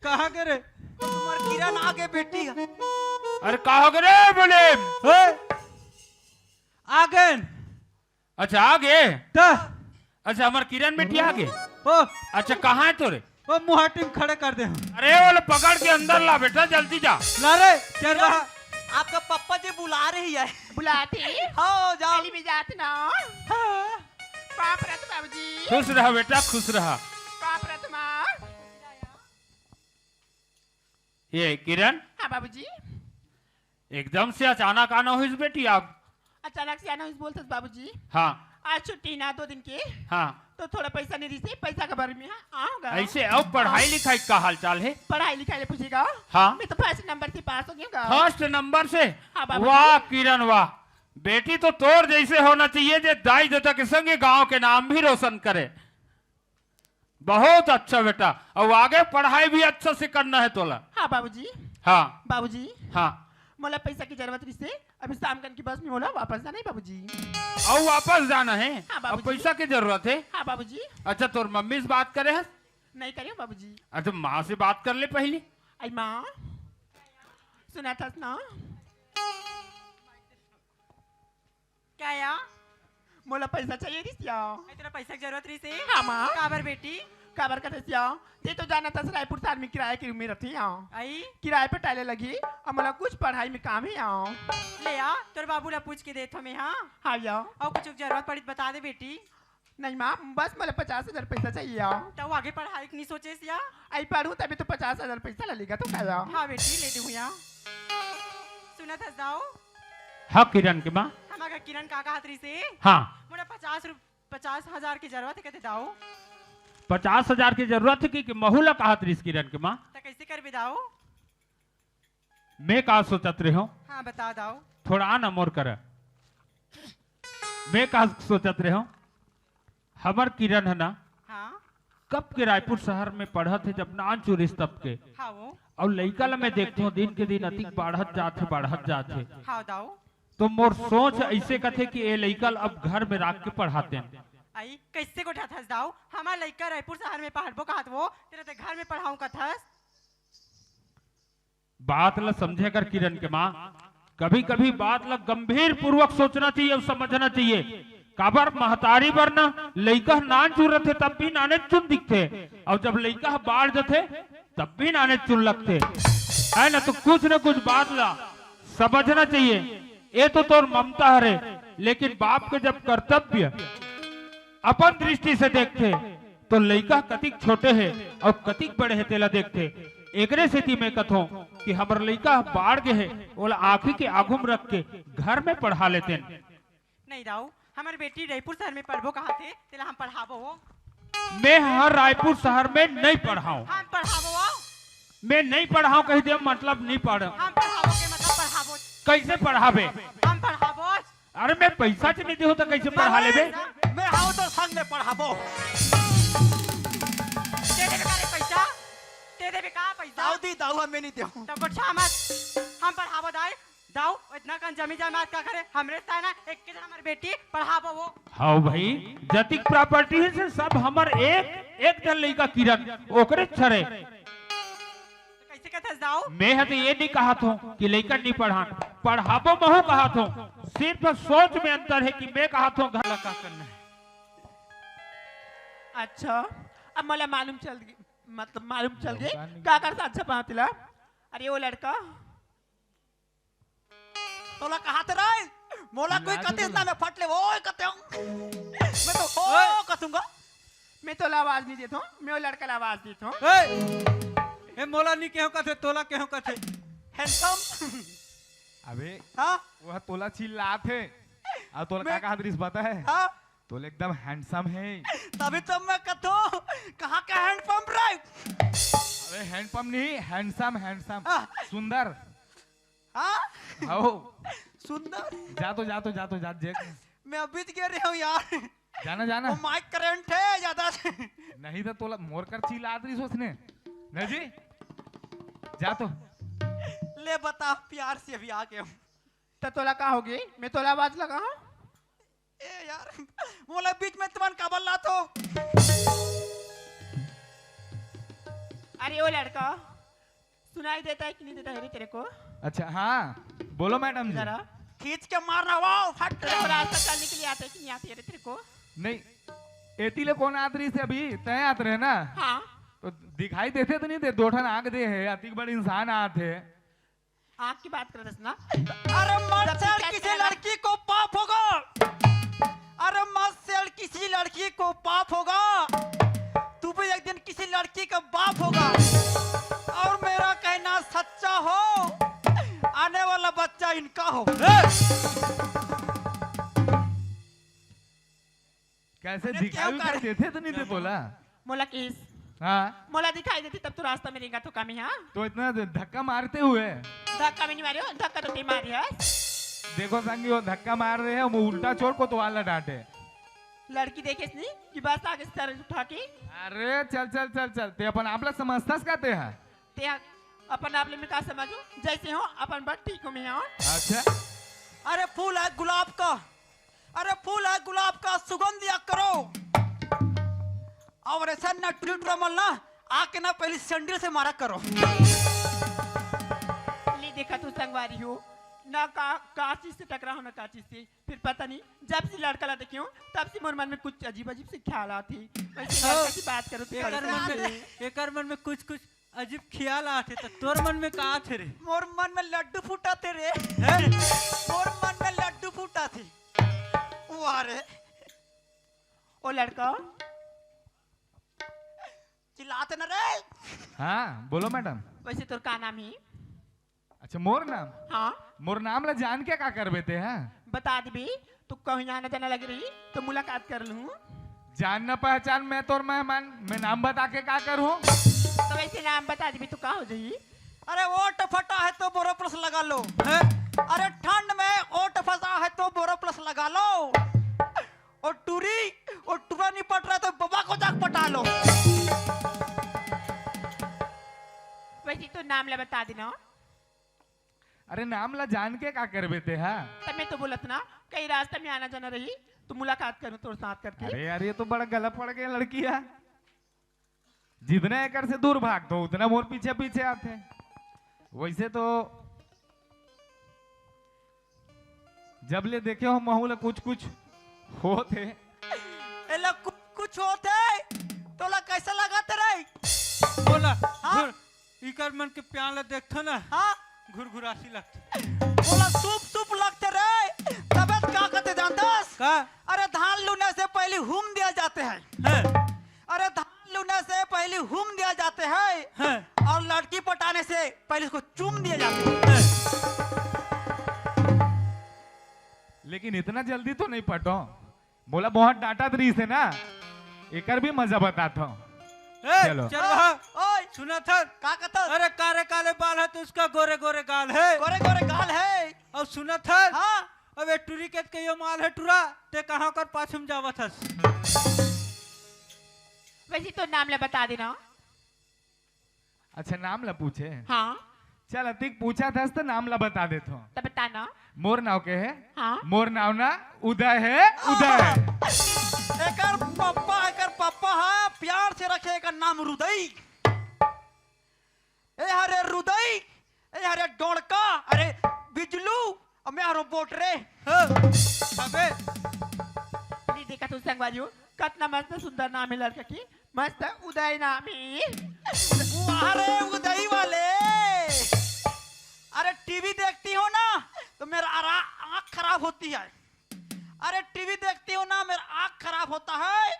कहाँ गे रे? तुम्हार किरण आ गे बेटी। अरे का हो गे रे मुनीम? ओए! आ गेन। अच्छा, आ गे? त? अच्छा, हमर किरण बेटी आगे। ओ, अच्छा, कहाँ हे तोरे? ओ, मुहाटी म खड़े कर दे हँव। अरे, ओला पकड़ के अंदर ला बेटा, जल्दी जा। ला रे, चल रहा। आपका पप्पा जी बुला रही है। बुलाते? हाँ, जाओ। चली भी जात ना। हाँ। पाँव परत बाबूजी। खुश रहा बेटा, खुश रहा। पाँव परत माँ। ये किरण। हाँ बाबूजी। एकदम से अचानक आना होइस बेटी आप। अचानक से आना होइस बोलथस बाबूजी। हाँ। आज छुट्टी ना दो दिन के। हाँ। तो थोड़ा पैसा नहीं रिहिसे, पैसा के बारे में, हाँ, आऊंगा। ऐसे अब पढ़ाई लिखाई का हाल चाल हे? पढ़ाई लिखाई ले पूछेगा। हाँ। मैं तो फर्स्ट नंबर से पास हो गया। फर्स्ट नंबर से? हाँ बाबूजी। वाह किरण वाह, बेटी तो तोर जैसे होना चाहिए, जे दाई ददा के संगे गांव के नाम भी रोशन करे। बहुत अच्छा बेटा, अउ आगे पढ़ाई भी अच्छा से करना हे तोला। हाँ बाबूजी। हाँ। बाबूजी। हाँ। मोला पैसा की जरूरत रिहिसे, अभी शाम कन की बस में मोला वापस जाना हे बाबूजी। अउ वापस जाना हे? हाँ अब बाबूजी। पैसा की जरूरत हे? हाँ बाबूजी। अच्छा, तोर मम्मी से बात करे हस? नहीं करे हँव बाबूजी। अच्छा, माँ से बात कर ले पहली। आई माँ, सुनत हस ना? का या? मोला पैसा चाहिए रिहिस या। अई, तोला पैसा के जरूरत रिहिसे? हाँ, माँ। काबर बेटी? काबर कथे या? ते तो जानत हस रायपुर शहर में किराया के रूम में रथे या। अई? किराया पटाए ले लगही, अउ मोला कुछ पढ़ाई में काम हे या। ले आ, तोर बाबू ला पूछ के देथँव मैं, हाँ? हाँ या। अउ कुछ जरूरत पड़ी त बता दे बेटी। नहीं माँ, बस मोला पचास हजार पैसा चाहिए या। त आगे पढ़ाई के नहीं सोचेस या? अई पढ़हूँ तभी तो पचास हजार पैसा ला लेगा तो का या? हाँ बेटी, ले देहूँ या। सुनत हस दाऊ? हाँ किरण के माँ। हमर घर किरण का कहत रिहिसे? हाँ। मोला पचास रु-, पचास हजार के जरूरत हे कथे दाऊ। पचास हजार के जरूरत हे कि, कि महू ला कहत रिहिस किरण के माँ? त कैसे करबे दाऊ? मैं का सोचत रहेंव? हाँ, बता दाऊ। थोड़ा आ ना मोर करा। मैं का सोचत रहेंव, हमर किरण हे ना, हाँ। कब के रायपुर शहर में पढ़त हे, जब नानचुन रिहिस तब के। हाँ वो। अउ लइका ला मैं देखथँव, दिन के दिन अतिक बाढ़त जात हे, बाढ़त जात हे। हाँ दाऊ। तो मोर सोच अइसे कथे कि ए लइका ला अब घर में राख के पढ़ातेन। अई, कैसे गोठियाथस दाऊ? हमर लइका रायपुर शहर में पढ़बो कहत वो, तेला ते घर में पढ़ाहूँ कथस। बात ला समझे कर किरण के माँ, कभी-कभी बात ला गंभीर पूर्वक सोचना चाहिए अउ समझना चाहिए। काबर महतारी बर ना लइका ह नानचुन रथे तब भी नानेचुन दिखथे, अउ जब लइका ह बाढ़ जथे तब भी नानेचुन लगथे, हे ना? तो कुछ न कुछ बात ला समझना चाहिए। ए तो तोर ममता हरे, लेकिन बाप के जब कर्तव्य अपन दृष्टि से देखथे, तो लइका कतिक छोटे हे अउ कतिक बड़े हे, तेला देखथे। एकरे सेती मैं कथों कि हमर लइका बाढ़ गे हे, ओला आँखी के आगू म रख के घर में पढ़ा लेतेन। नहीं दाऊ, हमर बेटी रायपुर शहर में पढ़बो कहत हे, तेला हम पढ़ाबो वो। मैं ह रायपुर शहर में नहीं पढ़ाऊँ। हम पढ़ाबो वो। मैं नहीं पढ़ाऊँ कहि दे, मतलब नहीं पढ़। हम पढ़ाबो के मतलब पढ़ाबो। कैसे पढ़ाबे? हम पढ़ाबो। अरे, मैं पैसा च नहीं देहूँ त कैसे पढ़ा लेबे? मैं हँव तो संग में पढ़ाबो। दे देबे का रे पैसा? दे देबे का पैसा? दाऊ दी, दाऊ, हम नहीं देहूँ। तब गोठिया मत, हम पढ़ाबो दाई। दाऊ, इतना कन जमीन जायदाद का करे? हमरे ताय ना, एक के जन हमर बेटी पढ़ाबो वो। हाँ भाई, जतिक प्रॉपर्टी हे से सब हमर एक, एक जन लइका किरण, ओकरे छरे। तो कैसे कहत हस दाऊ? मैं ह तो ये नहीं कहत हूँ कि लइका नहीं पढ़ान, पढ़ाबो महू कहत हूँ, सिर्फ सोच में अंतर हे कि मैं कहत हूँ घर ला का करना हे। अच्छा, अब मोला मालूम चल गे, मतलब मालूम चल गे, का कर साथ छपा तिला। अरे वो लड़का, तोला कहाथे रे? मोला कोई कथे ना, मैं फट ले ओए कथे हूँ। मैं तो हो कथूंगा। मैं तोला आवाज नहीं देत हूँ, मैं वो लड़का ला आवाज देत हूँ। ए, ए, मोला नहीं केहू कथे, तोला केहू कथे। Handsome। अबे, हाँ? वो तोला चिल्लात हे। अउ तोला मैं का कहत रिहिस पता हे? हाँ? तोला एकदम handsome हे। तभी तो मैं कथूँ, कहाँ का hand pump रे? अबे hand pump नहीं, handsome, handsome। हाँ। सुंदर। हाँ? हाओ। सुंदर। जा तो, जा तो, जा तो, जा, देख। मैं अभी तो गिर रहा हूँ यार। जाना, जाना। वो mic current है ज्यादा से। नहीं तो तोला मोर कर चिल्लात रहिस उसने। नहीं जी? जा तो। ले बता, प्यार से अभी आ गया हूँ। तो तोला का होगे? मैं तोला आवाज लगा हूँ? ए यार, मोला बीच में तुमन काबर लाथो? अरे ओ लड़का, सुनाई देता है कि नहीं देता है रे तेरे को? अच्छा, हाँ, बोलो मैडम जी। जरा। खींच के मारना, वाओ, फट तेरे को रास्ता चलने के लिए आता है कि नहीं आती है रे तेरे को? नहीं। एती ले कोन आत रहिस हे अभी? तैं आत रहे ना? हाँ। तो दिखाई देथे तो नहीं दे, दो ठन आँख दे हे, अतिक बड़ इंसान आत हे। आँख की बात करत हस ना? अरे मत जब छेड़, किसी लड़की को पाप होगा। अरे मत छेड़ किसी लड़की को, पाप होगा। तू भी एक दिन किसी लड़की का बाप होगा। और मेरा कहना सच्चा हो, आने वाला बच्चा इनका हो। कैसे अरे दिखाई क्या उखाई कर देथे तो नहीं दे तोला? मोला किस? हाँ। मोला दिखाई देथे तब तो रास्ता में रेंगत हों का मैं, हाँ? तो इतना धक्का मारते हुए? धक्का में नहीं मारे हों, धक्का तो तैं मारे हस। देखो संगी, वो धक्का मार रहे हैं, वो उल्टा चोर कोतवाल ला डांटे। लड़की देखेस नहीं कि बस आगे सर उठा के। अरे चल चल चल चल, तैं अपन आप ला समझथस का तैं हा? तैं अपन आप ले मैं का समझूं? जैसे हों अपन बर ठीक हों मैं, हाँ? अच्छा। अरे फूल है गुलाब का, अरे फूल है गुलाब का, सुगंध या करो। और ऐसा ना टुरी टुरा मन ना आके ना पहली सैंडल से मारा करो। ले देखा तो संगवारी हो ना, का, का चीज से टकरा हों ना का चीज से। फिर पता नहीं, जब से लड़का ला देखे हों तब से मोर मन में कुछ अजीब अजीब से ख्याल आथे। वैसे हाँ। लड़का से बात करो तो एकर कैसे मन में, आथे? एकर मन में कुछ कुछ अजीब ख्याल आथे, त तोर मन में का आथे रे? मोर मन में लड्डू फूटाथे रे। हैं? मोर मन में लड्डू फूटाथे। वाह रे। ओ लड़का। चिल्लाथे ना रे। हाँ, बोलो मैडम। वैसे तोर का नाम हे? अच्छा, मोर नाम? हाँ। मोर नाम ला जान के का करबे तैं हा? बता देबे, तो कहीं आना जाना लगे रही, तो मुलाकात कर लूँ। जान न पहचान, मैं तोर मेहमान, मैं नाम बता के का करूँ? तो वैसे नाम बता देबे तो का हो जाही? अरे ओठ फटा है तो बोरोप्लस लगा लो। हैं? अरे ठंड में ओठ फटा है तो बोरोप्लस लगा लो। और टुरी, और टुरा नहीं पट रहा तो बाबा को जाके पटा लो। वैसे तो नाम ला बता देना। अरे नाम ला जान के का करबे तैं हा? तब मैं तो बोलत ना, कहीं रास्ता में आना जाना रही तो मुलाकात करूँ तोर साथ करके। अरे यार, ये तो बड़ा गला पड़ गया लड़की है। जितना एकर से दूर भागथों, उतना मोर पीछे पीछे आथे। वैसे तो जब ले देखे हों महूँ ला कुछ कुछ होत हे। एला कुछ कुछ होत हे, तोला कैसा लगत रे? बोला, हाँ? घुर, इकर मन के प्यार ला देखथों ना, हाँ? घुरघुरासी लगथे। बोला सूप सूप लगथे रे, तबे त का कहथे जानथस? का? अरे धान लूने से पहले हूम दिया जाते हैं। हैं। अरे धान लूने से पहले हूम दिया जाते हैं। हैं। और लड़की पटाने से पहले उसको चूम दिया जाता है। हैं। लेकिन इतना जल्दी तो नहीं पटो, मोला बहुत डांटत रहिस हे ना, एकर भी मजा बताथों। ए, चलो। चल वहाँ। ओए। सुनत हस? का कहत हस? अरे काले काले बाल है तो उसका गोरे गोरे गाल है। गोरे गोरे गाल है। और सुनत हस? हाँ। अब ए टुरी के कहियो माल है टुरा, तैं कहाँ कर पाछू में जावत हस? वैसे तो नाम ला बता देना। अच्छा, नाम ला पूछे? हाँ। चल, अतिक पूछत हस त नाम ला बता देथों। त बता ना। मोर नाव के हे? हाँ। मोर नाव ना उदय हे, उदय। एकर पप्पा, एकर पप्पा हा प्यार से रखे एकर नाम रुदई। ए हरे रुदई, ए हरे डोड़का, अरे बिजलू, अब मैं हरो बोट रे। हाँ, अबे। नहीं देखा तू संगवारी हो, कतना मस्त सुंदर नाम हे लड़का के, मस्त उदय नाम हे। वाह रे उदय वाले। अरे टीवी देखती हो ना तो मेरा आरा-, आँख खराब होती है। अरे टीवी देखती हो ना मेरा आँख खराब होता है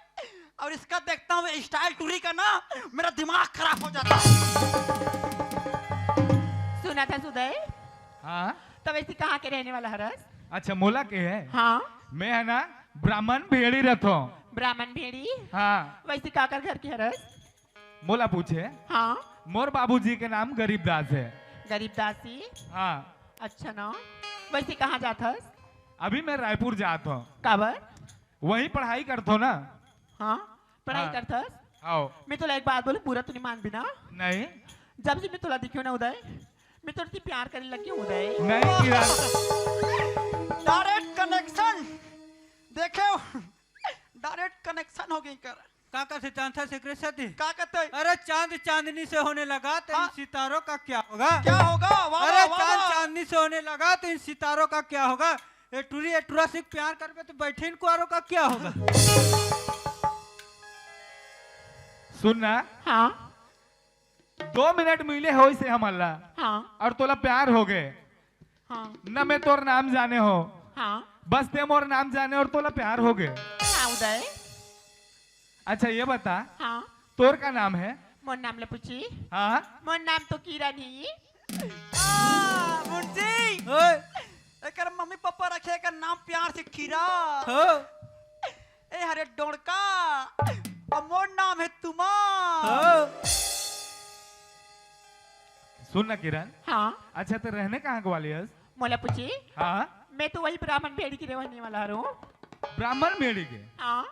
और इसका देखता हूँ स्टाइल टूरी का ना मेरा दिमाग खराब हो जाता है। सुनत हस उदय? हाँ। त वैसे कहाँ के रहने वाला हरस? अच्छा, मोला के हे? हाँ। मैं हे ना ब्राह्मण भेड़ी रथों। ब्राह्मण भेड़ी? हाँ। वैसे काकर घर के हरस? मोला पूछे? हाँ। मोर बाबूजी के नाम गरीबदास हे। गरीबदास जी? हाँ। अच्छा ना। वैसे कहाँ जात हस? अभी मैं रायपुर जात हों। काबर? वहीं पढ़ाई करथों ना। हाँ, पढ़ाई हाँ। करथस? आओ। मैं तोला एक बात बोलूं, बुरा तो नहीं मानबे ना? नहीं। जब से मैं तोला देखियो ना उदय, मैं तोर से प्यार करे लग गई हूँ उदय। नहीं किया। Direct connection. देखे, डायरेक्ट कनेक्शन हो गई कर। का कथे जानथस एकरे सेती? का कथे? अरे चांद चांदनी से होने लगा तो हाँ। इन सितारों का क्या होगा? क्या होगा? वाह, अरे वाह, वाह, चांद वाह। चांदनी से होने लगा तो इन सितारों का क्या होगा? ए टुरी, ए टुरा से प्यार करबे तो बैठे इन कुआरों का क्या होगा? सुन ना। हाँ। दो मिनट मिले होइस हे हमन ला। हाँ। अउ तोला प्यार हो गे। हाँ। न मैं तोर नाम जाने हों। हाँ। बस ते मोर नाम जाने अउ तोला प्यार हो गे। हाँ उदय। अच्छा ये बता। हाँ। तोर का नाम हे? मोर नाम ला पूछी। हाँ। मोर नाम तो किरण ही। आ, मुंशी। ओए। एकर मम्मी पापा रखे एकर नाम प्यार से किरण। हो। ए हरे डोड़का, अउ मोर नाम हे तुमा। हाँ। सुन ना किरण। हाँ। अच्छा, ते रहने कहाँ के वाली हस? मोला पूछी? हाँ। मैं तो वही ब्राह्मण भेड़ी के रहने वाला हूँ। ब्राह्मण भेड़ी के? हाँ।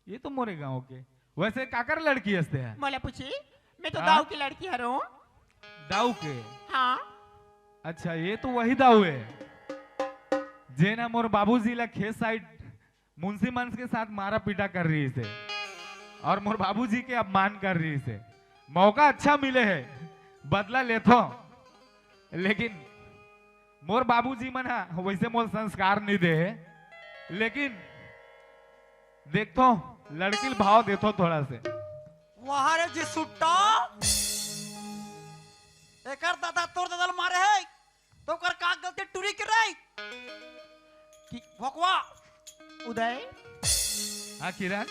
ये तो मोरे गांव के। वैसे काकर लड़की हस ते? मोला पूछी? मैं तो हाँ? दाऊ की लड़की हूँ। दाऊ के? हाँ। अच्छा, ये तो वही दाऊ हे, जेन ह मोर बाबूजी ला खेत साइड मुंशी मन के साथ मारा पीटा कर रहिस हे अउ मोर बाबूजी के अपमान कर रहिस हे। मौका अच्छा मिले हे, बदला लेथों, लेकिन मोर बाबूजी मन ह वैसे मोर संस्कार नइ दे हे, लेकिन देखथों, लड़की ल भाव देथों थोड़ा से। वाह रे जी सुट्टा, एकर दादा तोर दादा ल मारे हे, तो ओकर का गलती टूरी के रही? कि भोकवा। उदय। हाँ किरण।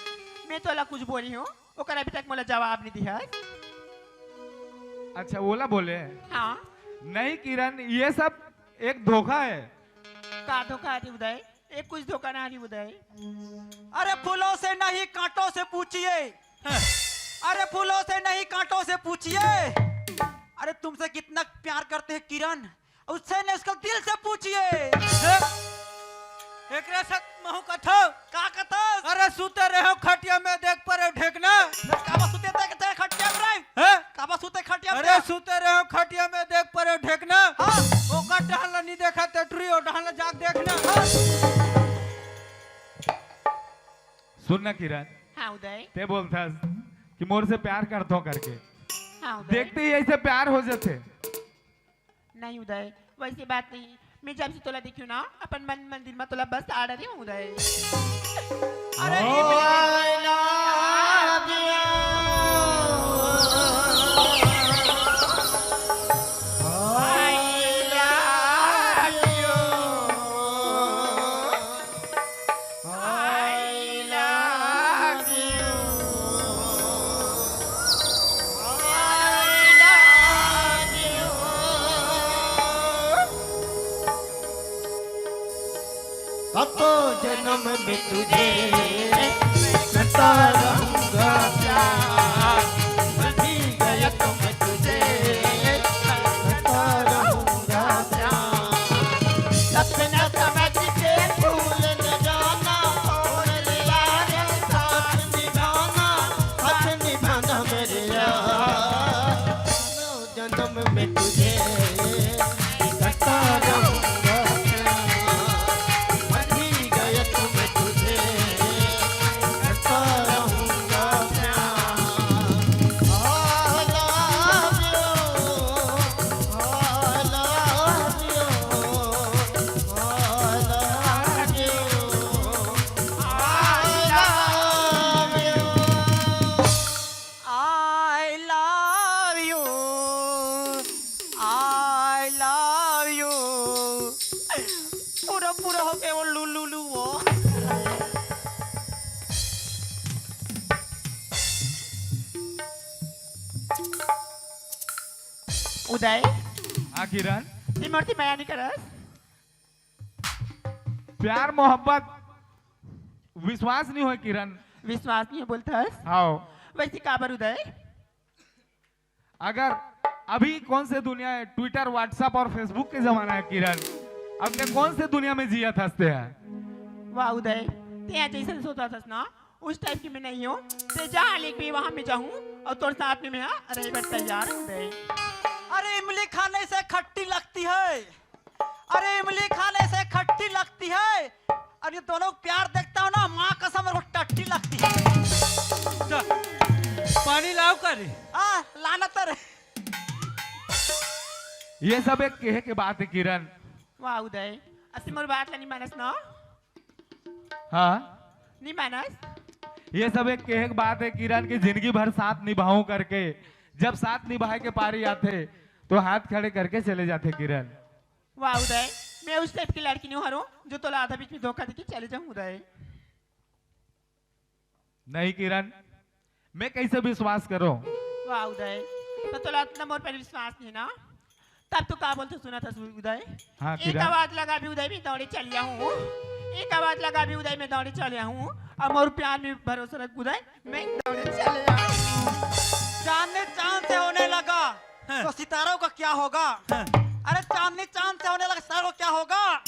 मैं तोला कुछ बोली हूँ, ओकर अभी तक मोला जवाब नइ दिहस। अच्छा, ओला बोले? हाँ। नहीं किरण, ये सब एक धोखा हे। का धोखा हे उदय? एक कुछ धोखा ना हे उदय। अरे फूलों से नहीं कांटों से पूछिए। हाँ। अरे फूलों से नहीं कांटों से पूछिए। अरे तुमसे कितना प्यार करते हैं किरण, उससे नहीं उसका दिल से पूछिए। हे, एकरे से महू कथो। का कथस? अरे सुते रहो खटिया में देख परे ढेकना। काबा सुते देख, देख खटिया में रे। हे? काबा सुते खटिया में अरे देख। सुते रहो खटिया में देख परे ढेकना। हाँ। ओकर डहन ला नहीं देखा ते टुरी, ओ डहन ला जाके देखना। हाँ। सुन ना किरण। हाँ उदय। ते बोलथस कि मोर से प्यार करथो करके। हाँ उदय। देखते ही ऐसे प्यार हो जाथे। नहीं उदय, वैसी बात नहीं। मैं जब से तोला देखी हूँ ना, अपन मन मंदिर में तोला बस आड़े हूँ उदय। अरे I love you। I love you। I love you। I love you। कतो जन्म में तुझे करता रहूंगा प्यार, मर भी गया तो मैं तुझे करता रहूंगा प्यार। सपना समझ के भूल न जाना, ओ मेरे यार, साथ निभाना, साथ निभाना मेरे यार। जन्म में तुझे करता रहूंगा प्यार, मर भी गया तो मैं तुझे करता रहूंगा प्यार। I love you, I love you, I love you, I love you। I love you, I love you। पूरा पूरा हो गया वो लू लू लू वो। उदय। हाँ किरण। ते मोर से मया नहीं करस? प्यार मोहब्बत विश्वास नहीं होय किरण। विश्वास नहीं होय बोलथस? हाँ। वैसे काबर उदय? अगर अभी कौन से दुनिया है, Twitter, WhatsApp और Facebook के जमाना है किरण। अब ते कौन से दुनिया में जियत हस ते? वाह उदय, ते जैसन सोचथस ना, उस टाइप की मैं नहीं हूँ। ते जहाँ लिखबे वहाँ मैं जाहूँ अउ तोर साथ में मैं, हाँ, रहे बर तैयार हूँ उदय। अरे इमली खाने से खट्टी लगती है। अरे इमली खाने से खट्टी लगती है, और ये दोनों प्यार देखता हूँ ना, माँ कसम मेरे को टट्टी लगती है। जा, पानी लाव का रे। आ, लाना तर। ये सब एक कहे के बात है किरण। वाह उदय, अब ते मोर बात ला नहीं मानस ना? हाँ। नहीं मानस? ये सब एक कहे के बात है किरण, की जिंदगी भर साथ निभाऊं करके, जब साथ निभाए के पारी आथे तो हाथ खड़े करके चले जाथे किरण। वाह उदय, मैं उस टाइप की लड़की नहीं हूँ जो तोला आधा बीच में धोखा देके चले जाऊं उदय। नहीं किरण, मैं कैसे विश्वास करूं? वाह उदय, तो तोला इतना मोर पर विश्वास नहीं ना? तब तो का बोलते सुना था उदय? हाँ, एक किरण। आवाज लगा भी उदय, मैं दौड़े चल आऊं। एक आवाज लगा भी उदय, मैं दौड़े चल आऊं। और मोर प्यार में भरोसा रख उदय, मैं दौड़े चले आऊं। चांदनी चांद से होने लगा, हाँ। तो सितारों का क्या होगा? हाँ। अरे चांदनी चांद से होने लगा, सितारों का क्या होगा?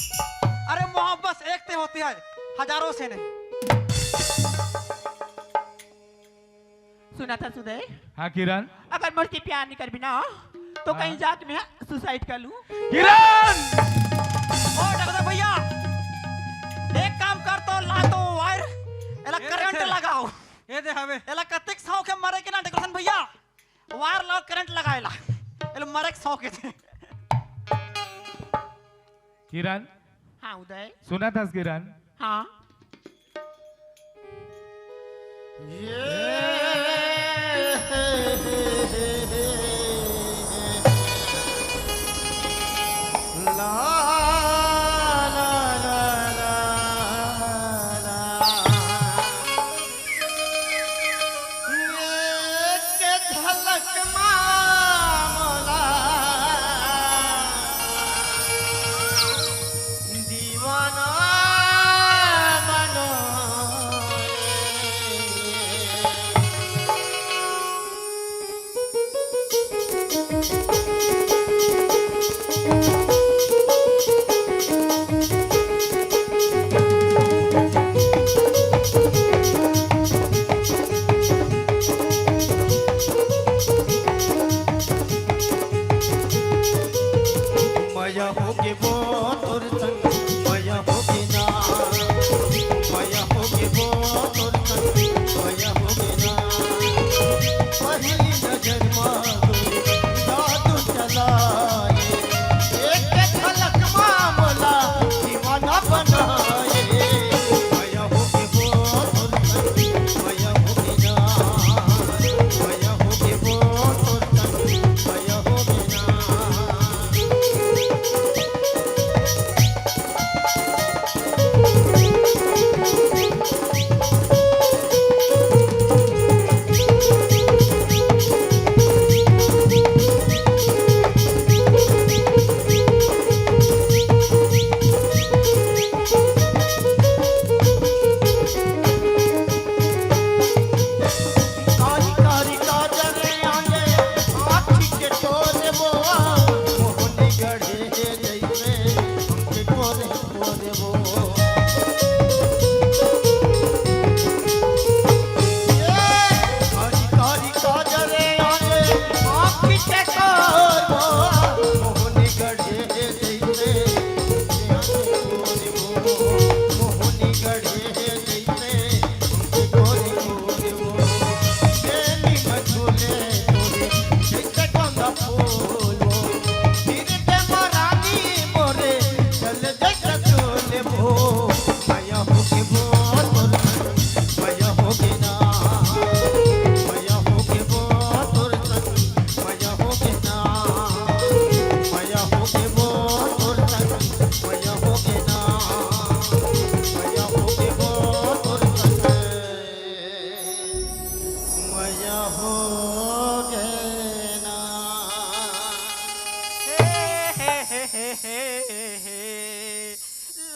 अरे मोहब्बत एक से होती है, हजारों से नहीं। सुना था उदय? हाँ किरण। अगर मोर से प्यार नहीं करबी ना, तो हाँ। कहीं जाके मैं सुसाइड कर लूं। किरण! ओ डॉक्टर भैया, एक काम कर तो ला तो वायर, एला ये करंट कैसे? लगाओ। ये दे हवे। एला कतिक सौ के मरे के ना डॉक्टर भैया, वायर लाओ करंट लगाएला। एला मरे के सौ के थे। किरण। हाँ उदय। सुना था किरण? हाँ।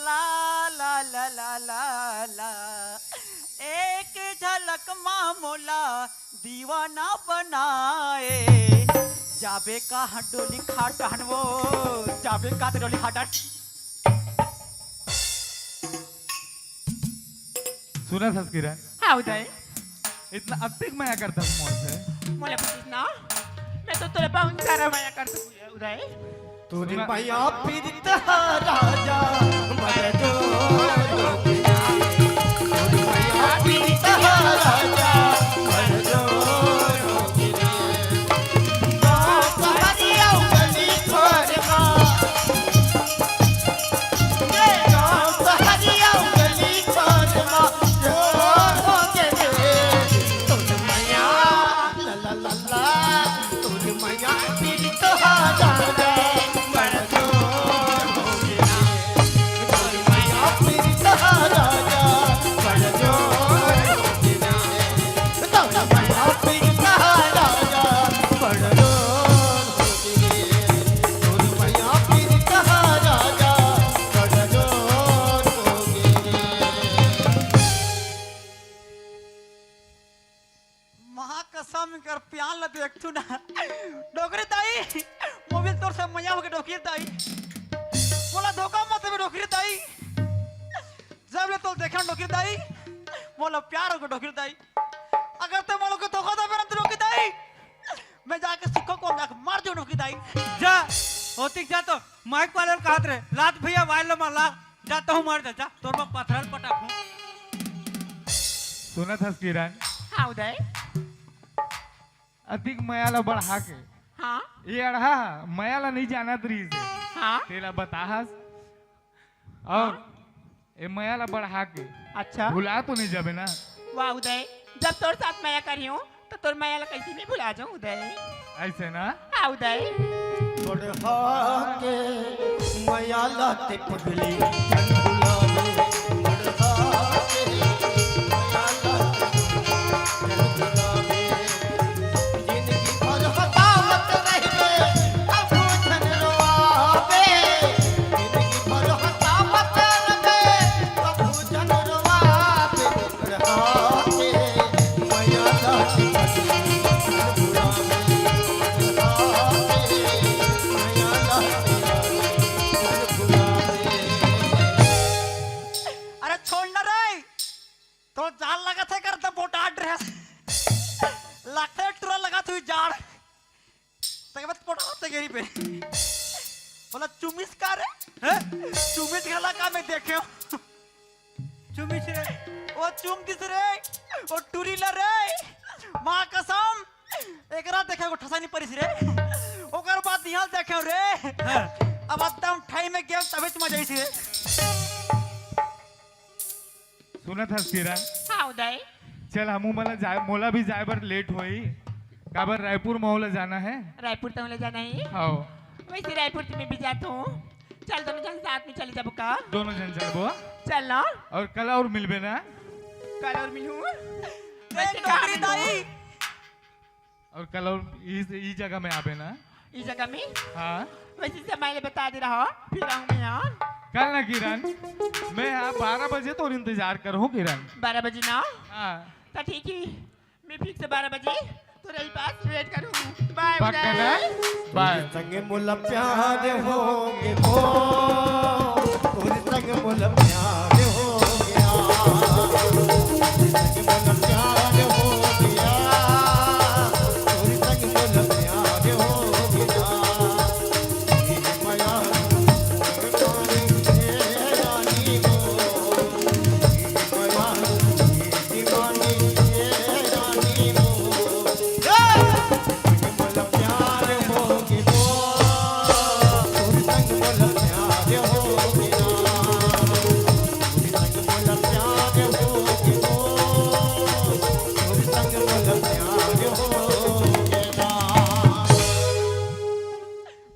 ला, ला, ला, ला, ला, ला। एक झलक मा मोला दीवाना बनाए। जाबे का डोली खाट हन वो, जाबे का डोली खाट हन। सुना था किरण? हाँ उदय। इतना अतिक मया करता मोर से। मोला पूछिस ना, मैं तो तोरे बहुत सारा मया करता हूँ उदय। तोरे सुना- मया पीड़ित हा राजा, बड़ जोर। तोरे मया पीड़ित हा राजा, बड़ जोर। गाँव सहरिया गली खोर मा, ये गाँव सहरिया गली खोर मा, जोर हो के महाकसम कर प्यान ल देखथू ना। डोकरी दाई, मोबिल तोर से मया होके डोकरी दाई। मोला धोखा मत दे डोकरी दाई। जब ले तोल देखन डोकरी दाई, मोला प्यार होके डोकरी दाई। अगर ते मोला के धोखा देबे ना डोकरी दाई, मैं जाके सुखो को जाके मर जाऊं डोकरी दाई। जा, होतिक जा तो माइक वाले ल कहत रहे, लात भैया वाइल मा ला, जा तहूं मर जा, जा, तोर मा पथरल पटाखूं। सुनत हस किरण? हाँ उदय। अतिक मया ला बढ़ा के। हाँ। ये अड़हा मया ला नहीं जानत रहिस हे। हाँ। तेला बताहस। और हाँ। ए मया ला बढ़ा के। अच्छा। भुला तो नहीं जाबे ना? वाह उदय, जब तोर साथ मया करियो तो तोर मया ला कैसे नहीं भुला जाऊं उदय। ऐसे ना? हाँ उदय। बढ़ा के मया ला ते पगली जन भुलावे। बढ़ा के मया ला ते पगली जन भुलावे। जिंदगी भर हंसावत रहिबे, कभू झन रोआबे। जिंदगी भर हंसावत रहिबे, कभू झन रोआबे। अरे छोड़ ना रे, तो जाड़ लगत हे कर त बोटा ड्रेस। लगथे टुरा लगत हुई जाड़। तके मत पटावत तके री पे। बोला चुमिस का रे? हैं? चुमिस घला का मैं देखे हूँ। चुमिस रे। ओ चुम दिस रे। ओ टुरी ला रे। माँ कसम। एकरा देखे को ठसा नहीं परिस रे। ओकर बाद यहाँ देखे रे। हाँ। अब एकदम ठाई में गेम तबे मजा आइस रे। सुनत हस किरण? हाँ उदय। चल हमू मन ला जाए, मोला भी जाए बर लेट होई। काबर रायपुर मोला जाना है। रायपुर तहूं ला जाना है? हाँ। वैसे रायपुर तो मैं भी जात हूँ। चल दोनों झन साथ में चले जाबो का? दोनों झन चलबो। चल ना। और कल और मिलबे ना? कल और मिलूँ। वैसे कहाँ मिलूँ? और कल और इस, ई जगह में आबे ना? ई जगह में? हाँ। वैसे समय ले बता दे रहा, फिर आऊँ मैं यार। कल ना किरण, मैं यहाँ बारह बजे तोर इंतजार करहूँ किरण। बारह बजे ना? हाँ। तो ठीक है, मैं फिर से बारह बजे तोरे पास वेट करूँ। बाय बाय। बाय। संग मोला प्यार हो गे ओ, तोर संग मोला प्यार हो गया। तोर संग मोला प्यार हो गया। तोर संग मोला प्यार हो गया।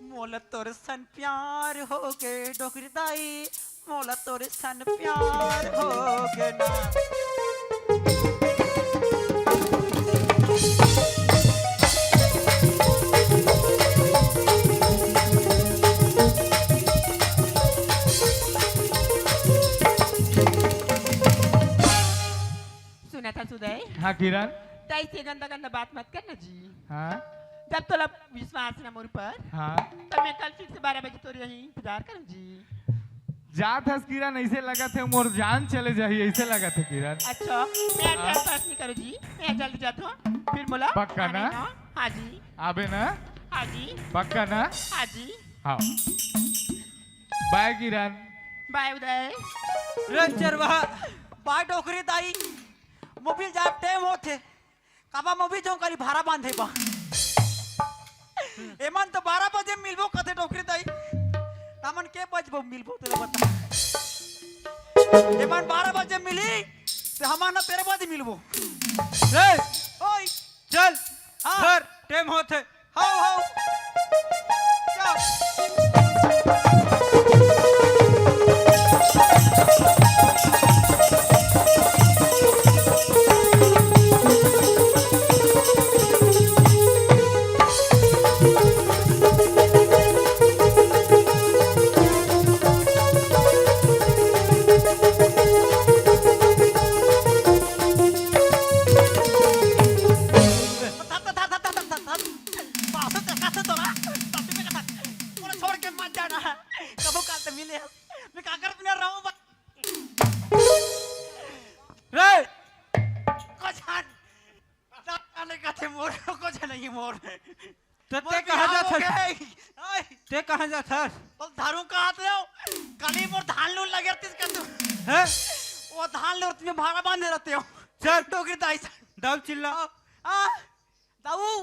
मोला तोर सन प्यार हो गे डोकरी दाई, मोला तोर सन प्यार हो गे ना। सुनत हस उदय? हाँ किरण। तैसे गंदा गंदा बात मत करना जी। हाँ। जब तोला विश्वास ना मोर ऊपर, हाँ। तो मैं कल फिर से बारह बजे तोर यहीं इंतजार करूँ जी। जात हस किरण, ऐसे लगत हे मोर जान चले जाही, ऐसे लगत हे किरण। अच्छा, मैं हाँ। टाइम पास नहीं करूँ जी, मैं जल्दी जात हूँ, फिर मोला पक्का आने ना? ना। हाँ जी। आबे ना? हाँ जी। पक्का ना? हाँ जी। हाँ। बाय किरण। बाय उदय। रे चरवाहा। बाय डोकरी दाई। मोबिल जाब टाइम होथे। काबा मोबिल जाऊं काली भारा बांधे बा। एमन तो बारह बजे मिलबो कथे डोकरी दाई। तामन के बजबो मिलबो तेला बता। एमन बारह बजे मिली, ते हमन ना तेरह बजे मिलबो। रे, ओई। चल, हाँ। घर, टाइम होथे। How, how. तो ते कहाँ जात हस? ओए, ते कहाँ जात हस? तो धारू कहाँ थे हो? कल ही मोर धान लूर लगे रहतीस का तू? हैं? वो धान लूर तुम्हें भाड़ा बांधे रहते हो। चल। डोगरी दाई सा। दाऊ चिल्ला। आ, आ, दाऊ।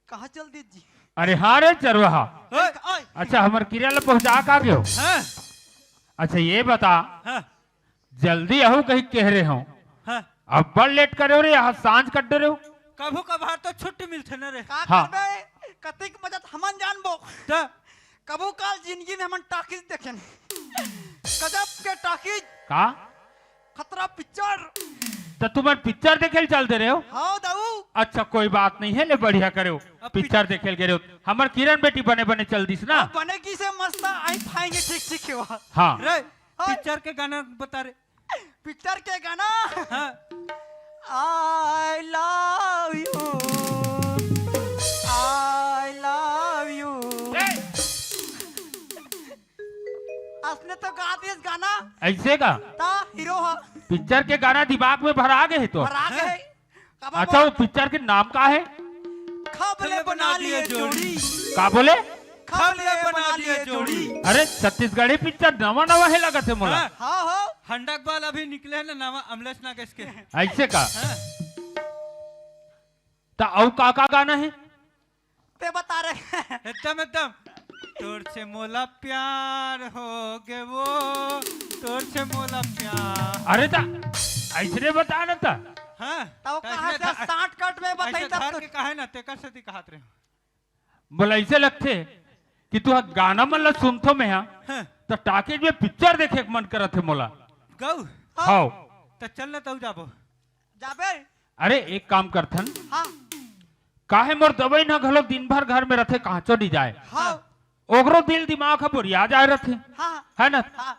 कहाँ चल दी जी? अरे हाँ रे चरवाहा। ओए। ओए। अच्छा, हमर किरण ल पहुँचा का गयो? हाँ। अच्छा, ये बता, हाँ। जल्दी आहू कही कह रहे हो। हाँ। अब्बड़ लेट करे हो रे, आज सांझ कर दे रहे हो। कभू कभार तो छुट्टी मिलथे ना रे। का हाँ। करबे? कतिक मजा त हमन जानबो। त? कभू काल जिंदगी में हमन टाकीज देखेन। गजब के टाकीज। का? खतरा पिक्चर। त तुमन पिक्चर देखे ल चल दे रहे हो? हाँ दाऊ। अच्छा, कोई बात नहीं है, ले बढ़िया करे हो। अब पिक्चर पिक- देखे ल गे रहे हो। हमर किरण बेटी बने बने चल दिस ना। अब बने की से मस्त आई फाएंगे ठीक ठीक है वहाँ। हाँ। रे, हाँ। पिक्चर के गाना बता रे। पिक्चर के गाना। हाँ। I love you, I love you। ए! असने तो गा दिस गाना। ऐसे का? ता हीरो हा। पिक्चर के गाना दिमाग में भरा गए है तो। भरा गए। हाँ। कब अच्छा, बोल? वो पिक्चर के नाम का है? खबले बना लिए जोड़ी। का बोले? खबले बना लिए जोड़ी। अरे, छत्तीसगढ़ी पिक्चर नवा नवा है लगत है मोला। हाँ। हाँ, हाँ। हंडक बाल अभी निकले है ना नवा अमलेश नागेश के। ऐसे का? हाँ। त अउ का का गाना है? ते बता रहे। एकदम, एकदम। तोर से मोला प्यार हो गे वो, तोर से मोला प्यार। अरे त ऐसने बता ना त। हाँ, त वो त कहाँ ऐसने से धा-, शॉर्टकट में बताई ऐसे तब धार तो। के कहे ना, तेकर सेती कहत रहे। मोला ऐसे लगथे कि तू ह गाना मन ला सुनथो मैं हा, हाँ। त टाकीज में पिक्चर देखे के मन करत हे मोला। गऊ? हाँ। त चल ना तऊ जाबो। जाबे? अरे एक काम करथन। हाँ। काहे मोर दवई न घलो दिन भर घर में रथे, कहांचो नहीं जाए। हाँ। ओकरो दिल दिमाग ह बोरिया जाए रथे। हाँ। है ना? हाँ।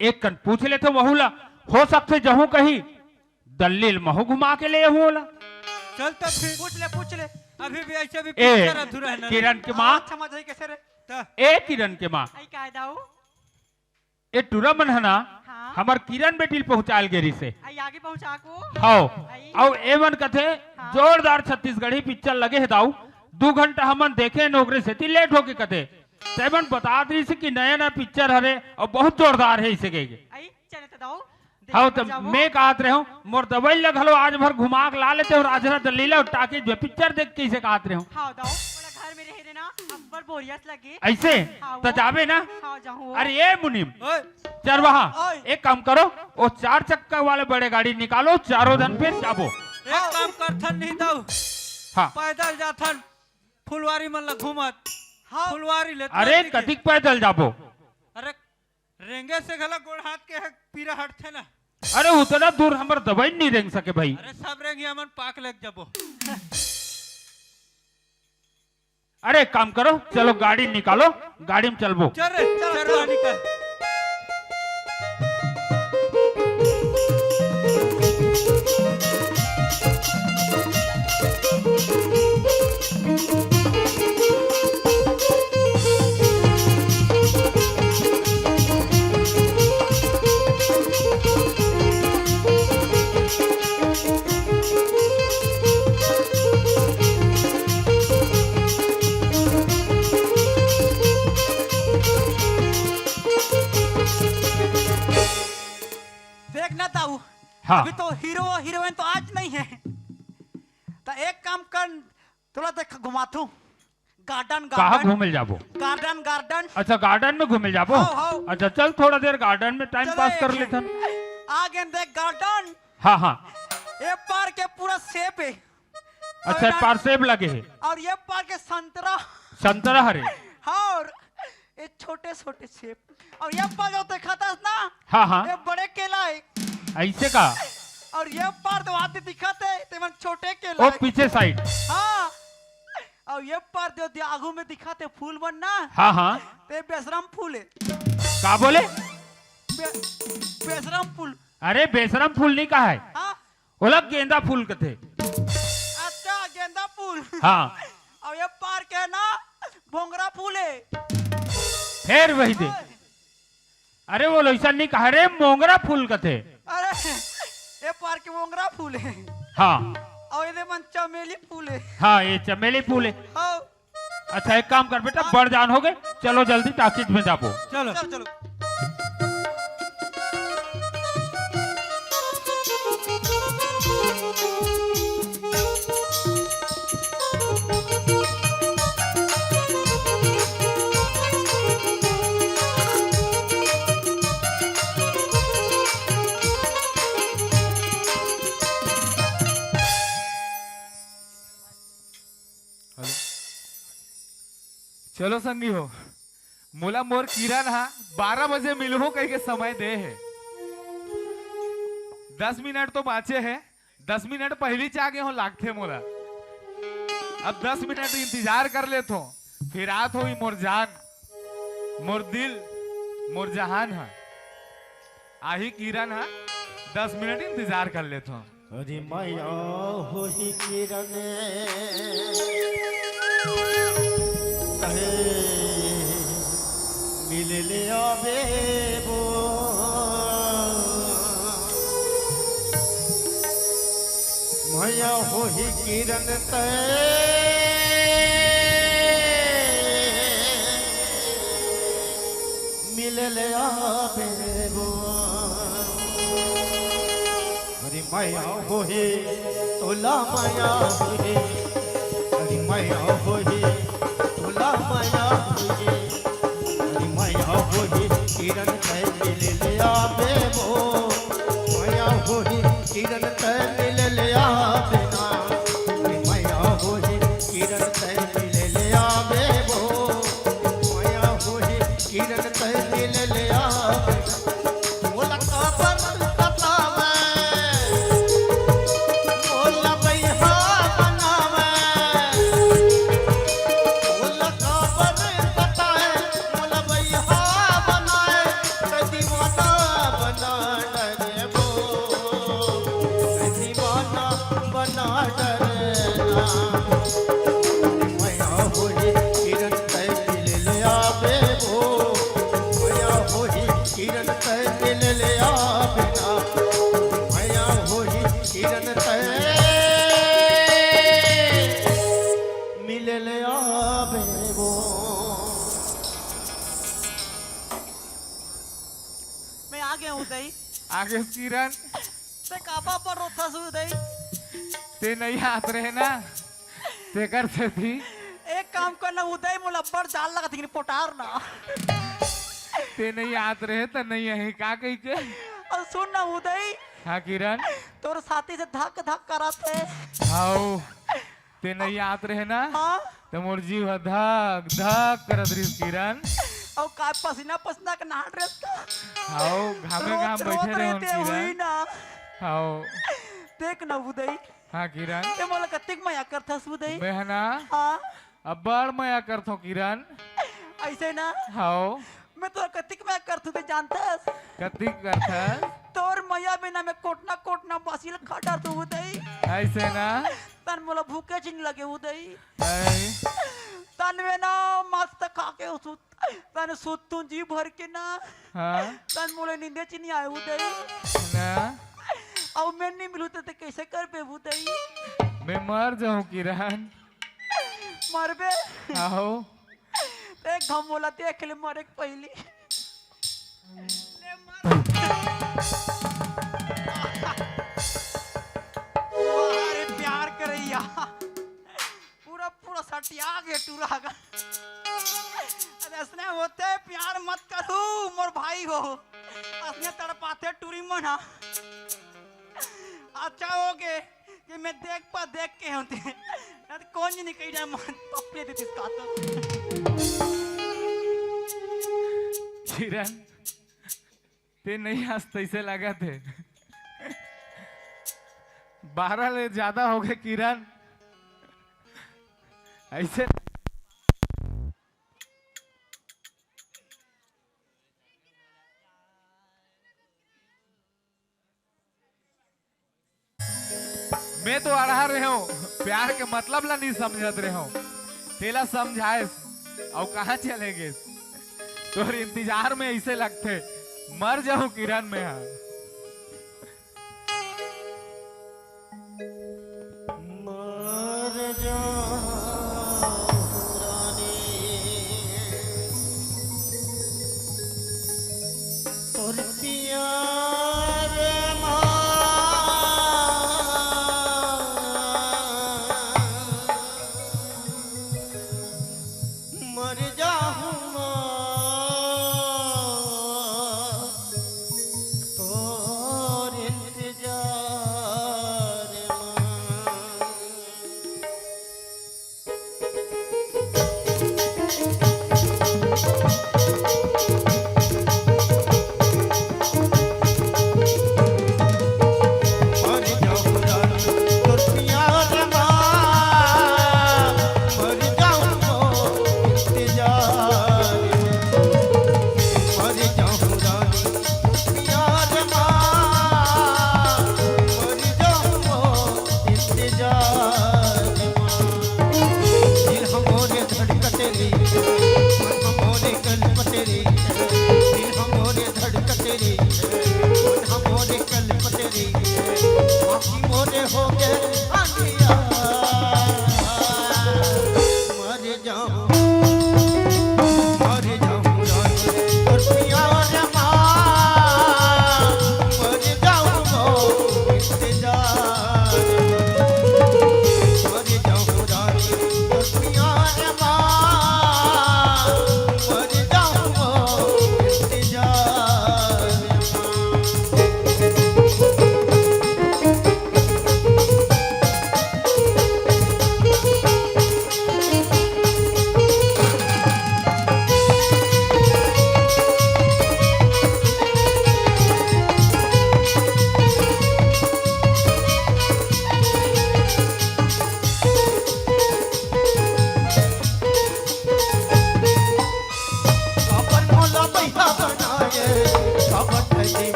एक कन पूछ लेथे वहू ला, हो सकथे जहूं कहीं दल्लील महू घुमा के ले आहूं ओला। चल तब फिर। पूछ ले, पूछ ले। अभी भी ऐसे भी ए, पिक्चर अधूरा है ना। किरण के माँ। अच्छा, मजा ही कैसे रे? त ए किरण के माँ। आई काय दाऊ? ए टूरा मन ह ना, हाँ। हमर किरण बेटी ल पहुंचायल गे रिसे। आई आगे पहुंचा को। हव। आई। अउ ए मन कथे, हाँ। जोरदार छत्तीसगढ़ी पिक्चर लगे हे दाऊ, दू घंटा हमन देखे न ओकरे सेती लेट होके कथे। ते मन बतात रिसे कि नया नया पिक्चर हरे अउ बहुत जोरदार हे इसे कहिके। आई, चले त दाऊ। हव, त मैं कहत रहे हूँ, मोर दवई ल घलो आज भर घुमा के ला लेते अउ राजरा दल्लीला अउ टाकीज में पिक्चर देख के इसे कहत रहे हूँ। हाँ, दाऊ, मोला घर में रहे देना, अब्बड़ बोरियस लगे। ऐसे? हाँ, त वो। जाबे ना? हाँ, जाहूँ वो। अरे, ए मुनीम, ओए। चरवाहा, ओए। एक काम करो, वो चार चक्का वाले बड़े गाड़ी निकालो, चारों जन फिर जाबो। एक काम करथन नहीं दाऊ। हाँ। पैदल जाथन, फुलवारी मन ला घूमत। हाँ। फुलवारी ले अरे, तुरंत दिखे। कतिक पैदल जाबो? अरे, रेंगे से घला गोड़ हाथ के ह-, पीरा हटथे ना। अरे, उतना दूर हमर दवई नहीं रेंग सके भाई। अरे, सब रेंगी हमन पाक लेके जाबो। अरे, एक काम करो, चलो गाड़ी निकालो, गाड़ी में चलबो। चल रे, चल, चल, चल। चल, निकल। देख ना ताऊ, हाँ। अभी तो हीरो हीरोइन तो आज नहीं है, तो एक काम कर, तोला देख घुमाथू। गार्डन, कहाँ गार्डन। घूमे जाबो? Garden, garden. अच्छा, गार्डन में घूमे जाबो? हाँ, हाँ। अच्छा, चल थोड़ा देर गार्डन में टाइम चलो, पास कर एक लेथन। आ गेन देख गार्डन। हाँ, हाँ। ए पार के पूरा सेब है। अच्छा, और पार सेब लगे है। और ये पार के संतरा। संतरा हरे। हाँ, और ये छोटे छोटे सेब। और ये पार जो देखा था ना, हाँ, हाँ। ये बड़े केला है। ऐसे का? और ये पार तो आते दिखाते, ते मन छोटे केला ओ, है। पीछे साइड। हाँ। और ये पार जो दि-, आगू में दिखाते फूल मन ना, हाँ, हाँ। ते बेशरम फूल है। का बोले? बे-, बेशरम फूल। अरे, बेशरम फूल नहीं कहा है। हाँ। ओला गेंदा फूल कथे। अच्छा, गेंदा फूल। हाँ। और ये पार के ना भोंगरा फूल है। फेर वही दे। ओए। अरे, वो लइसन नहीं कहा रे, मोंगरा फूल कथे। अरे, ये पार के मोंगरा फूल है। हाँ। अउ एदे मन चमेली फूल हे। हाँ, ये चमेली फूल हे। हाँ। अच्छा, एक काम कर बेटा, बड़ जान होगे, चलो जल्दी टाकीज में जाबो। चलो। चलो, चलो। हेलो। चलो संगी हो, मोला मोर किरण हा बारह बजे मिलहूं कहिके समय दे हे। दस मिनट तो बांचे हे, दस मिनट पहिली च आ गे हों लागथे मोला। अब दस मिनट इंतजार कर लेथों, फिर आत होही मोर जान, मोर दिल, मोर जहान हा। आही किरण हा, दस मिनट इंतजार कर लेथों। अरे मया होही किरण, कहे मिले ले आबे वो। मया होही किरण तय मिले ले आबे वो। अरे मया होही तोला मया होही, अरे मया होही तोला मया होही, अरे मया होही किरण तय मिले ले आबे वो। मया होही किरण तय मिले ले आबे ना, अरे मया होही किरण तय मिले ले आबे वो। मया होही किरण तय मिले ले आबे ना। मोला काबर सतावय, मोला बइहा बनावय। मोला काबर सतावय, मोला बइहा बनावय। तैं दीवाना बना डरे वो, तैं दीवाना बना डरे ना। मया होही किरण तय मिले ले आबे वो। मया होही किरण तय मिले ले आबे ना। मया होही किरण तय मिले ले आबे वो। मैं आ गया हूँ, उदय। आ गे किरण। तैं काबर रोथस उदय? तैं नइ आत रहे ना, तेकर सेती। एक काम कर ना उदय, मोला अब्बड़ जाड़ लगत हे, पोटार ना। तैं नइ आत रहे त नइ आही का कहिके? अउ सुन ना उदय। हाँ किरण। तोर छाती से धक धक करत हे। हव। तैं नइ आत रहे ना, हाँ? त मोर जीव ह धक धक करत रहिस किरण। अउ का पसीना पसीना के नहा डरेस का? हव, घामे रोत, घाम रोत बइठे रहेन रहिते किरण। होही ना। हव। देख ना उदय। हाँ किरण। तैं मोला कतिक मया करथस उदय? मैं ह ना, हाँ। अब्बड़ मया करथों किरण। अइसे ना? हव। मैं तोला कतिक मया करथों, तैं जानथस? कतिक करथस? तोर मया बिना मैं कोटना कोटना बासी ल खा डारथों उदय। अइसे ना? तन मोला भूखे च नइ लगे उदय। अई। तन में ना मस्त खा के सुत, तन सुतथों जी भर के ना। हाँ। तन मोला नींदे च नइ आय उदय। ना। अउ मैं नइ मिलहूँ त तैं कइसे करबे उदय? मैं मर जाहूँ किरण। मरबे? आहो। तैं एक घांव मोला देख ले मरे के पहिली। ले मर। वाह रे प्यार करइया। पूरा, पूरा सटिया गे टूरा गा। अरे असने होथे प्यार मत करहू मोर भाई हो। असने तड़पाथे टूरी मन हा। अच्छा होगे कि मैं देख पा देख के होथे। ना त कोन जी निकल जाए मन पप्पे दे दिस का तो। किरण, तैं नइ हंसस तइसे लगथे। बारह ले जादा होगे किरण। अइसे मैं तो अड़हा रहेंव, प्यार के मतलब ला नइ समझत रहेंव। तेला समझाएस, अउ कहाँ चले गेस? तोर इंतजार में अइसे लगथे, मर जाहूं किरण मैं हा।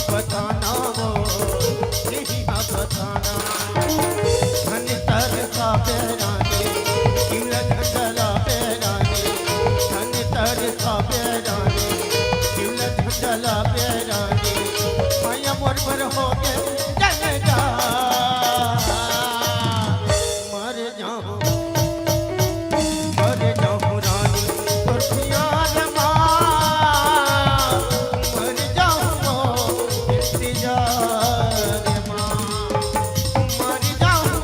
बताना वो, यही ना बताना। धन तर का बेरानी, किमला झंडला बेरानी। धन तर का बेरानी, किमला झंडला बेरानी। माया मोर बर हो गे जंगल जा। मर जाहूं, मर जाहूं रानी तोर प्यार मा। मर जाहूं इंतजार मा। मर जाहूं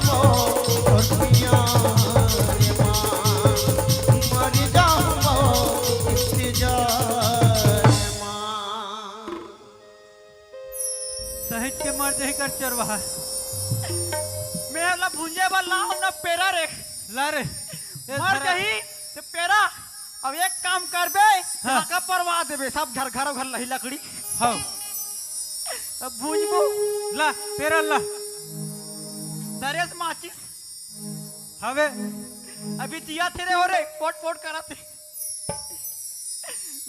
तोर प्यार मा। मर जाहूं इंतजार मा। सहित के मर जाही कर चरवाहा। मैं ओला भूंजे बर लाहूं ना पेरा रे। ला रे। ए, मर धरा। जाही ते पेरा। अब एक काम करबे, हाँ। ढाका परवा देबे, सब घर, घर, घर लही लकड़ी। हाँ। अब भूंजबो। ला, पेरा ला। दरेस माचिस। हवे। अभी जिया थे रे हो रे, पोट पोट करत हे।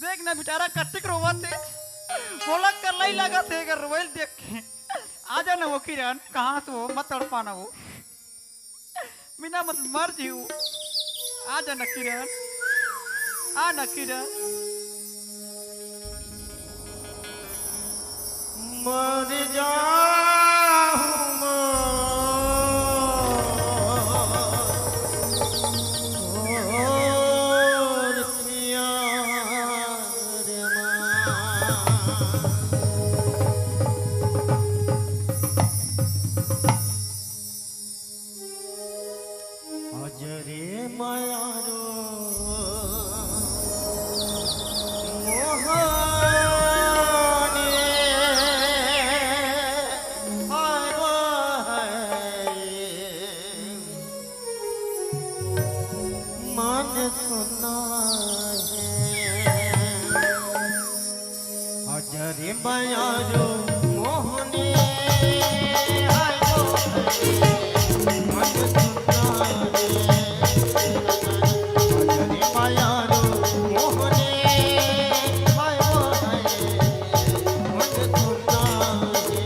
देख ना बेचारा कतिक रोवत हे। मोला कल्लई लगत हे, एकर रोवइल देख के। आ जा ना वो किरण, कहाँ से हो? मत तड़पा ना वो। बिना मत मर जीव। आ जा ना किरण, आ ना किरण। मर जाहूं मोर प्यार मा। अजरे मयारो मोहने आरो है मन सुना है। अजरे बयारो मोहने आयो मन सुना रे। अजरे बयारो मोहने आयो मन सुना रे।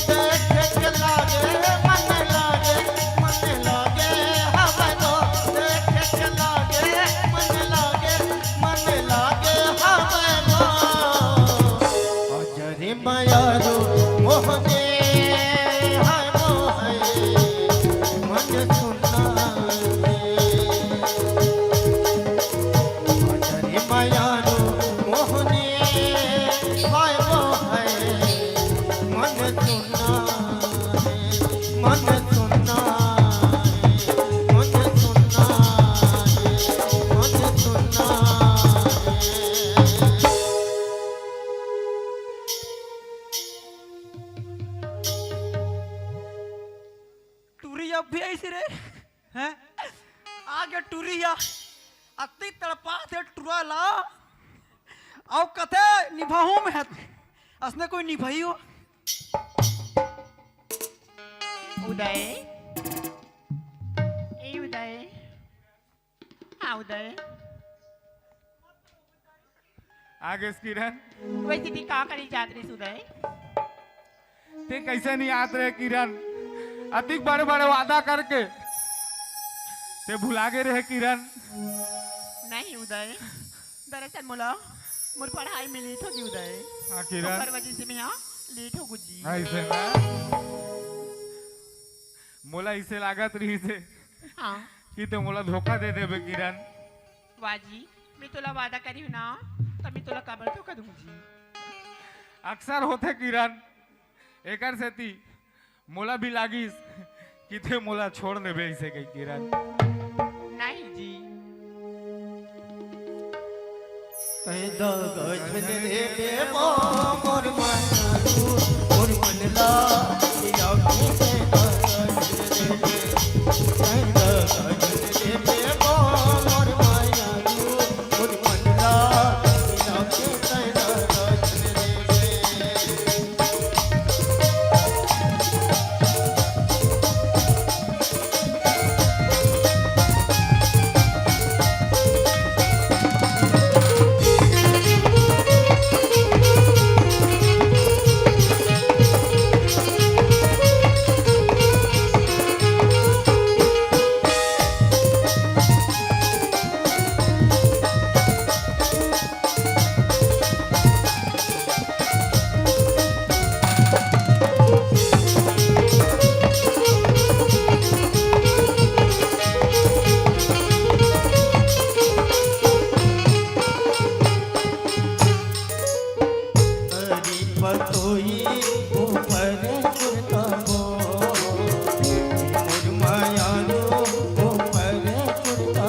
देखे के लागे मन लागे, मन लागे हवे तो। देखे के लागे मन लागे, मन लागे हवे तो। अजरे मयारो मोहने हाय मोहे मन सुना रे। अजरे मयारो मोहने हाय मोहे मन सुना रे। मन सुना रे, मन सुना रे, मन सुना रे। टूरी अब भी ऐसी रे, हैं? आगे टूरी या अति तड़पा थे टुरा ला, अउ कथे निभाहूं मैं हत, असने कोई निभाई हो? उदय, ए उदय, हाँ उदय। आगे से किरण। वैसे ती का करे जात रहिस उदय? ते कैसे नहीं आत रहे किरण? अतिक बड़े बड़े वादा करके ते भुला गे रहे किरण। नहीं उदय, दरअसल मोला मोर पढ़ाई में लेट हो गई उदय। हाँ किरण। ओकर वजह से मैं यहाँ लेट हो गई जी। ऐसे ना। मोला इसे लागत रहिस हे हाँ। कि ते मोला धोखा दे देबे किरण। वाह जी, मैं तोला वादा करी हूँ ना, तब मैं तोला काबर धोखा दूँ जी? अक्सर होथे किरण, एकर सेती मोला भी लागिस कि ते मोला छोड़ देबे इसे कही किरण। नहीं जी। तैं दगा झन रे देवा मोर माया रू, मोर मन ला मिलावती तैं दगा झन रे दे। तैं दगा झन रे देवा मोर माया रू, मोर मन ला मिलावती तैं दगा झन रे दे। पतोई ऊपर कुर्ता हो, मोर मायारू ऊपर कुर्ता,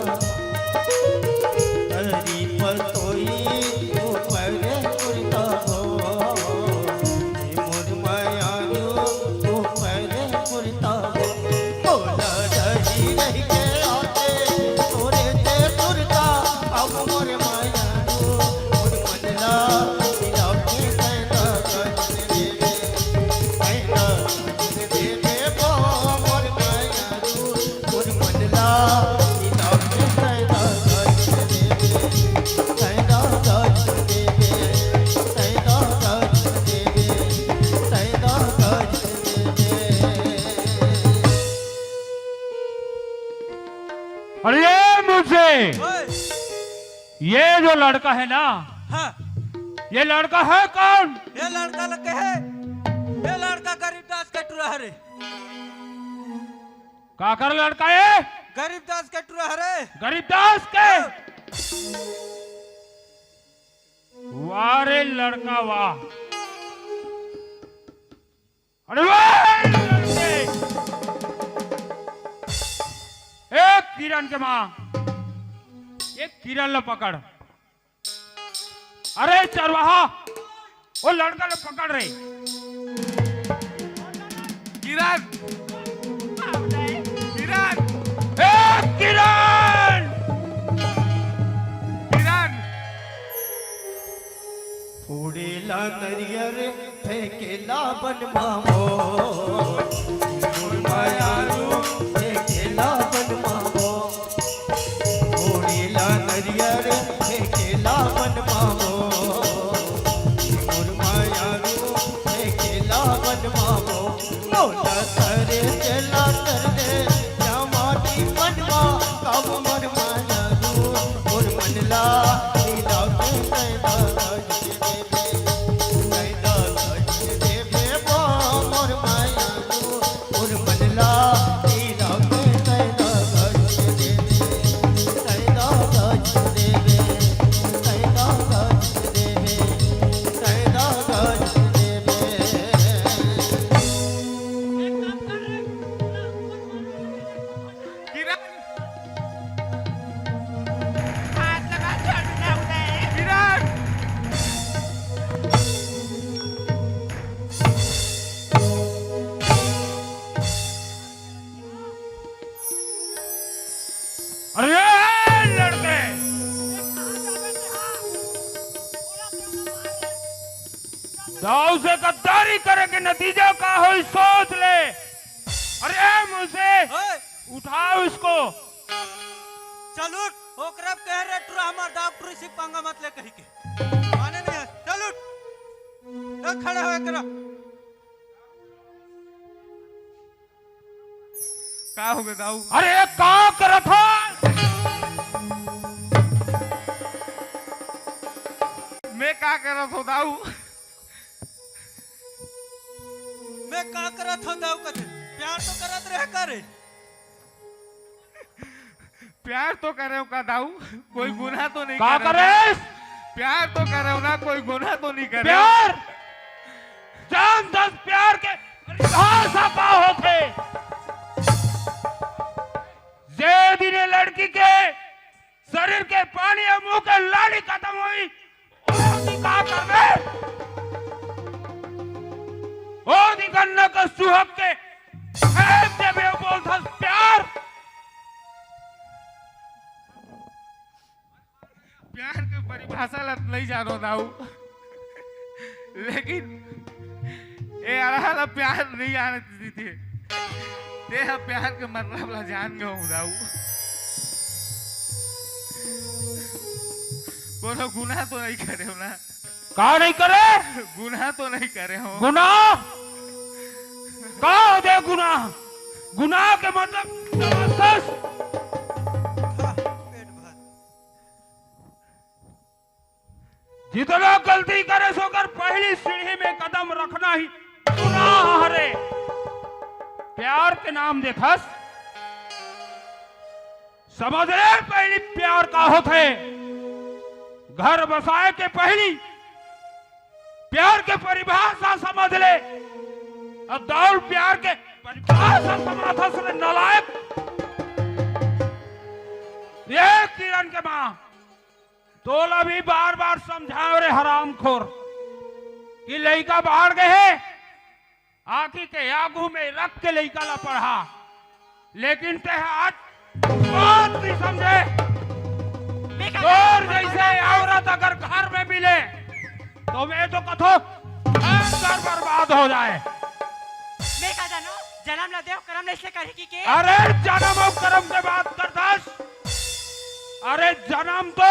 अरे पतोई ऊपर कुर्ता हो, मोर मायारू ऊपर कुर्ता हो। तोला रही रही के आते, तोरे ते कुर्ता, अब मोर मायारू, मोर मन ला मिला के पैदा कर देवे, पैदा कर देवे वो मोर मायारू, मोर मन ला मिला के पैदा कर देवे, पैदा कर देवे, पैदा कर देवे, पैदा कर देवे। अरे मुझे ओए! ये जो लड़का है ना, हाँ। ये लड़का है कौन? ये लड़का लगे है, ये लड़का गरीब दास के टुरा हरे। काकर लड़का है? गरीब दास के टुरा हरे। गरीब दास के? हाँ। वाह रे लड़का वाह। अरे वाह लड़के। ए किरण के माँ, ये किरण ला पकड़। अरे चरवाहा, वो लड़का ला पकड़ रे। किरण, किरण, ए किरण, किरण। फोड़ेला नरियर, फेंकेला बन मामो, मोर मायारू, फेंकेला बन मामो। फोड़ेला नरियर, फेंकेला बन मामो, मोर मायारू, फेंकेला बन मामो। मोला करे तेला कर दे, या माटी बनवा, कब मोर मायारू, मोर मन ला मिला के पैदा कर। किरण, हाथ लगा, छोड़ दे उन्हें। किरण। अरे लड़के, दाऊ से गद्दारी करे के नतीजा का होई, सोच ले। अरे मुझे ओए! उठाओ इसको। चल उठ, ओकरा कह रे टुरा, हमार दाऊ टुरी से पंगा मत ले कही के। माने नहीं है, चल उठ। ए, खड़ा हो एकरा। का हो गे दाऊ? अरे का करत हो? मैं का करत हो दाऊ? मैं का करत हो दाऊ कथे? प्यार तो करत रहे का रे? प्यार तो करे हो का दाऊ, कोई गुनाह तो नहीं का करे हो करे? ना? प्यार तो करे हो ना, कोई गुनाह तो नहीं करे हो? प्यार? जान दस प्यार के परिभाषा का होथे? जे दिन ये लड़की के शरीर के पानी अउ मुंह के लाली खत्म होई, ओ दिन का करबे? ओ दिन कन्ना का सुहाग के फेंक देबे, बोलथस प्यार। प्यार के परिभाषा ला नहीं जानो दाऊ, लेकिन ए अरहा ला प्यार नहीं आने दीथे। ते ह प्यार के मतलब ला जान गए हो दाऊ। कोनो गुनाह तो नहीं करे हो ना? का नहीं करे? गुनाह तो नहीं करे हो? गुनाह? का हो दे गुनाह? गुनाह के मतलब समझथस? खा, पेट भर। जितना गलती करे सो कर पहली सीढ़ी में कदम रखना ही गुनाह हरे। प्यार के नाम देखस, समझ ले पहली प्यार का होथे। घर बसाए के पहली प्यार के परिभाषा अब दौड़ प्यार के परिभाषा समाथस रे नालायक। ये किरण के माँ, तोला भी बार-बार समझाव रे हरामखोर, कि लइका बाढ़ गए हे, आँखी के आगू में रख के लइका ला पढ़ा, लेकिन तें आज बात नहीं समझे। मैं का तोर जानहूँ जैसे औरत अगर घर में मिले, तो मैं तो कथों, घर बर्बाद हो जाए। मैं का जानहूँ, जनम ला देव करम ले से करही कि के? अरे, जनम अउ करम के बात करथस। अरे, जनम तो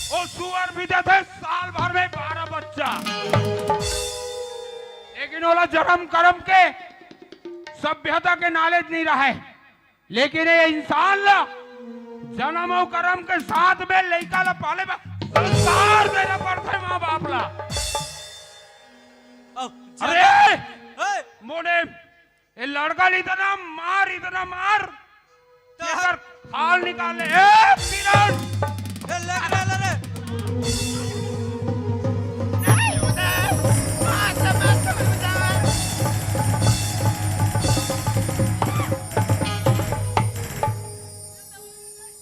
वो सुअर भी देथे साल भर में बारह बच्चा, लेकिन ओला जनम करम के, सभ्यता के knowledge नहीं रहे। लेकिन ये इंसान ला जनम अउ करम के साथ में लइका ला पाले बर संस्कार देना पड़थे माँ बाप ला। अउ अरे! ए! मोने, ये लड़का ला इतना मार, इतना मार, तो एकर खाल निकाल ले। ए, किरण! ए, ले, ले, ले, ले।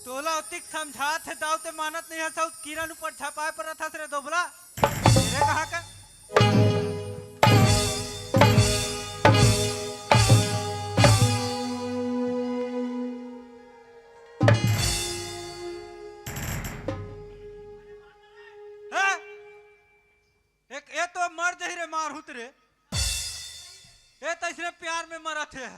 तोला ओतिक समझात हे, दाऊ ते मानत नहीं हस, अउ किरण ऊपर झपाए परत हस रे दोबला। तेरे कहाँ का? हैं? एक, ए तो मर जही रे मारहूँ त रे। ए तइसने प्यार में मरत हे।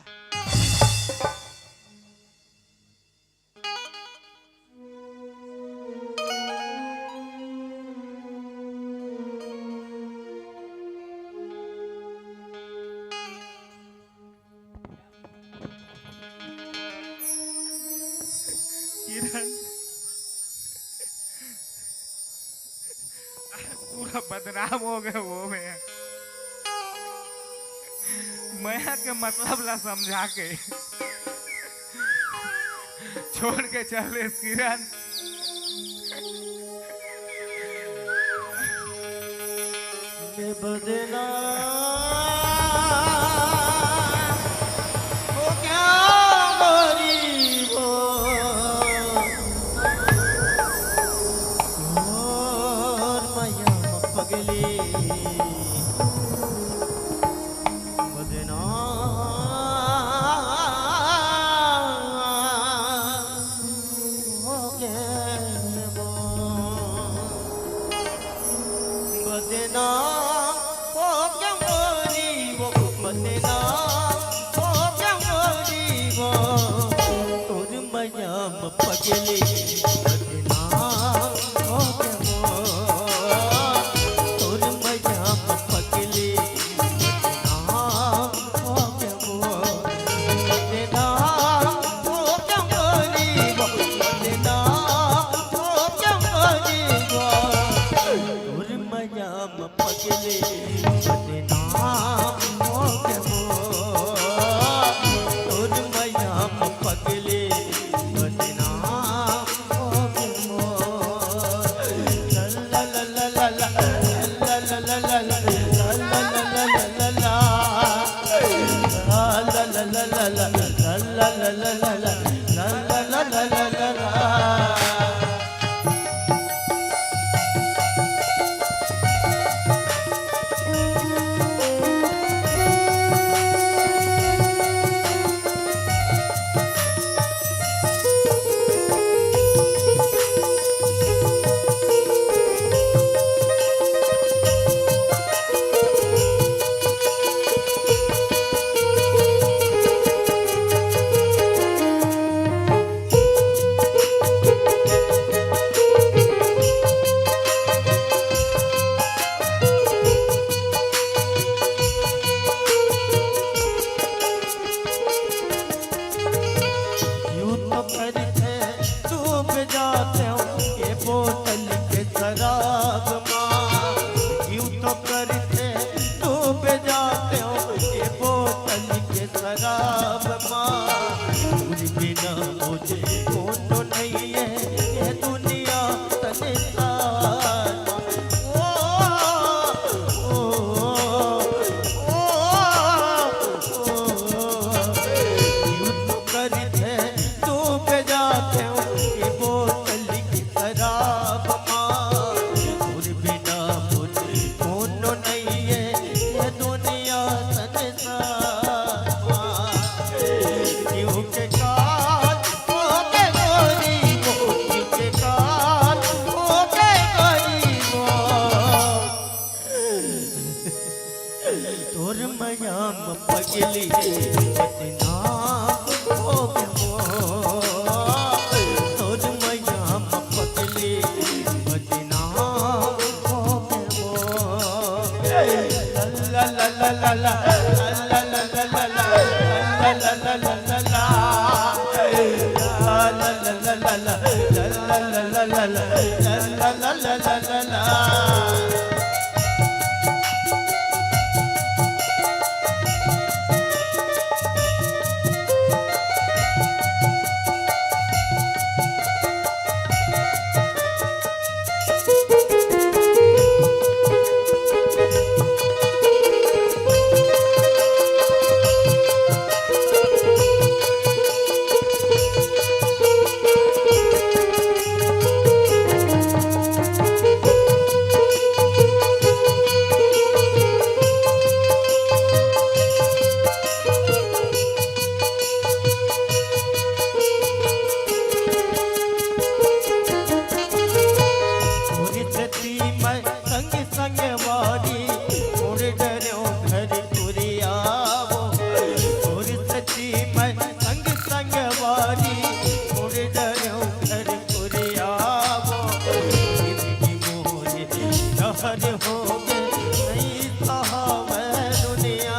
किरण, पूरा बदनाम हो गए वो मैं। मया के मतलब ला समझा के छोड़ के चल दे किरण। मैं बदनाम हो गया गरीबो, और मया पगली बदनाम हो गए वो, बदनाम हो गए वो री वो, बदनाम हो गए वो री वो, तोर मया म पगली बदनाम हो गए वो, तोर मया म पगली बदनाम यूं तो करथे डूब जाते हो ये बोतल के शराब माँ, यूं तो करथे डूब जाते हो ये बोतल के शराब माँ। तोर बिना मुझे कोनो नहीं है ये दुनिया संसार। ओ, ओ, ओ, तोर मया म पगली बदनाम हो गे वो। तोर मया म पगली बदनाम हो गे वो। ला ला ला ला ला, ला ला ला ला ला, ला ला ला ला ला। तोर सेती मैं संग संग वारी, मोर डरेंव घर कुरियावो। तोर सेती मैं संग संग वारी, मोर डरेंव घर कुरियावो। जिनगी मोर जहर होगे, नइ सहावय दुनिया।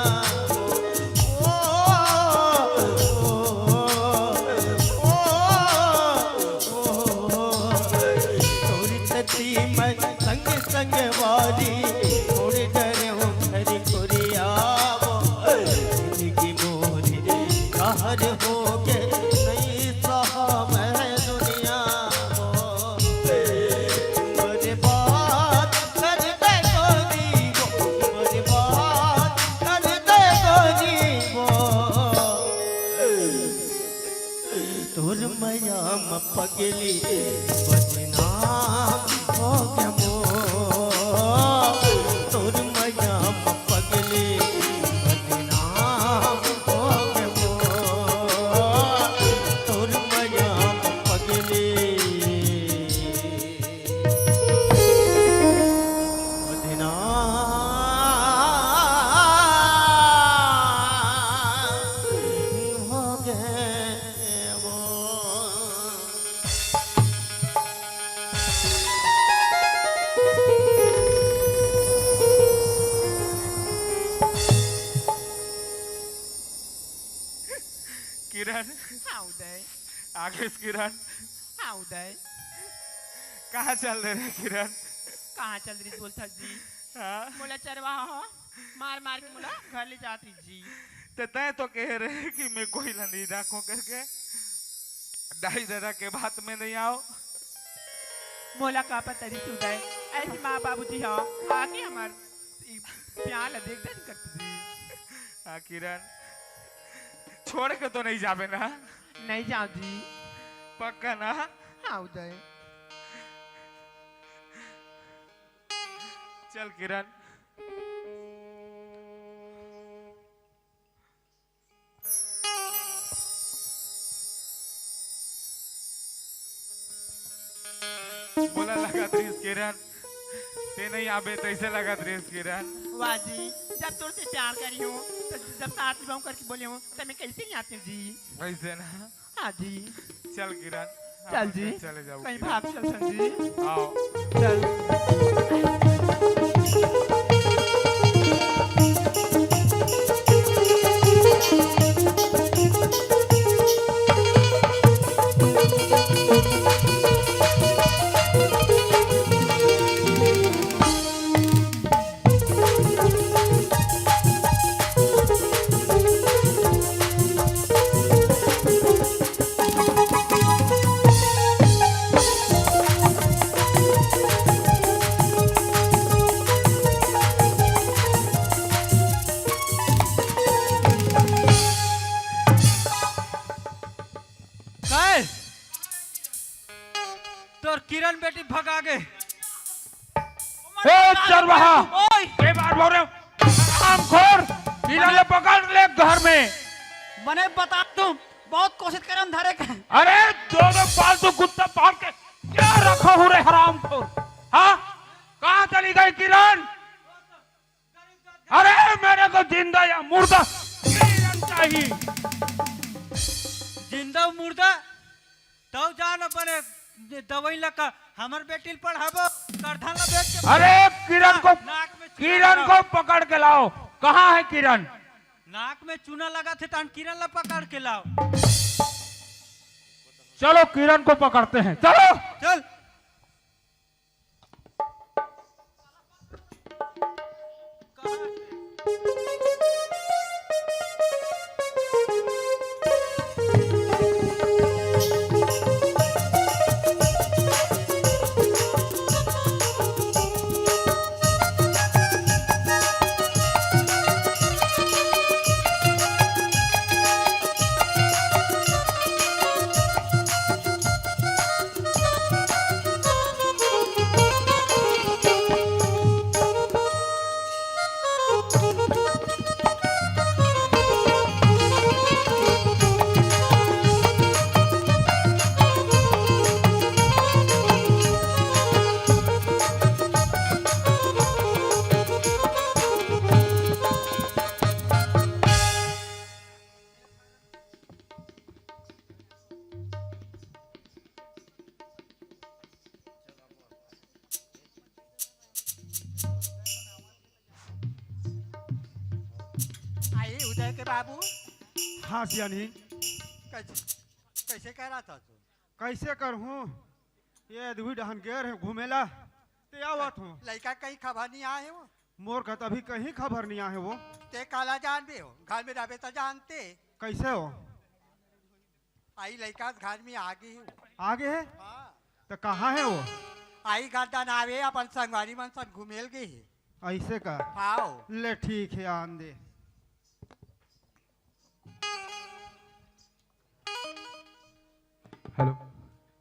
ओ, ओ, ओ, ओ, ओ, तोर सेती मैं संग संग वारी, मोर डरेंव घर कुरियावो। जिनगी मोर जहर होगे, नइ सहावय दुनिया। बर्बाद कर दे तोरी वो, बर्बाद कर दे तोरी वो। तोर मया म पगली बदनाम हो गे वो। तोर मया म पगली बदनाम हो गे वो। तोर मया म पगली बदनाम हो गे वो। किरण। हाँ उदय। आगेस किरण। हाँ उदय। कहाँ चल दे रहे किरण? कहाँ चल रही बोलथस जी? हाँ? मोला चरवाहा ह मार मार के मोला घर ले जात रही जी। ते तय तो कहे रहे कि मैं कोई ला नहीं राखों करके। दाई ददा के बात में नहीं आओ। मोला का पता रही उदय, ऐसी माँ बाबूजी ह आके हमार ई प्यार ला देख देख करती जी। हाँ किरण, छोड़ के तो नहीं जाबे ना? नहीं जाओ जी। पक्का ना? हाँ उदय। चल किरण। मोला लगत रहिस किरण, ते नहीं आबे तैसे लगत रहिस किरण। वाह जी, जब तोर से प्यार करी हूँ, तो जब साथ निभाऊं करके बोले हूँ, तो मैं कैसे नहीं आती हूँ जी? वैसे ना। हाँ जी। चल किरण, चल जी। चले जाओ कहीं किरण। भाग चल सन जी। आओ। चल। काय? तोर किरण बेटी भगा गे। ए चरवाहा, ओए! ए बार बोल रहे हो, हरामखोर, इला ले पकड़ ले घर में। मने बता तुम, बहुत कोशिश करन धरे के। अरे दो दो पालतू कुत्ता पाल के क्या रखा हूँ रे हरामखोर? हाँ, कहाँ चली गई किरण? अरे मेरे को जिंदा या मुर्दा, किरण चाही। जिंदा मुर्दा, तौ जान अपने दवाई लगा, हमर बेटी ल पढ़ाबो, करधन ला बेच के अरे, किरण को, नाक में चूना किरण लगा। को पकड़ के लाओ। कहाँ है किरण? नाक में चूना लगा थे, तहन किरण ला पकड़ के लाओ। चलो, किरण को पकड़ते हैं, चलो। चल। आई उदय के बाबू। हाँ सियानी। कैसे, कैसे कह रहा था तू? कैसे करहूँ? ये दुई डहन गेर हे घूमेला, ते आवत हो। लइका कहीं खबर नहीं आए हो? मोर का तभी कहीं खबर नहीं आए हो। ते काला जान भी हो, घर में रहबे तो जानते। कैसे हो? आई लइका घर में आगे हे। आगे हे? हाँ। तो कहाँ हे वो? आई गद्दा नावे अपन संगवारी मन संग घूमेल गे हे। ऐसे का? हाँ। ले ठीक हे, आन दे। हेलो,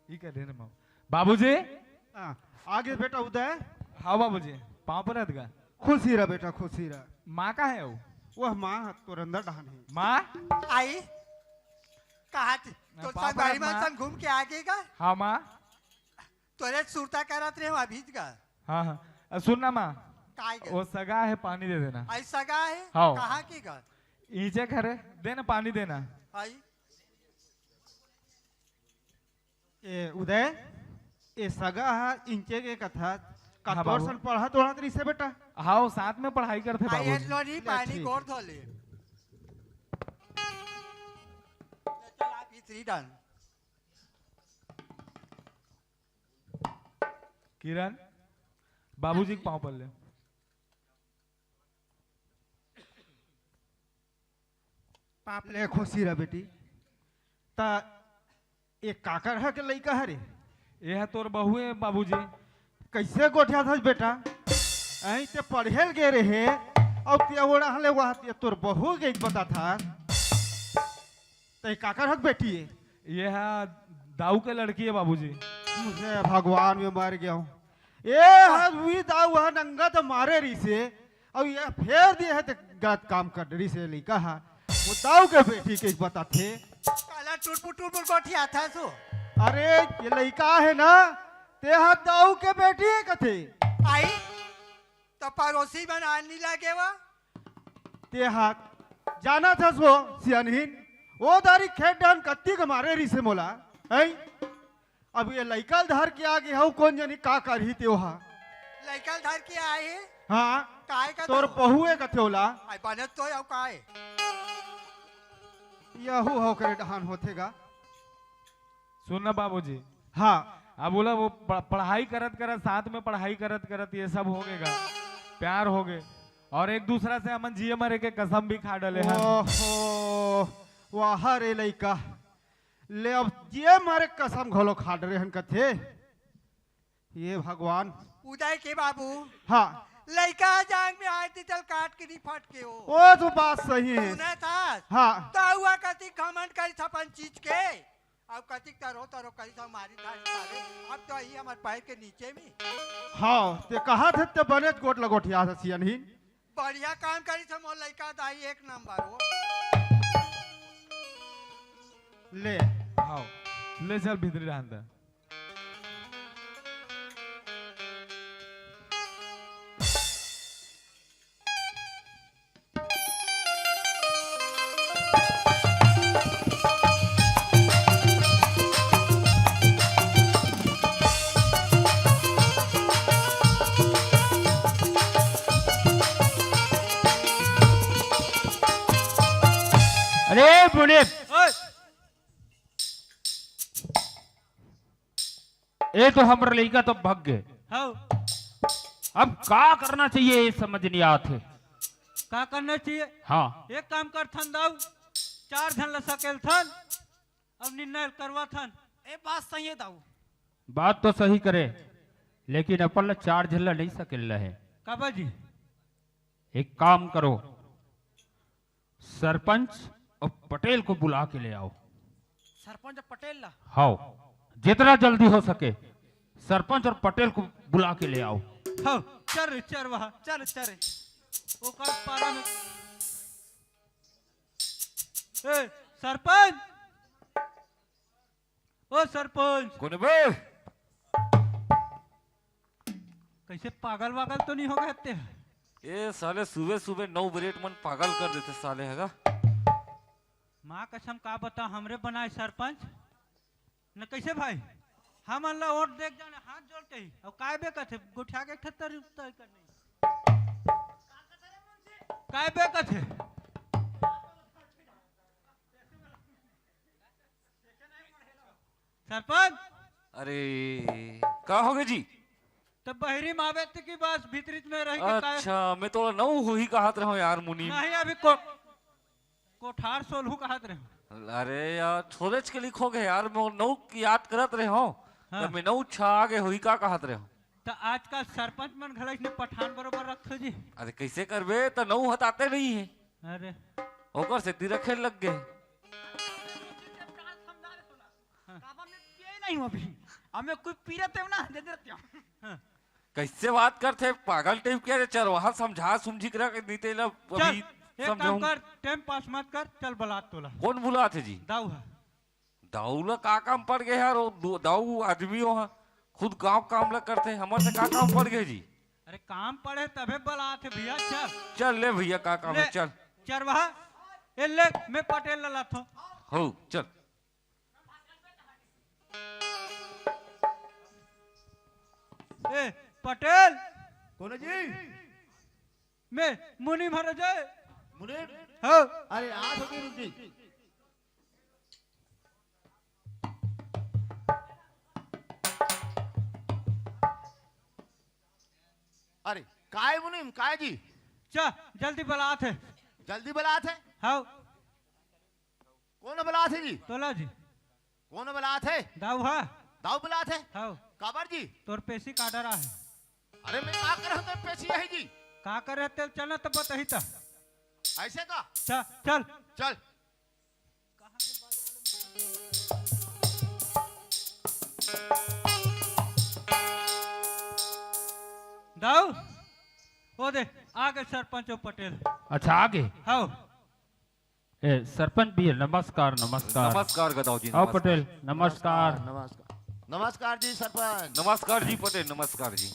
ई का देने माँ? बाबूजी? हाँ, आगे बेटा उदय। हाँ बाबूजी, पाँव परत गा। खुशी रह बेटा, खुशी रह। माँ का हे वो? वह माँ तोर अंदर डहान हे। माँ? आई? कहा थी? ना, तो पापा संगवारी ना, मन माँ। संग घूम के आगे गा? हाँ, माँ। तोरे सुरता करत रहे हो अभी का? हाँ, हाँ। अ, सुन ना, माँ। काय गा? वो सगा हे, पानी दे देना। आई सगा हे? हाँ। कहाँ के गा? ईचे घरे, दे ना, पानी देना। आई? ए, उदय, ए सगा हा इंचे के कथा, का हाँ, तोर बाबू। सन पढ़त ओढ़त रहिसे बेटा? हाँ, वो साथ में पढ़ाई करथे आई बाबूजी। एतनो नहीं, ले, पानी ठीक। गोड़ धो ले। ले चल, आप भीतरी डाल। किरण, बाबूजी के पाँव पर ले। पाप ले खुशी रह बेटी। त ए काकर ह के लइका हरे? ए ह तोर बहू हे बाबूजी। कैसे गोठियाथस बेटा? ऐं ते पढ़े ल गे रहे, अउ ते ओड़ा हले वहाँ ते तोर बहू के बतात हस। ते काकर ह के बेटी हे? ए ह दाऊ के लड़की हे बाबूजी। मुझे भगवान में मर गया हूँ। ए ह उही दाऊ ह नंगा त मारे रहिसे, अउ ए फेर दे हे ते गलत काम कर डरिसे लइका ह। वो दाऊ के बेटी के बतात हे। काला टुरपुर टुरपुर गोठियाथस वो। अरे, ये लइका हे ना, ते ह दाऊ के बेटी हे कथे। आई, त पड़ोसी मन आन नहीं लागे वा। ते ह जानथस वो सियानहीन, वो दारी खेत डहन कत्ती के मारे रहिसे मोला, हैं? अब ये लइका ल धर के आगे हव, कोन जनी का करही ते ओहा। लइका ल धर के आए हे? हाँ। काय का तोर तो? बहू हे कथे ओला। आई बनत तो अउ काय? यहू ह ओकरे डहान होथे गा। सुन ना बाबूजी। हाँ। अब बोला वो प-, पढ़ाई करत करत, साथ में पढ़ाई करत करत ये सब हो गे गा। प्यार हो गे। और एक दूसरा से हमन जिए मरे के कसम भी खा डले हन। ओहो, वाह रे लइका। ले अब जिए मरे कसम घलो खा डरे हन कथे। ये भगवान। उदय के बाबू। हाँ। लइका जांग में आए थे, चल काट के नहीं फटके हो। वो तो बात सही हे। सुना था? हाँ। त हुआ कतिक घमंड करिस अपन चीज के। अब कतिक तरो तरो करिस हमारी धान पावे। अब तो यही हमर पैर के नीचे में। हाँ, ते कहा थे ते बने गोठ ल गोठियाथस सियानहीन। बढ़िया काम करिस मोर लइका दाई, एक नंबर हो। ले। हाँ, ले चल भीतरी रहन दे। दे बोले। ओए। ए तो हमर लइका तो भग गे। हव। अब का करना चाहिए, ये समझ नहीं आत हे। का करना चाहिए? हाँ। एक काम करथन दाऊ, चार झन ल सकेलथन, अब निर्णय करवाथन। ए बात सही हे दाऊ। बात तो सही करे, लेकिन अपन ल चार झन ल नहीं सकेलना हे। काबर जी? एक काम करो, सरपंच और पटेल को बुला के ले आओ। सरपंच और पटेल ला? हाव, जितना जल्दी हो सके सरपंच और पटेल को बुला के ले आओ। हव, चल रे, चल वहाँ, चल, चल रे। ओकर पारा में। ए, सरपंच, ओ सरपंच। कोन बे? कइसे पागल वागल तो नहीं हो गए ते? ए साले, सुबह सुबह नौ बरेट मन पागल कर देथे साले, हे गा। माँ कसम, का बता, हमरे बनाए सरपंच न। कइसे भाई, हमन ला वोट देख जाने, हाथ जोड़ के ही। अब काय बे कथे, गोठिया के ठत्तर तय कर नहीं। काय बे कथे? सरपंच। अरे, का हो गए जी? तो बहरी में आवे त की बस भीतरी में रह के काय? अच्छा, मैं तो नौ होही कहत रहो यार मुनीम। नहीं, अभी को-, कोठार सोलहू कहत रहो। अरे यार, थोड़े के लिखो गए यार, मैं नौ की याद करत रहे हो। हाँ। तो मैं नौ छा आगे होही का कहत रहे हो? तो आजकल सरपंच मन घला इसने पठान बरोबर रखथो जी। अरे कैसे करबे, तो नौ हताते नहीं है। अरे। ओकर से ती रखे लग गए। हाँ। काबर मैं पिए नहीं हूँ अभी। अब मैं कोई पी रहते हूँ ना, दे देते हूँ। हाँ। कैसे बात करथे पागल टाइप के? अरे चरवाहा समझा समझी के रख, नहीं ते ला चल, अभी एक काम समझाऊं। कर, टाइम पास मत कर, चल बलात तोला। कौन बुलात हे जी? दाऊ है। दाऊ ला का काम पड़ गए यार? वो दो-, दाऊ आदमी हो हा, खुद गांव काम ला करथे, हमर से का काम पड़ गए जी? अरे काम पड़े तभे बलात हे भैया, चल। चल ले भैया, का काम ले, है, चल। चरवाहा, ए ले, मैं पटेल ला लाथो। हो, चल। ए, पटेल। कौन है जी? मैं मुनीम महाराज। मुनीम? हाँ। अरे, आज होगी रुक जी। अरे, काय मुनीम, काय जी? चा, जल्दी बलात हे। जल्दी बलात हे? हाँ। कौन बलात हे जी? तोला जी। कौन बलात हे? दाऊ हा। दाऊ बलात हे? हाँ। काबर जी? तोर पेशी काटा रहा है। अरे, मैं का करहूं तो पेशी यही जी? का करे तेल चलना तो बताही ता। ऐसे का? चा, चल। चल। दाऊ, ओ दे, आगे सरपंच ओ पटेल। अच्छा, आगे? हाँ। ए, सरपंच भी है, नमस्कार, नमस्कार। नमस्कार गदाऊ जी, आओ नमस्कार। पटेल, नमस्कार। नमस्कार, नमस्कार। नमस्कार जी सरपंच। नमस्कार जी पटेल, नमस्कार जी।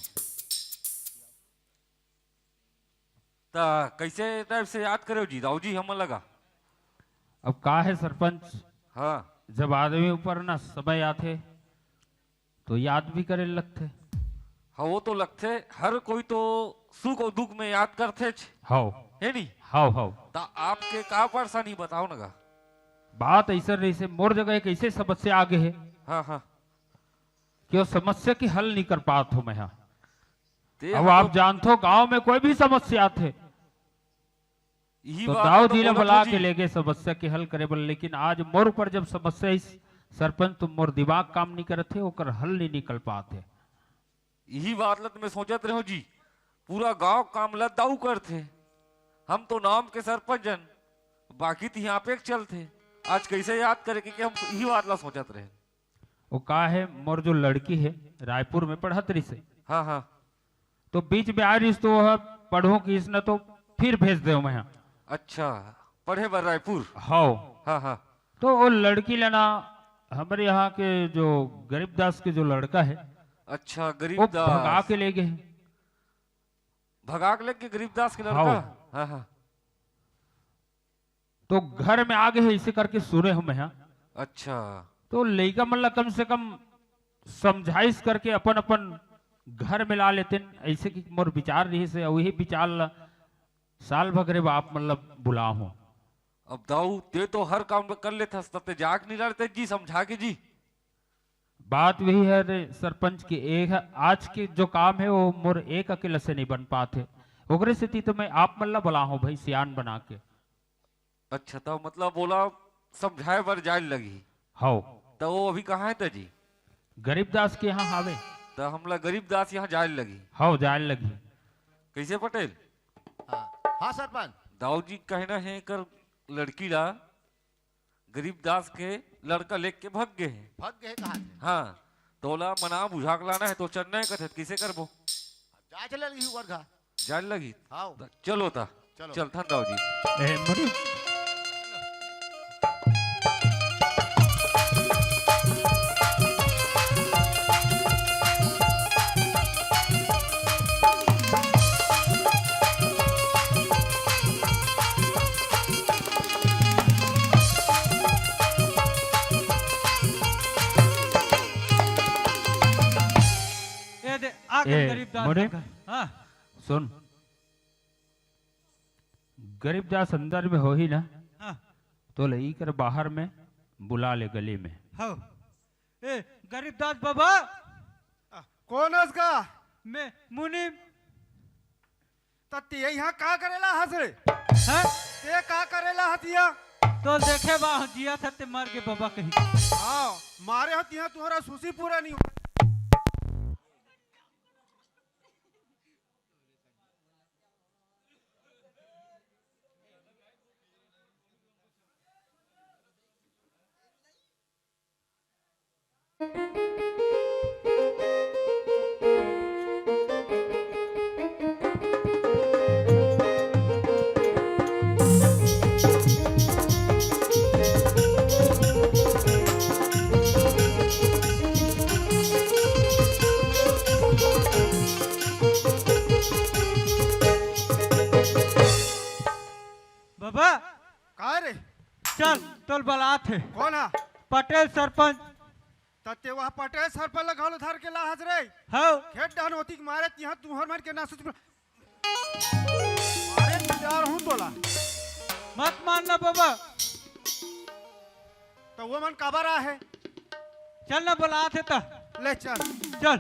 त कैसे टाइप से याद करे हो जी, दाऊ जी हमन लगा? अब का है सरपंच, हाँ। जब आदमी ऊपर ना समय आथे, तो याद भी करे लगथे। हाँ, वो तो लगथे, हर कोई तो सुख और दुख में याद करथेच। हाव। है नी? हाव, हाव। त आपके का परेशानी बताओ ना गा। बात ऐसा रहिसे, मोर जगह एक ऐसे समस्या आ गए है हाँ, हाँ। कि वो समस्या की हल नहीं कर पात हो मैं हा। ते अब हम आप तो जानथो, गांव में कोई भी समस्या आथे, यही तो बात दाऊ तो जी ला बोलत बुला हो के जी। लेगे समस्या के हल करे बर, लेकिन आज मोर ऊपर जब समस्या इस सरपंच, तो मोर दिमाग काम नहीं करत हे, ओकर हल नहीं निकल पात हे। यही बात ला तो मैं सोचत रहे हूँ जी, पूरा गांव काम ला दाऊ करथे, हम तो नाम के सरपंच हन, बाकी तो यहाँ पे एक चलथे। आज कैसे याद करे के, कि हम यही बात ला सोचत रहे। वो का है, मोर जो लड़की है, रायपुर में पढ़त रहिसे। हाँ, हाँ। तो बीच में आ रहिस, तो वह पढ़ो किस न, तो फिर भेज दे मैं। अच्छा, पढ़े बर रायपुर? हाव। हाँ, हाँ। तो वो लड़की लेना, हमारे यहाँ के जो गरीबदास के जो लड़का है, अच्छा, वो गरीबदास। भगा के ले गए। भगा के ले गए गरीबदास के लड़का? हाव। हाँ, हाँ। तो घर में आ गए हे, इसे करके सुने हूँ मैं हा। अच्छा। तो लइका मन ला कम से कम समझाइश करके अपन अपन घर में ला लेते, ऐसे कि मोर विचार रहिसे, अउ यही विचार ला साल भगरे बाप मन ला बुला हूँ। अब दाऊ, ते तो हर काम कर लेथस, तब ते जाके नहीं लड़ते जी, समझा के जी। बात वही है रे सरपंच की, एक आज के जो काम है वो मोर एक अकेला से नहीं बन पात है, ओकरे सेती तो मैं आप मन ला बुला हूँ भाई, सियान बना के। अच्छा, तो मतलब ओला समझाए बर जाए लगही। हव। तो वो अभी कहाँ है त जी? गरीबदास के यहाँ हावे। तो हमला गरीबदास यहाँ जाए लगही। हव, जाए लगही। कैसे पटेल? हाँ, हाँ सरपंच। दाऊ जी कहना है कर लड़की ला गरीबदास के लड़का लेके भग गए हैं। भग गए कहाँ से? हाँ, तोला मना बुझा के लाना है तो चलना है कथे, किसे करबो? जा चले लगी वर्घा। जान लगी? हाँ। त चलो ता। चलो। चल थन दाऊ जी। ए, मनु। ए दे, आ गए ए, गरीबदास मोरे? का घर। हाँ। सुन, गरीबदास अंदर में होही ना, हाँ। तो लई कर बाहर में बुला ले गली में। हव। ए, गरीबदास बाबा। आ, कौन हस का? मैं मुनीम। त ते यहाँ का करेला हस रे? हैं? ते का करेला हस यहाँ? तो देखे बा, जिया था ते मर के बाबा कहीं। हाँ, मारे हो तिहाँ तुम्हारा सुसी पूरा नहीं हो। बाबा। का रे? चल, तोल बलात हे। कौन हा? पटेल सरपंच। त ते वह पटेल सरपंच ला घलो धर के लाहस रे। हव। खेत डहन होती के मारे तिहाँ तुहर मन के ना सोच। अरे यार हूँ तोला। मत मानना बाबा। त वो मन काबर आहे? चल ना, बलात हे त। ले चल। चल।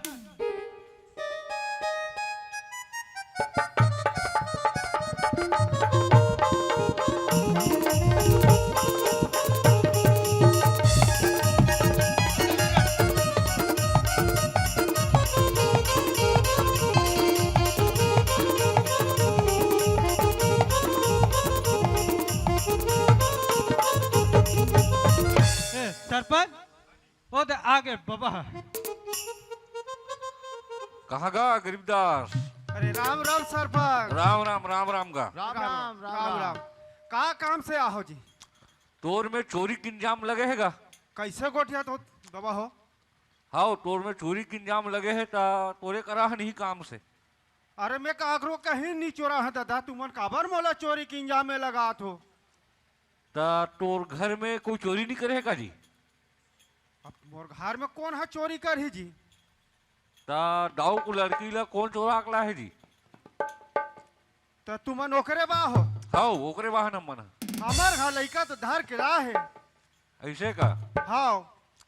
ए, सरपंच, ओ दे आगे बाबा। कहाँ गा गरीबदास? अरे राम राम सरपंच। राम राम, राम राम गा। राम राम, राम राम। का काम से आहो जी? तोर में चोरी के इंजाम लगे हे गा। कैसे गोठिया तो बाबा हो? हाव, तोर में चोरी के इंजाम लगे हे त तोरे करा हन इही काम से। अरे मैं काकरो कहीं नहीं चोरा है दादा, तुमन काबर मोला चोरी के इंजाम में लगात हो? त तोर घर में कोई चोरी नहीं करे हे का जी? अब मोर घर में कौन हा चोरी करही जी? त दाऊ को लड़की ला कौन चोरा के लाहे जी? त तुमन ओकरे बा हो? हाव, ओकरे बा हन हमन। हमर घर लइका तो धर के लाहे। ऐसे का? हाव।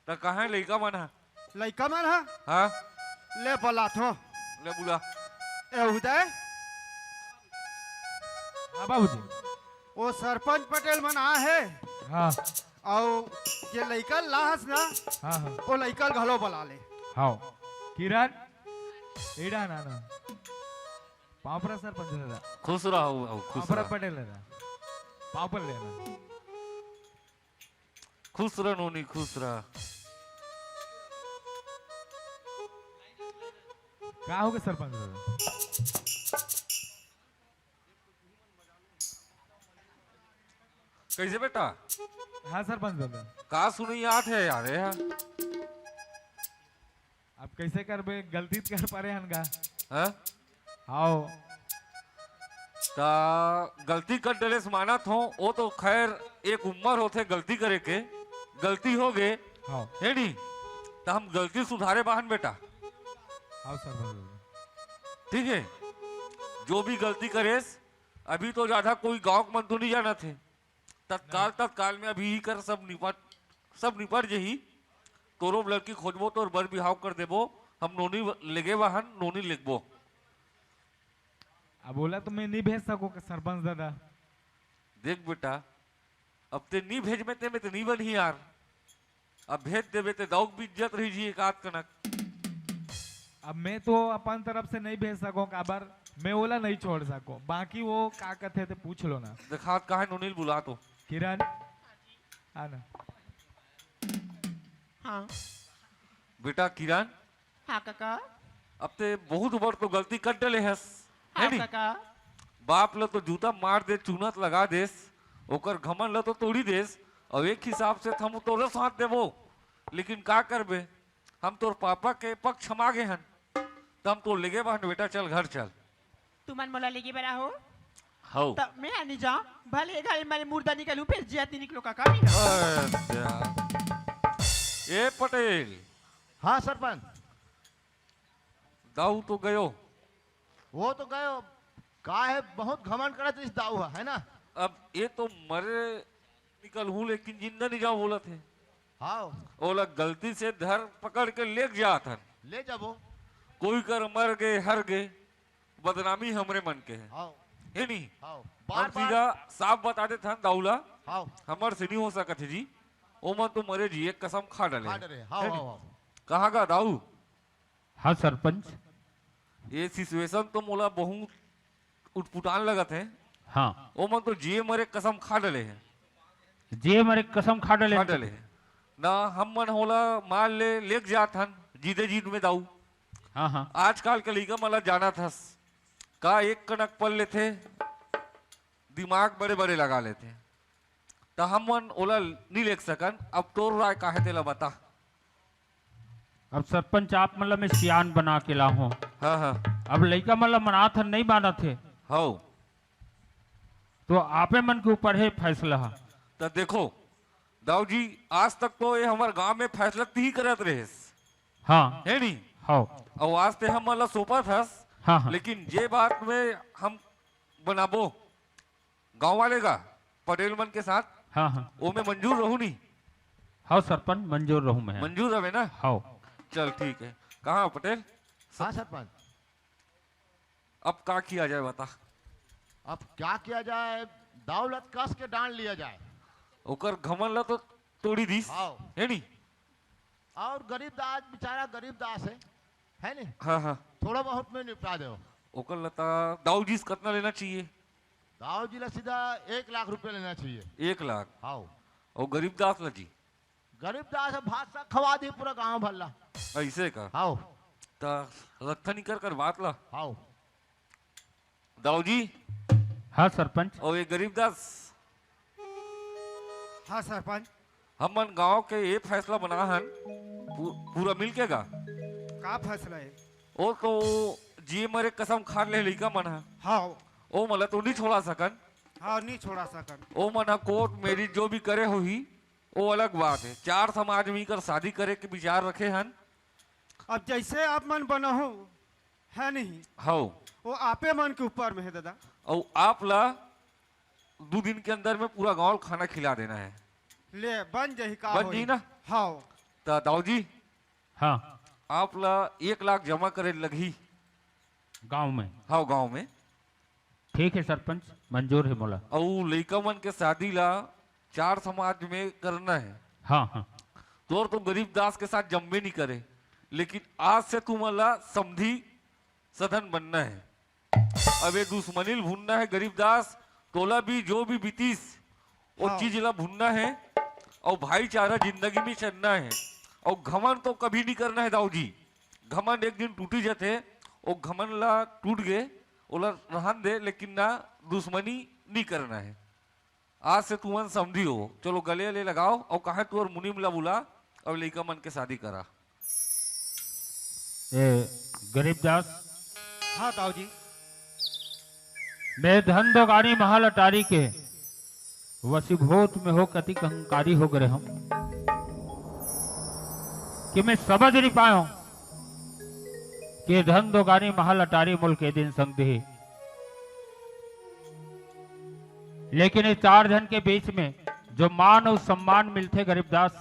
त कहाँ लइका मन हा? लइका मन हा? हाँ। ले बलात हो। ले बुला। ए उदय। हाँ बाबूजी। ओ सरपंच पटेल मन आहे। हाँ। अउ जे लइका लाहस ना, हाँ, हाँ। ओ लइका ल घलो बला ले। हाँ। किरण, एड़ा ना ना। पापरा सरपंच दादा। खुश रहो, खुश पापरा रहो। पटेल दादा। पापड़ लेना। खुश रह नोनी, खुश रह। का होगे सरपंच दादा? कैसे बेटा? हाँ सरपंच दादा। का सुनई आत हे यार, ये हा? अब कैसे करबे, गलती त कर परे हन गा। हाँ? हाव। त गलती कर डरेस मानत हों, वो तो खैर एक उम्र होथे गलती करे के, गलती होगे, हाव। हे नी? त हम गलती सुधारे बाहन बेटा। हाव सरपंच दादा। ठीक है, जो भी गलती करेस, अभी तो ज्यादा कोई गांव के मन तो नहीं जानत हे, तत्काल, तत्काल में अभी ही कर सब निपट, सब निपट जही। तोरो लड़की खोजबो, तोर बर बिहाव कर देबो। हम नोनी लेगे वाहन, नोनी लेगबो। अब ओला तो मैं नहीं भेज सको के सरपंच दादा। देख बेटा, अब ते नहीं भेज में ते में ते नहीं बनही यार। अब भेज देबे ते दाऊ के भी इज्जत रही जी एक आध कनक। अब मैं तो अपन तरफ से नहीं भेज सको, काबर मैं ओला नहीं छोड़ सको। बाकी वो का कथे ते पूछ लो ना। देखात कहा है नोनील बुला तो। किरण, आना। हाँ। बेटा किरण, हाँ काका। अब ते बहुत बड़ तो गलती कर डले हस, है हाँ नी? काका। बाप ल तो जूता मार दे, चूना त लगा देस, ओकर घमंड ल तो तोड़ी देस, और एक हिसाब से हम तोरे साथ देबो, लेकिन का करबे, हम तोर पापा के पक्ष मा गे हन, त हम तोर लेगे बहन बेटा, चल घर चल। तुमन मोला लेगे बर आहो? हौ। त मैं आनी जाऊं, भले घर में मुर्दा निकलूं, फिर जियत नहीं निकलो काका, नहीं ना? अच्छा। ए पटेल। हाँ सरपंच। दाऊ तो गयो। वो तो गयो। का है, बहुत घमंड करत इस दाऊ है, है ना? अब ये तो मरे निकलहूं, लेकिन जिंदा नहीं जाऊं बोलत है। हाँ। ओला गलती से धर पकड़ के लेग जात हन। ले जाबो। कोई कर मर गे, हर गे, बदनामी हमरे मन के है। हाँ। है नी? हाँ। हम बार, बार। सीधा साफ बता देत हन दाऊ ला, हाँ। हमर से नहीं हो सकत है जी। ओमन तो मरे जी, एक कसम खा डले। खा डले, हाँ, है नी? हाँ, हाँ। कहाँ गा दाऊ? हाँ सरपंच। ये सिचुएशन तो मोला बहुत उटपुटान लगत है। हाँ। ओमन तो जिए मरे कसम खा डले है। जिए मरे कसम खा डले खा है। डले है। ना हम मन होला मार ले लेग जात हन, जीते जीत में दाऊ। हाँ, हाँ। आजकल के लइका मन ला जानत हस, का एक कनक पल लेथे, दिमाग बड़े-बड़े लगा लेथे। त हम मन ओला नी लेग सकन। अब तोर राय का हे तेला बता। अब सरपंच आप मन ला मैं सियान बना के लाहूं। हाँ, हाँ। अब लइका मन ला मनात हन, नहीं मानत हे। हौ। तो आपे मन के ऊपर हे फैसला ह। त देखो, दाऊ जी, आज तक तो ये हमर गांव में फैसला तिही करत रहेस। हाँ। हे नी? हौ। अउ आज ते हमन ला सौंपत हस, हाँ, हाँ। लेकिन जे बात में हम बनाबो गांव वाले का, पटेल मन के साथ, हाँ, हाँ। ओमे मंजूर रहू नी? हौ सरपंच, मंजूर रहू मैं। मंजूर हवे ना? हौ। चल ठीक है। कहाँ पटेल? हाँ सरपंच। अब का किया जाए बता? अब क्या किया जाए? दाऊ ला त कस के डांट लिया जाए। ओकर घमंड ला तो तोड़ी दिस, हाँ। हे नी? और गरीब दास, बेचारा गरीब दास है, है नी? हाँ, हाँ। थोड़ा बहुत में निपटा दो। ओकर ला त दाऊ जी से कितना लेना चाहिए? दाऊ जी ला सीधा एक लाख रुपया लेना चाहिए। एक लाख? हाँ। और गरीब दास ला जी? गरीब दास ह भात साग खवा दी पूरा गांव भर ला। ऐसे का? हाव। त रखा नहीं कर कर बात ला। हाव। दाऊ जी। हाँ सरपंच। और ये गरीब दास। हाँ सरपंच। हमन गांव के ये फैसला बना हन, पू-, पूरा मिल के गा। का फैसला है? वो तो जी मरे कसम खा ले लइका मन ह। हाँ। ओ मला तो नहीं छोड़ा सकन। हाँ, नहीं छोड़ा सकन। ओ मन ह कोर्ट मैरिज जो भी करे होही, वो अलग बात है। चार समाज में कर शादी करे के विचार रखे हन। अब जैसे आप मन बनहु, है नहीं? हौ। वो आपे मन के ऊपर में है दादा। और आप ला दो दिन के अंदर में पूरा गांव खाना खिला देना है। ले, बन जाही का बन होही? जाही ना? हौ। त दाऊ जी, हाँ। आप ला एक लाख जमा करे लगही। गांव में? हाँ, गांव में। ठीक है सरपंच, मंजूर है मोला। अउ लइका मन के शादी ला चार समाज में करना है। हाँ, हाँ। तोर तो गरीब दास के साथ जम्मे नहीं करे, लेकिन आज से तुमन ला समधी सधन बनना है। अब ये दुश्मनी ल भूलना है गरीब दास, तोला भी जो भी बीतीस, वो हाँ। चीज ला भूलना है, और भाईचारा जिंदगी में चलना है, और घमंड तो कभी नहीं करना है दाऊ जी। घमंड एक दिन टूटी जाते, वो घमंड ला टूट गए, ओला रहन दे, लेकिन ना दुश्मनी नहीं करना है। आज से तुमन समधी हो, चलो गले ले लगाओ, और कहा तू और मुनीम ला बुला, और लइका मन के शादी करा। ए, गरीब दास। हाँ, दाऊ जी। मैं धन दो गाड़ी महल अटारी के वशीभूत में हो कतिक अहंकारी हो गए हूँ कि मैं समझ नहीं पाया हूँ कि धन दो गाड़ी महल अटारी मुल्क के दिन संग दे। लेकिन ये चार झन के बीच में जो मान अउ सम्मान मिलथे गरीबदास,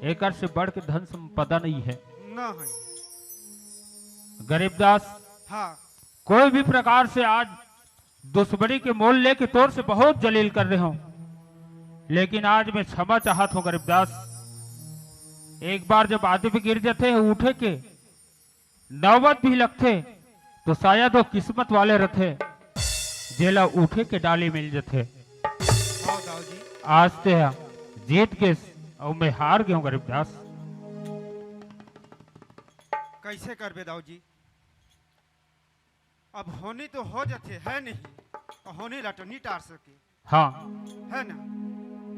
एकर से बढ़ के धन संपदा नहीं है। ना है। गरीबदास, हाँ। कोई भी प्रकार से आज दुश्मनी के मोल लेके तोर से बहुत जलील कर रहे हों, लेकिन आज मैं क्षमा चाहत हों गरीबदास। एक बार जब आदमी गिर जाथे, उठे के नौबत भी लगथे, तो शायद वो किस्मत वाले रथे, जेला उठे के डाली मिल जथे। हाँ, दाऊ जी। आज ते ह जीत गेस अउ मैं हार गेहूं गरीबदास। कैसे करबे दाऊ जी? अब होनी तो हो जथे, है नहीं, होनी ला तो नहीं टार सके। हाँ। है ना?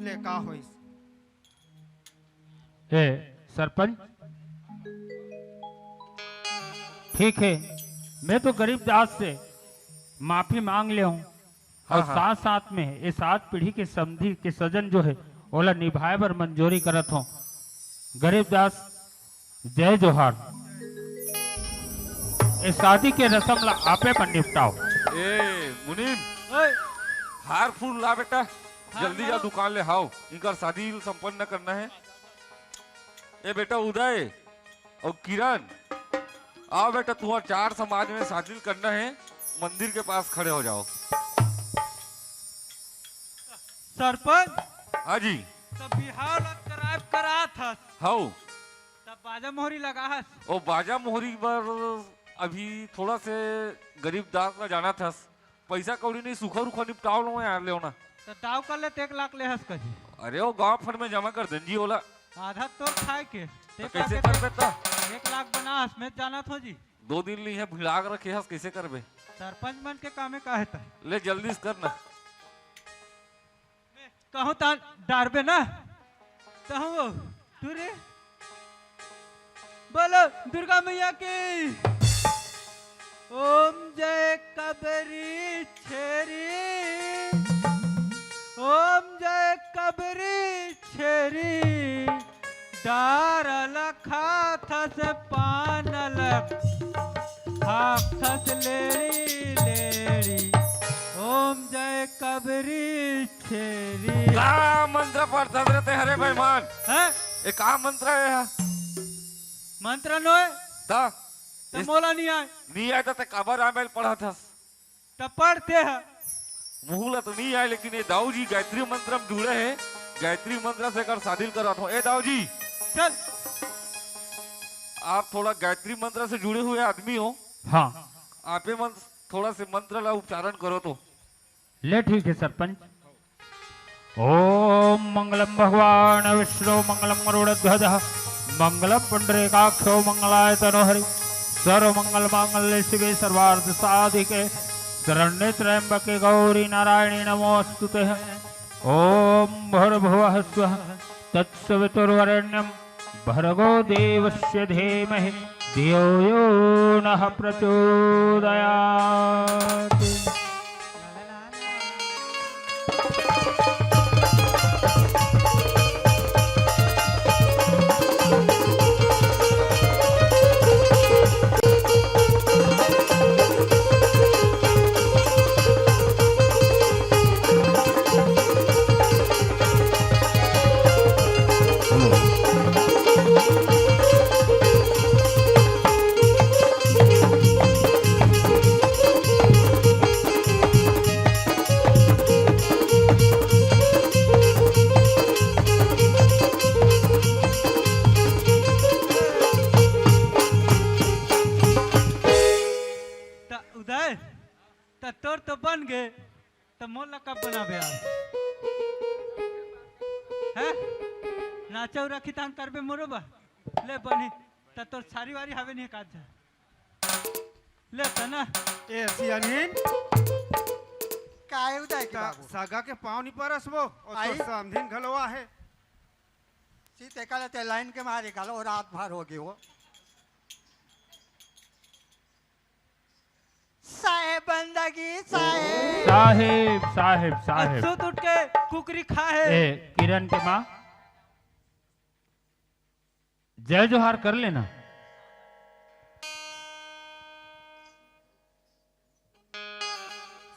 ले, का होइस? ए, सरपंच, ठीक है, मैं तो गरीबदास से माफी मांग ले हूँ, हाँ, और हाँ। साथ साथ में ये सात पीढ़ी के समधी के सजन जो है, ओला निभाए बर मंजूरी करत हूँ। गरीबदास, जय जोहार। ए शादी के रसम ला आपे मन निपटाओ। ए मुनीम, ओए। हार फूल ला बेटा, हाँ, जल्दी जा लाओ। दुकान ले, हाव, इनकर शादी संपन्न करना है। ए बेटा उदय और किरण, आओ बेटा, तुम्हार चार समाज में शादी करना है, मंदिर के पास खड़े हो जाओ। सरपंच, हाँ जी। तब बिहाव ला कराए करात हस। हाव। तब बाजा मोहरी लगा हस। ओ बाजा मोहरी बर अभी थोड़ा से गरीबदास ला जानत हस, पैसा कौड़ी नहीं, सुखा रुखा निपटाव लो यार, लेव ना। तो दाव कर ले, तो एक लाख ले हस कही। अरे वो गांव फंड में जमा कर देन जी ओला। आधा तोर खाए के, तो ते कैसे का के करबे त? एक लाख बना हस, मैं जानत हो जी। दो दिन ली है भिड़ा के रखे हस, कैसे करबे? सरपंच मन के कामे का है त? ले जल्दी से कर ना। कहूँ ता डारबे ना, तहूँ वो, तू रे, बोलो दुर्गा मैया की। ओम जय कबरी छेरी, ओम जय कबरी छेरी, डार लखाथस पान लखाथस लेड़ी लेड़ी, ओम जय कबरी छेरी। का मंत्र पढ़थस रे ते हरे बेईमान? हैं? ए का मंत्र है हा? मंत्र नोय। ता? त इस मोला नहीं आए। नहीं आए त ते काबर आमेल पढ़थस? त पढ़ते ह। मुहू ला तो नहीं आए, लेकिन ये दाऊ जी गायत्री मंत्र में जुड़े हैं। गायत्री मंत्र से कर शादी करत हो। ए दाऊ जी। चल। आप थोड़ा गायत्री मंत्र से जुड़े हुए आदमी हो। हाँ। आपे मन थोड़ा से मंत्र ला उच्चारण करो तो। ले ठीक है सरपंच। ओम मंगलम भगवान विष्णु मंगलम गरुड़ध्वज मंगलम पुंडरीकाक्षो मंगलाय तनोहरि सर्व मंगल मांगल्य शिवे सर्वार्थ साधिके शरण्ये त्र्यंबके गौरी नारायणी नमोस्तुते। ओम भूर्भुवः स्वः तत्सवितुर्वरेण्यं भर्गो देवस्य धीमहि धियो यो नः प्रचोदयात्। त उदय, त तोर तो बन गे, त मोर ला कब बनाबे यार? हैं? नाचा उरा खितान करबे मोरो बा? ले बनी, त तोर सारी वारी हवे नहीं काज जा। ले तना। ए सियानिन। काय उदय के त बाबू? सगा के पाँव नहीं परस वो, और आई? तोर समधिन घलो आहे। सी ते काले ते लाइन के मारे घलो रात भर हो गई हो। साहेब बंदगी साहेब। साहेब, साहेब, साहेब। अछूत उठ के कुकरी खा है। ए, किरण के माँ, जय जोहार कर लेना।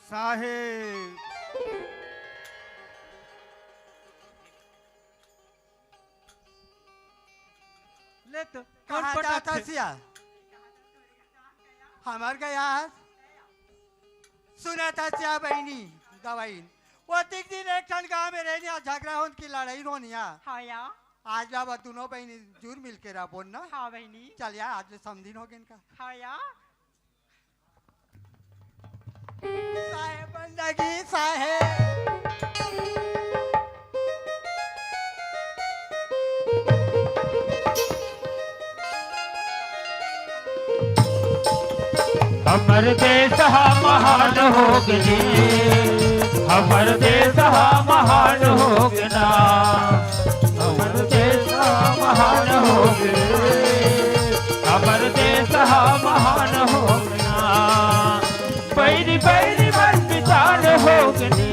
साहेब। कहाँ जात हस या? हमर गया। सुनत हस या बहिनी, गवाइन। ओतिक दिन एक ठन गाँव में रहनिया, झगरा होन कि लड़ाई होनिया। हाँ या। आज ला बा दुनों बहिनी जुर मिल के रह बोन ना। हाँ बहिनी। चल या, आज ले समधिन हो गेन का। हाँ या। साहेब बंदगी साहेब। हमर देश हा महान हो गे, हमर देश हा महान हो गे ना, हमर देश हा महान हो गे, हमर देश हा महान हो गे ना। बैरी बैरी मन मितान हो गे नी,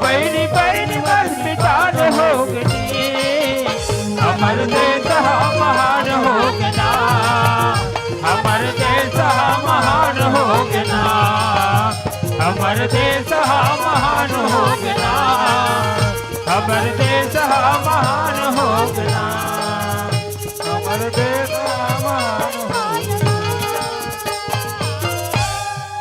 बैरी बैरी मन मितान हो गे नी। हमर देश हा महान हो गे ना, हमर देश हा महान हो गे ना, हमर देश हा महान हो गे ना, हमर देश हा महान हो गे ना, हमर देश हा महान